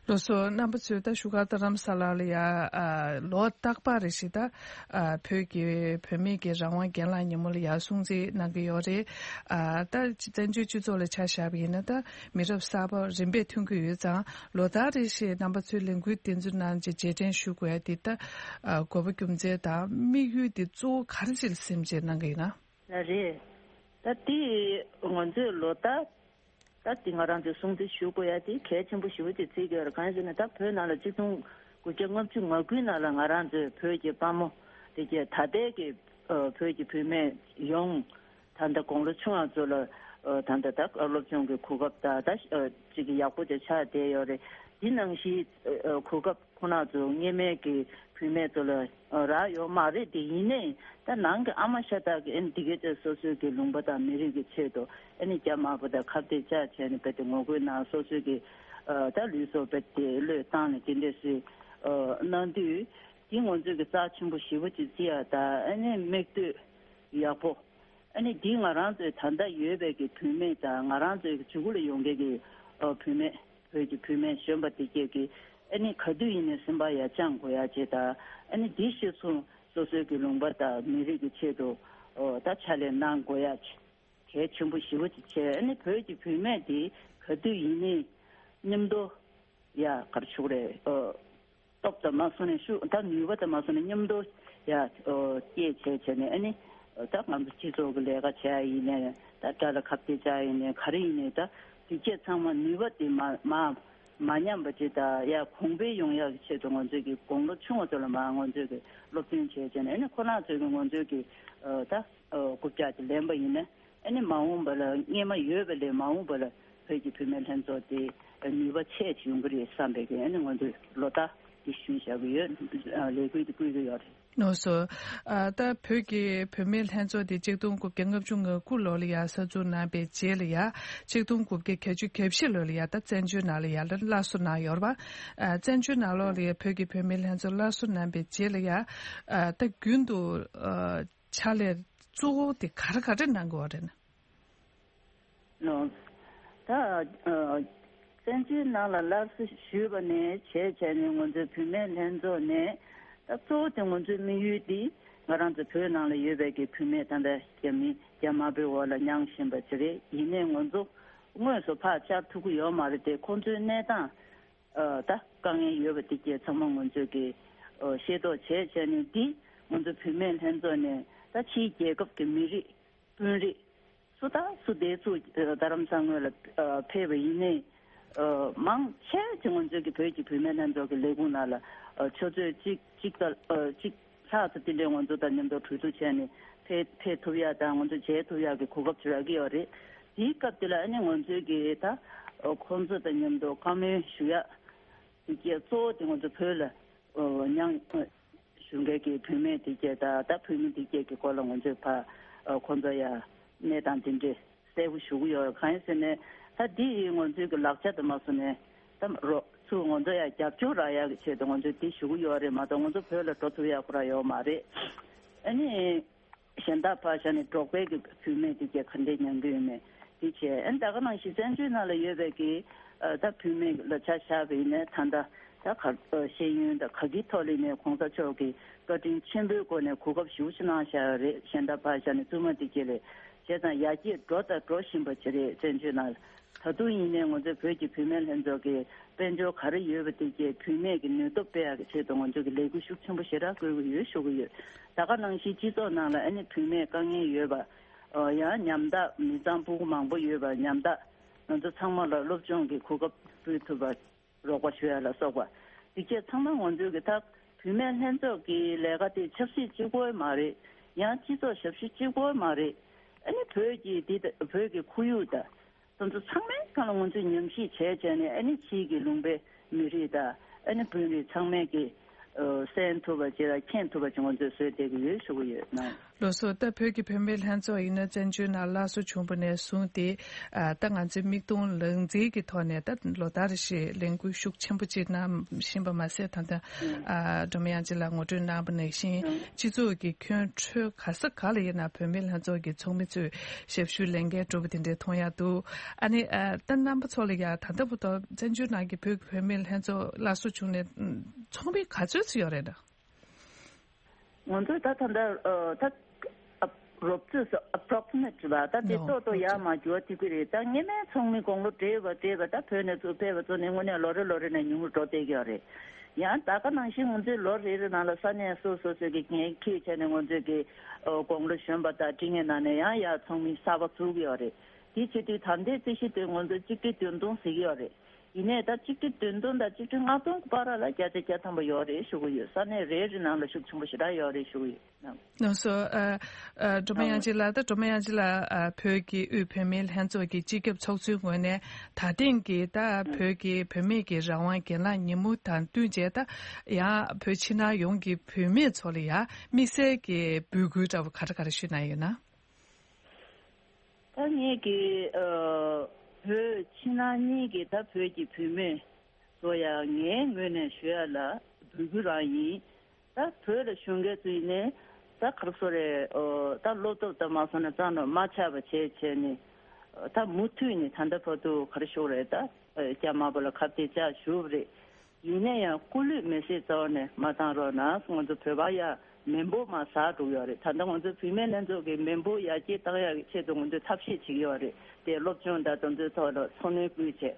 ལགས་སོ། རྣམ་པ་ཚོས་ད་བཞུགས་སྒར་རྡ་རམ་ས་ལ་ལ་ཡ་ཨ་ལོ་རྟག་པར་རེ་ཞིག་ད་ཨ་བོད་ཀྱི་བུད་མེད་ཀྱི་རང་དབང་གྱེན་ལངས་ཉིན་མོ་ལ་ཡ་སྲུང་བརྩི་གནང་གི་ཡོད་རེད། ཨ་ད་བཙན་བྱོལ་སྤྱི་ཚོགས་ལ་ཆ་བཞག་པ་ཡིན་ན་ད་མི་རབས་གསར་པ་རིམ་པས་ཐོན་གྱི་ཡོད་ཙང་། ལོ་ལྟར་རེ་བཞིན་རྣམ་པ་ཚོའི་ལས་འགུལ་འདི་ཚོའི་ནང་གི་རྗེས་དྲན་ཞུ་དགོས་ཡ་འདི་ད་ཨ་དགོས་པ་རྒྱུ་མཚན་དང་དམིགས་ཡུལ་འདི་གཙོ་བོ་ག་རེ་ཅིག་ལ་སེམས་ཅན་གནང་གི་ཡིན་ན། ལགས་རེད། ད་འདི་ང་ཚོས་ལོ་ལྟར་ད་འདི་ང་རང་ཚོས་སྲུང་བརྩི་ཞུ་དགོས་ཡ་དེ་གལ་ཆེན་པོ་ཞེ་པོ་ཅིག་བརྩི་གི་ཡོད་རེད། གང་ཡིན་ཟེར་ན་ད་བོད་ནང་ལ་ཆིག་སྟོང་དགུ་བརྒྱ་ལྔ་བཅུ་ང་དགུའི་ནང་ལ་ང་རང་ཚོའི་བོད་ཀྱི་དཔའ་མོ་དེ་གྱད་ད་ལྟའི་གི་ཨ་བོད་ཀྱི་བུད་མེད་ཡོངས་ད་ལྟ་དགུང་ལོ་ཆུང་བ་ཚོ་ལ་ཨ་ད་ལྟ་ད་སློབ་སྦྱོང་གི་གོ་སྐབས་ད་ད་ཨ་ཅིག་གི་ཡག་པོ་དེ་ཆགས་བསྡད་ཡོད་རེད། འདི་ནང་བཞིན་ཨ་གོ་སྐབས་ཁོ་ན་ཚོ་སྔོན་མའི་གི་བུད་མེད་ཚོ་ལ་རག་ཡོད་མ་རེད། དེ་ཡིན་ནའི་ད་ནང་གི་ཨ་མ་ཤ་སྟག་གི་ཨ་ནི་དེ་གའི་ཚོས་སོ་སོའི་གི་ལུང་པ་དང་མི་རིགས་ཀྱི་ཆེད་དུ་ཨ་ནི་རྒྱ་དམར་པོ་དང་ཁ་གཏད་བཅག་བྱས་ནས་རྦད་དེ་ངོ་རྒོལ་གནང་། སོ་སོའི་གི་ཨ་ད་ལུས་སྲོག་རྦད་དེ་བློས་བཏང་ནས་དེ་འདྲས་སེ་ཨ་གནང་དུས་དེ་ང་ཚོའི་གི་རྩ་ཆེན་པོ་ཞེ་པོ་ཅིག་བརྩི་ཡ་ད་ཨ་ནི་མིག་ལྟོས་ཡག་པོ། ཨ་ནི་འདི་ང་རང་ཚོའི་ད་ལྟ་ཡོད་པའི་གི་བུད་མེད་དང་ང་རང་ཚོའི་གི་མཇུག་ལ་ཡོང་མཁན་གི་ཨ་བུད་མེད་བོད་ཀྱི་བུད་མེད་གཞོན་པ་དེ་གྱད་ཀྱི་ཨ་ནི་ག་དུས་ཡིན་ནའི་སེམས་པ་ཡ་བཅངས་དགོས་ཡ་ཅིག་དང་ཨ་ནི་འདི་གཞིར་བཟུང་སོ་སོའི་གི་ལུང་པ་དང་མི་རིགས་ཀྱི་ཆེད་དུ་ཨོ་ད་ཕྱག་ལས་གནང་དགོས་ཡ་ཅིག་གལ་ཆེན་པོ་ཞེ་པོ་ཅིག་བྱས། ཨ་ནི་བོད་ཀྱི་བུད་མེད་དེ་ག་དུས་ཡིན་ནའི་མཉམ་དུ་ཡ་གར་ཆུག་རེད་ཨོ། སྟོབས་དང་མ་སོང་ནས་ཤུགས་ད་ནུས་པ་དང་མ་སོང་ནས་མཉམ་དུ་ཡ་ཨོ་སྐྱེད་བྱས་བྱས་ནས་ཨ་ནི་ད་ང་ཚོ་སྤྱི་ཚོགས་ཀྱི་ལས་ཀ་བྱས་ཡིན་ནའི་ད་དགྲ་ལ་ཁ་གཏད་བཅག་ཡིན་ནའི་ག་རེ་ཡིན་ནའི་ད་དེ་གྱད་ཚང་མ་ནུས་པ་དེ་མ་མ་མ་ཉམས་པ་ཅིག་དང་ཡ་གོང་འཕེལ་ཡོང་ཡག་གི་ཆེད་དུ་ང་ཚོས་ཀྱི་དགུང་ལོ་ཆུང་བ་ཚོ་ལ་མ་ང་ཚོས་ཀྱི་སློབ་སྟོན་བྱས་བྱས་ནས་ཨ་ནི་ཁོ་རང་ཚོས་ཀྱི་ང་ཚོས་ཀྱི་ཨོ་ད་ཨོ་རྐུབ་བཀྱག་ཅིག་ལེན་པ་ཡིན་ན། ཨ་ནི་མ་འོངས་པ་ལ་སྔོན་མ་ཡོད་པ་ལས་མ་འོངས་པ་ལ་བོད་ཀྱི་བུད་མེད་ལྷན་ཚོགས་དེ་ནུས་པ་ཆེ་ཅིག་ཡོང་གི་རེད་བསམ་པའི་གི་ཨ་ནི་ང་ཚོས་ལོ་ལྟར་དེ་ཞུས་བཞག་གི་ཡོད། ལས་འགུལ་དེ་སྐུལ་གི་ཡོད་རེད། ནོ་སོ། ཨ་ད་བོད་ཀྱི་བུད་མེད་ལྷན་ཚོགས་དེ་ཆིག་སྟོང་དགུ་བརྒྱ་ལྔ་བཅུ་ང་དགུ་ལོ་ལ་ཡ་གསར་འཛུགས་གནང་པའི་རྗེས་ལ་ཡ་ཆིག་སྟོང་དགུ་བརྒྱ་བརྒྱད་ཅུ་གྱ་བཞི་ལོ་ལ་ཡ་ད་བཙན་བྱོལ་ནང་ལ་ཡ་ལ་སླར་གསོ་གནང་ཡོད་རེད་པ། ཨ་བཙན་བྱོལ་ནང་ལོགས་ལ་ཡ་བོད་ཀྱི་བུད་མེད་ལྷན་ཚོགས་སླར་གསོ་གནང་པའི་རྗེས་ལ་ཡ་ཨ་ད་རྒྱུན་དུ་ཨ། ཕྱག་ལས་གཙོ་བོ་དེ་ག་རེ་ག་རེ་གནང་དགོས་པ་རེད་ན། ལོ། ད་ཨ་བཙན་བྱོལ་ནང་ལ་སླར་གསོ་ཞུས་པ་ནས་བྱས་བྱས་ནས་ང་ཚོའི་བུད་མེད་ལྷན་ཚོགས་ནས་ད་གཙོ་བོ་དེ་ང་ཚོའི་དམིགས་ཡུལ་འདི་ང་རང་ཚོ་བོད་ནང་ལ་ཡོད་པའི་གི་བུད་མེད་ད་ལྟ་རྒྱ་མི་རྒྱ་དམར་པོའི་འོག་ལ་མྱངས་བཞིན་པ་ཅིག་རེད། ཡིན་ནའི་ང་ཚོ་དངོས་སུ་ཕར་བཅར་ཐུབ་ཀྱི་ཡོད་མ་རེད་དེ། ཁོང་ཚོའི་གནས་སྟངས་ཨ་ད་དཀའ་ངལ་ཡོད་པ་དེ་གྱད་ཚང་མ་ང་ཚོས་ཀྱི་ཨ་ཤེས་རྟོགས་བྱས་བྱས་ནས་འདི་ང་ཚོ་བུད་མེད་ལྷན་ཚོགས་ནས་ད་ཕྱིའི་རྒྱལ་ཁབ་ཀྱི་མི་རིགས་དཔོན་རིགས་སུ་དང་སུ་དེ་ཚོ་ཨ་རྡ་རམ་ས་ངོས་ལ་ཨ་ཕེབས་པ་ཡིན་ནའི་ཨ་མང་ཆེ་ཅིག་ང་ཚོའི་གི་བོད་ཀྱི་བུད་མེད་ལྷན་ཚོགས་ཀྱི་ལས་ཁུངས་ནང་ལ་ཨ་ཆུ་ཚོད་གཅིག་གཅིག་ལྟར་ཨ་གཅིག་ལྷག་ཙམ་དེ་འདྲའི་ང་ཚོ་དང་མཉམ་དུ་གྲོས་བསྡུར་བྱས་ནས་ཕེབས་ཕེབས་ཐུབ་ཡག་དང་ང་ཚོ་མཇལ་ཐུབ་ཡག་གི་གོ་སྐབས་ཅིག་རག་གི་ཡོད་རེད། དེའི་སྐབས་དེ་ལ་ཨ་ནི་ང་ཚོའི་གི་ད་ཨ་ཁོང་ཚོ་དང་མཉམ་དུ་བཀའ་མོལ་ཞུ་ཡག་དེ་གྱད་གཙོ་བོ་དེ་ང་ཚོ་བོད་ལ་ཨ་མྱངས་བཞུགས་མཁན་གྱི་བུད་མེད་དེ་གྱད་དང་ད་བུད་མེད་དེ་གྱད་ཀྱི་སྐོར་ལ་ང་ཚོས་ཕར་ཨ་ཁོང་ཚོ་ཡ་གནས་སྟངས་དེ་འདྲའི་གསལ་པོ་ཞུ་གི་ཡོད། གང་ཡིན་ཟེར་ན་ད་འདི་ཡི་ང་ཚོའི་གི་ལག་ཆ་དུ་མ་སོང་ནས་ད་རོགས་ཚུར་ང་ཚོ་ཡ་རྒྱབ་སྐྱོར་རག་ཡག་གི་ཆེད་དུ་ང་ཚོས་འདི་ཞུ་གི་ཡོད་རེད་མ་གཏོགས་ང་ཚོ་བོད་ལ་འགྲོ་ཐུབ་ཡག་ཁོ་རང་ཡོད་མ་རེད། ཨ་ནི། གཞན་དག་ཕར་བཞག་ནས་འབྲོག་པའི་གི་བུད་མེད་དེ་གྱད་ག་འདྲས་མྱངས་ཀྱི་ཡོད་མེད་དེ་བྱས། ཨ་ནི་ད་ག་ནང་བཞིན་བཙན་བྱོལ་ནང་ལ་ཡོད་པའི་གི་ཨ་ད་བུད་མེད་ལ་ཆ་བཞག་པ་ཡིན་ན་ད་ལྟ་ད་ག་ཨ་ཤེས་ཡོན་དང་ག་གི་ཐོག་ལ་ནས་གོང་ས་མཆོག་གི་བཀའ་དྲིན་ཆེན་པོའི་སྒོ་ནས་གོ་སྐབས་ཞེ་པོ་ཅིག་གནང་བཞག་ཡོད་རེད། གཞན་དག་ཕར་བཞག་ནས་བཙུན་མ་དེ་གྱད་ལ་བྱས་ཙང་ཡར་རྒྱས་འགྲོ་དང་འགྲོ་བཞིན་པ་ཅིག་རེད། བཙན་བྱོལ་ནང་ད་དུང་ཡིན་ནའི་ང་ཚོའི་བོད་ཀྱི་བུད་མེད་ལྷན་ཚོགས་ཀྱི་དཔལ་འབྱོར་ག་རེ་ཡོད་པ་དེ་གྱད་བུད་མེད་ཀྱི་ནུས་སྟོབས་སྤེལ་ཡག་གི་ཆེད་དུ་ང་ཚོ་གི་ལས་འགུལ་ཤུགས་ཆེན་པོ་ཞེ་དྲག་སྐུལ་གྱི་ཡོད་ཞུ་གི་ཡོད། ད་ག་ནང་བཞིན་སྤྱི་ཚོགས་ནང་ལ་ཨ་ནི་བུད་མེད་དཀའ་ངལ་ཡོད་པ། ཨོ་ཡང་ཉམ་ཐག་མི་གཙང་ཕྲུ་གུ་མང་པོ་ཡོད་པ། ཉམ་ཐག་ང་ཚོ་ཚང་མ་ལ་སློབ་སྦྱོང་གི་གོ་སྐབས་སྤྲོད་ཐུབ་པ། རོགས་པ་ཞུ་ཡ་ལ་སོགས་པ། དེ་གྱད་ཚང་མ་ང་ཚོའི་གི་ད་བུད་མེད་ལྷན་ཚོགས་ཀྱི་ལས་ཀ་དེ་ཆབ་སྲིད་གཅིག་པོ་མ་རེད། ཡང་སྤྱི་ཚོགས་ཞབས་ཞུ་གཅིག་པོ་མ་རེད། ཨ་ནི་བོད་ཀྱི་འདི་ད་བོད་ཀྱི་ཁོར་ཡུག་དང་དེ་ཚོ་ཚང་མའི་སྒང་ལ་ང་ཚོས་ཉམས་ཞིབ་བྱས་བྱས་ནས་ཨ་ནི་ཕྱིའི་གི་ལུང་པའི་མི་རིགས་དང་ཨ་ནི་དཔོན་རིགས་ཚང་མས་ཀྱི་ཨ་གསན་ཐུབ་པ་ཅིག་དང་མཁྱེན་ཐུབ་པ་ཅིག་ང་ཚོས་བཟོས་བསྡད་ཀྱི་ཡོད་ཞུ་གི་ཡོད་ན། ལགས་སོ། ད་བོད་ཀྱི་བུད་མེད་ལྷན་ཚོགས་ཡིན་ན་བཙན་བྱོལ་ནང་སླར་གསོ་བྱུང་བ་ནས་བཟུང་སྟེ། ཨ། ད་ང་ཚོའི་མིག་མཐོང་ལག་འཛིན་གྱི་ཐོག་ནས་ད་ལོ་ལྟར་བཞིན་ལས་འགུལ་ཤུགས་ཆེན་པོ་ཅིག་གནང་བཞིན་པ་མ་ཟད། ད་ལྟ་ཨ་སྒྲོལ་མ་དབྱངས་ཅན་ལགས་ངོ་སྤྲོད་གནང་བ་ནང་བཞིན། སྤྱི་ཚོགས་ཀྱི་ཁྱོན་ཁྲོད་ག་ས་ག་ལ་ཡིན་ན་བུད་མེད་ལྷན་ཚོགས་ཀྱི་ཚོགས་མི་ཚོས་ཞབས་ཞུ་ལས་འགན་སྒྲུབ་པ་དེ་འདྲ་མཐོང་ཡག་འདུག་ཨ་ནི་ཨ་ད་རྣམ་པ་ཚོ་ལ་ཡ་ད་ལྟ་བར་དུ་བཙན་བྱོལ་ནང་གི་བོད་ཀྱི་བུད་མེད་ལྷན་ཚོགས་སླར་གསོ་བྱུང་ནས་ཚོགས་མི་ག་ཚོད་ཙམ་ཡོད་རེད་ན། ང་ཚོས་ད་ད་ལྟ་ཨ་ད་ཨ་རོབ་ཙམ་ཨ་པྲོག་སི་མེ་ཊི་ལ་ད་དེ་ནོ། ཏོག་ཏོག་ཡར་མར་འགྱུར་བ་ཐེབས་ཀྱི་རེད། ད་སྔོན་མའི་ཚོགས་མི་དགུང་ལོ་བགྲེས་པ་བགྲེས་པ་ད་བོད་ནས་ཚུར་ཕེབས་པ་ཚོ་ནི་དངོས་གནས་ལོ་རེ་ལོ་རེ་ནས་ཉུང་རུ་འགྲོ་བསྡད་ཀྱི་ཡོད་རེད། ཡང་ད་ག་ནང་བཞིན་ང་ཚོའི་ལོ་རེ་རེ་ནང་ལ་ས་གནས་སོ་སོ་སོ་སོའི་གི་འགན་འཁྱེར་བྱས་ནས་ང་ཚོའི་གི་ཨ་དགུང་ལོ་གཞོན་པ་དང་འབྲིང་བའི་ནང་ནས་ཡང་ཡར་ཚོགས་མི་གསར་པ་བཙུགས་ཀྱི་ཡོད་རེད། དེ་བྱེད་དུས་ད་ལྟའི་རྩིས་གཞི་དེ་ང་ཚོ་གཅིག་ཁྲི་བདུན་སྟོང་ཟེར་གྱི་ཡོད་རེད། ཡིན་ནའི་ད་གཅིག་ཁྲི་བདུན་སྟོང་དང་གཅིག་ཁྲི་ལྔ་སྟོང་གི་བར་ལ་བརྒྱ་ཆ་བརྒྱ་ཐམ་པ་ཡོད་རེད་ཞུ་གི་ཡོད། ས་གནས་རེ་རེ་ནང་ལ་ཤུགས་ཆེན་པོ་ཞེ་དྲག་ཡོད་རེད་ཞུ་གི་ཡོད། ལགས་སོ། ཨ་ཨ་སྒྲོལ་མ་དབྱངས་ཅན་ལགས། ད་སྒྲོལ་མ་དབྱངས་ཅན་ལགས། ཨ་བོད་ཀྱི་དབུས་བུད་མེད་ལྷན་ཚོགས་ཀྱི་སྤྱི་ཁྱབ་ཚོགས་གཙོའི་ངོས་ནས་ད་ཐེངས་ཀྱི་ད་བོད་ཀྱི་བུད་མེད་ཀྱི་རང་དབང་སྒེར་ལངས་ཉིན་མོ་དང་བསྟུན་བྱས། ད་ཡང་བོད་ཕྱི་ནང་ཡོངས་ཀྱི་བུད་མེད་ཚོ་ལ་ཡང་དམིགས་བསལ་གྱི་འབོད་སྐུལ་འདྲ་བོ་ག་རེ་ག་རེ་ཞུས་གནང་ཡོད་ན། ད་ངས་ཀྱི་ཨ་བོད་ཕྱི་ནང་གཉིས་ཀྱི་ད་བོད་ཀྱི་བུད་མེད་ཚོ་ཡང་ངའི་ངོས་ནས་ཞུ་ཡ་ལ་འབོད་སྐུལ་རང་ཡིན། ད་བོད་ལ་བཞུགས་མཁན་ཚོ་ཡིན་ནའི་ད་ག་རེ་ཟེར་རེད། ཨོ་ད་བློ་སྟོབས་ད་མ་སོང་ན་རྩ་ནས་མ་ཆག་པ་བྱས་བྱས་ནས་ད་མུ་མཐུད་ནས་ད་ལྟ་བར་དུ་ག་རེ་ཞུ་དགོས་རེད། ད་རྒྱ་དམར་པོ་ལ་ཁ་གཏད་བཅག་བཞུགས་པ་རེད། ཡིན་ན་ཡང་སྐུ་ལུས་མེ་སྲེག་རྩ་བ་ནས་མ་བཏང་རོགས་གནང་། ང་ཚོ་བོད་པ་ཡ་མི་འབོར་མར་ཟག་འགྲོ་གི་ཡོད་རེད། ད་ལྟ་ང་ཚོ་བུད་མེད་ལྷན་ཚོགས་ཀྱི་མི་འབོར་ཡར་རྒྱས་བཏང་ཡག་གི་ཆེད་དུ་ང་ཚོས་ཐབས་ཤེས་བྱེད་ཀྱི་ཡོད་རེད་དེ། སློབ་སྦྱོང་དང་དེ་ཚོའི་ཐོག་ལ་འཚོ་སྣོན་སྤུས་བྱས།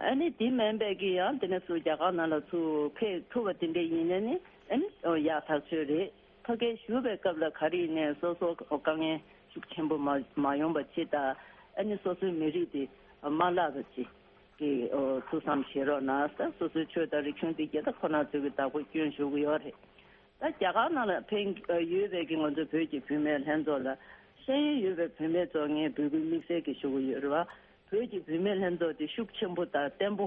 ཨ་ནི་དེ་མིན་པའི་གི་ཡང་དེ་ནས་ཚུར་རྒྱ་གར་ནང་ལ་ཚུར་ཕེབས་ཐུབ་པ་དེ་འདྲ་ཡིན་ན་ནི་ཨ་ནི་ཡག་ཐག་ཆོད་རེད། ཕ་གིར་བཞུགས་པའི་སྐབས་ལ་ག་རེ་ཡིན་ནའི་སོ་སོ་དཀའ་ངལ་ཤུགས་ཆེན་པོ་མ་མ་ཡོང་པ་བྱེད་དང་། ཨ་ནི་སོ་སོའི་མི་རིགས་དེ་མ་བརླག་པ་བྱེད། གི་ཨོ་ཐུགས་བསམ་བཞེས་རོགས་གནང་། ད་སོ་སོའི་ཆོས་དང་རིག་གཞུང་དེ་རྒྱལ་ཁབ་ཁོ་ན་ཚོའི་གི་བདག་པོ་སྐྱོན་ཞུ་གི་ཡོད་རེད། ད་རྒྱ་གར་ནང་ལ་ཕེབས་ཡོད་པའི་གི་ང་ཚོ་བོད་ཀྱི་བུད་མེད་ལྷན་ཚོགས་ལ་ཤེས་ཡོན་ཡོད་པའི་བུད་མེད་ཚོ་ངས་འབོད་སྐུལ་དམིགས་བསལ་གྱི་ཞུ་གི་ཡོད་རེད་བ། བོད་ཀྱི་བུད་མེད་ལྷན་ཚོགས་དེ་ཤུགས་ཆེན་པོ་དང་བརྟན་པོ་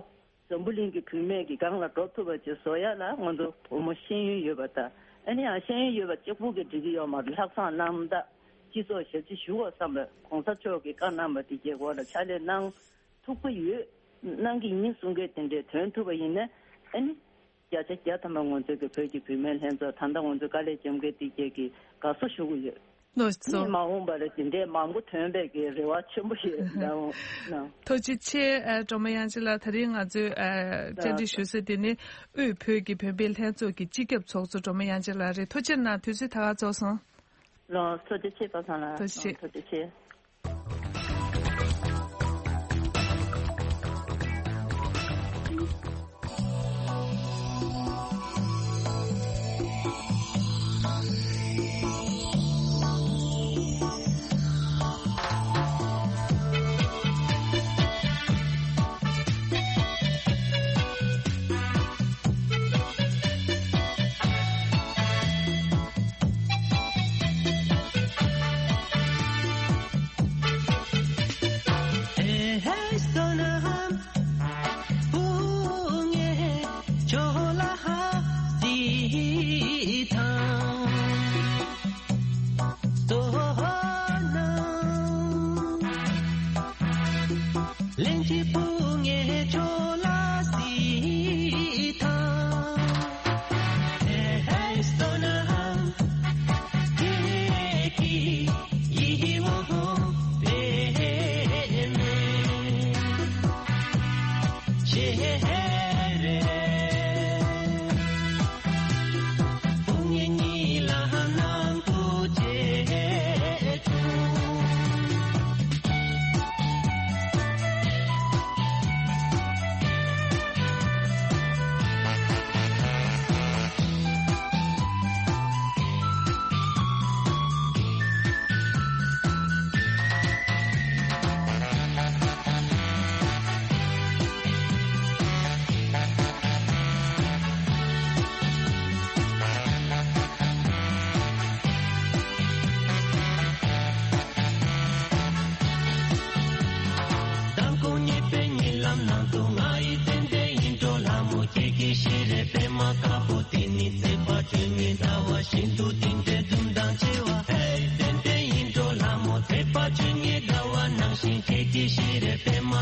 འཛམ་བུ་གླིང་གི་བུད་མེད་ཀྱི་སྒང་ལ་འགྲོ་ཐུབ་པ་ཅིག་བཟོ་ཡ་ལ་ང་ཚོ་བུ་མོ་ཤེས་ཡོན་ཡོད་པ་དང་། ཨ་ནི་ཡང་ཤེས་ཡོན་ཡོད་པ་གཅིག་པུ་གིས་འགྲིག་གི་ཡོད་མ་རེད། ལྷག་བསམ་རྣམ་དག་སྤྱི་ཚོགས་ཞབས་ཕྱི་ཞུ་དགོས་བསམ་པའི་གོང་ས་མཆོག་གིས་བཀའ་གནང་བ་དེ་གི་འོག་ལ་ཕྱག་ལས་གནང་ཐུབ་ཀྱི་ཡོད། གནང་གི་ཡིན་གསུང་མཁན་དེ་འདྲས་ཐོན་ཐུབ་པ་ཡིན་ན་ཨ་ནི་བརྒྱ་ཆ་བརྒྱ་ཐམ་པ་ང་ཚོའི་གི་བོད་ཀྱི་བུད་མེད་ལྷན་ཚོགས་ད་ལྟ་ང་ཚོའི་དཀའ་ལས་བརྒྱབ་མཁན་དེ་གི་དགའ་བསུ་ཞུ་གི་ཡོད། ལགས་སོ། ཨ་ནི་མ་འོངས་པ་ལ་དེ་འདྲས་མང་པོ་ཐོན་པའི་གི་རེ་བ་ཆེན་པོ་ཞིག་འདྲ་འོང་ན། ཐུགས་རྗེ་ཆེ། ཨ་སྒྲོལ་མ་དབྱངས་ཅན་ལགས། ད་རིང་ང་ཚོས་ཨ་བཅར་འདྲི་ཞུ་ས་དེ་ནི་དབུས་བོད་ཀྱི་བུད་མེད་ལྷན་ཚོགས་ཀྱི་སྤྱི་ཁྱབ་ཚོགས་གཙོ་སྒྲོལ་མ་དབྱངས་ཅན་ལགས་རེད། ཐུགས་རྗེ་གནང་། དུས་ཚོད་ད་ག་རྫོགས་སོང་། ལགས། ཐུགས་རྗེ་ཆེ་པ་སངས་ལགས། ཐུགས་རྗེ་ཆེ། ཐུགས་རྗེ་ཆེ།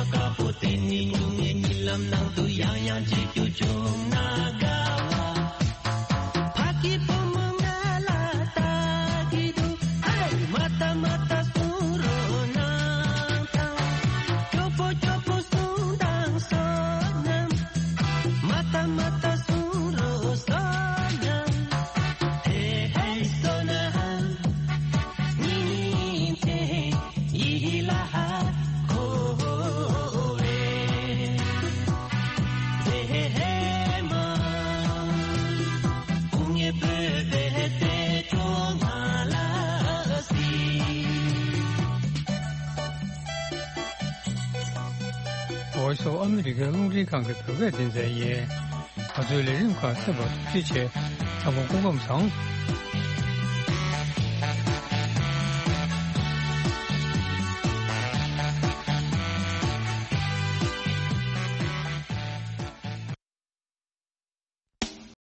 དཀར་པོ་དེ་ནི་སྨྱུང་གནས་གཉིད་ལམ་ནང་དུ་ཡང་ཡང་མཇལ་རྒྱུ་བྱུང་ན་དགའ་བ། ཕ་གི་བུ་མོ་ང་ལ་ལྟ་གི་འདུག་ཧེ། མ་ལྟ་མ་ལྟ་གསུང་རོགས་གནང་དང་། སྐྱོ་པོ་སྐྱོ་པོ་གསུང་དང་བསོད་ནམས། མ་ལྟ་མ་ལྟ་གསུང་རོགས་བསོད་ནམས། ཧེ་ཧེ་བསོད་ནམས། Voice of America རླུང་འཕྲིན་ཁང་གི་བོད་སྐད་སྡེ་ཚན་ཡིན། ང་ཚོའི་ལས་རིམ་ཁག་གསན་པར་ཐུགས་རྗེ་ཆེ། ཚང་མ་སྐུ་ཁམས་བཟང་།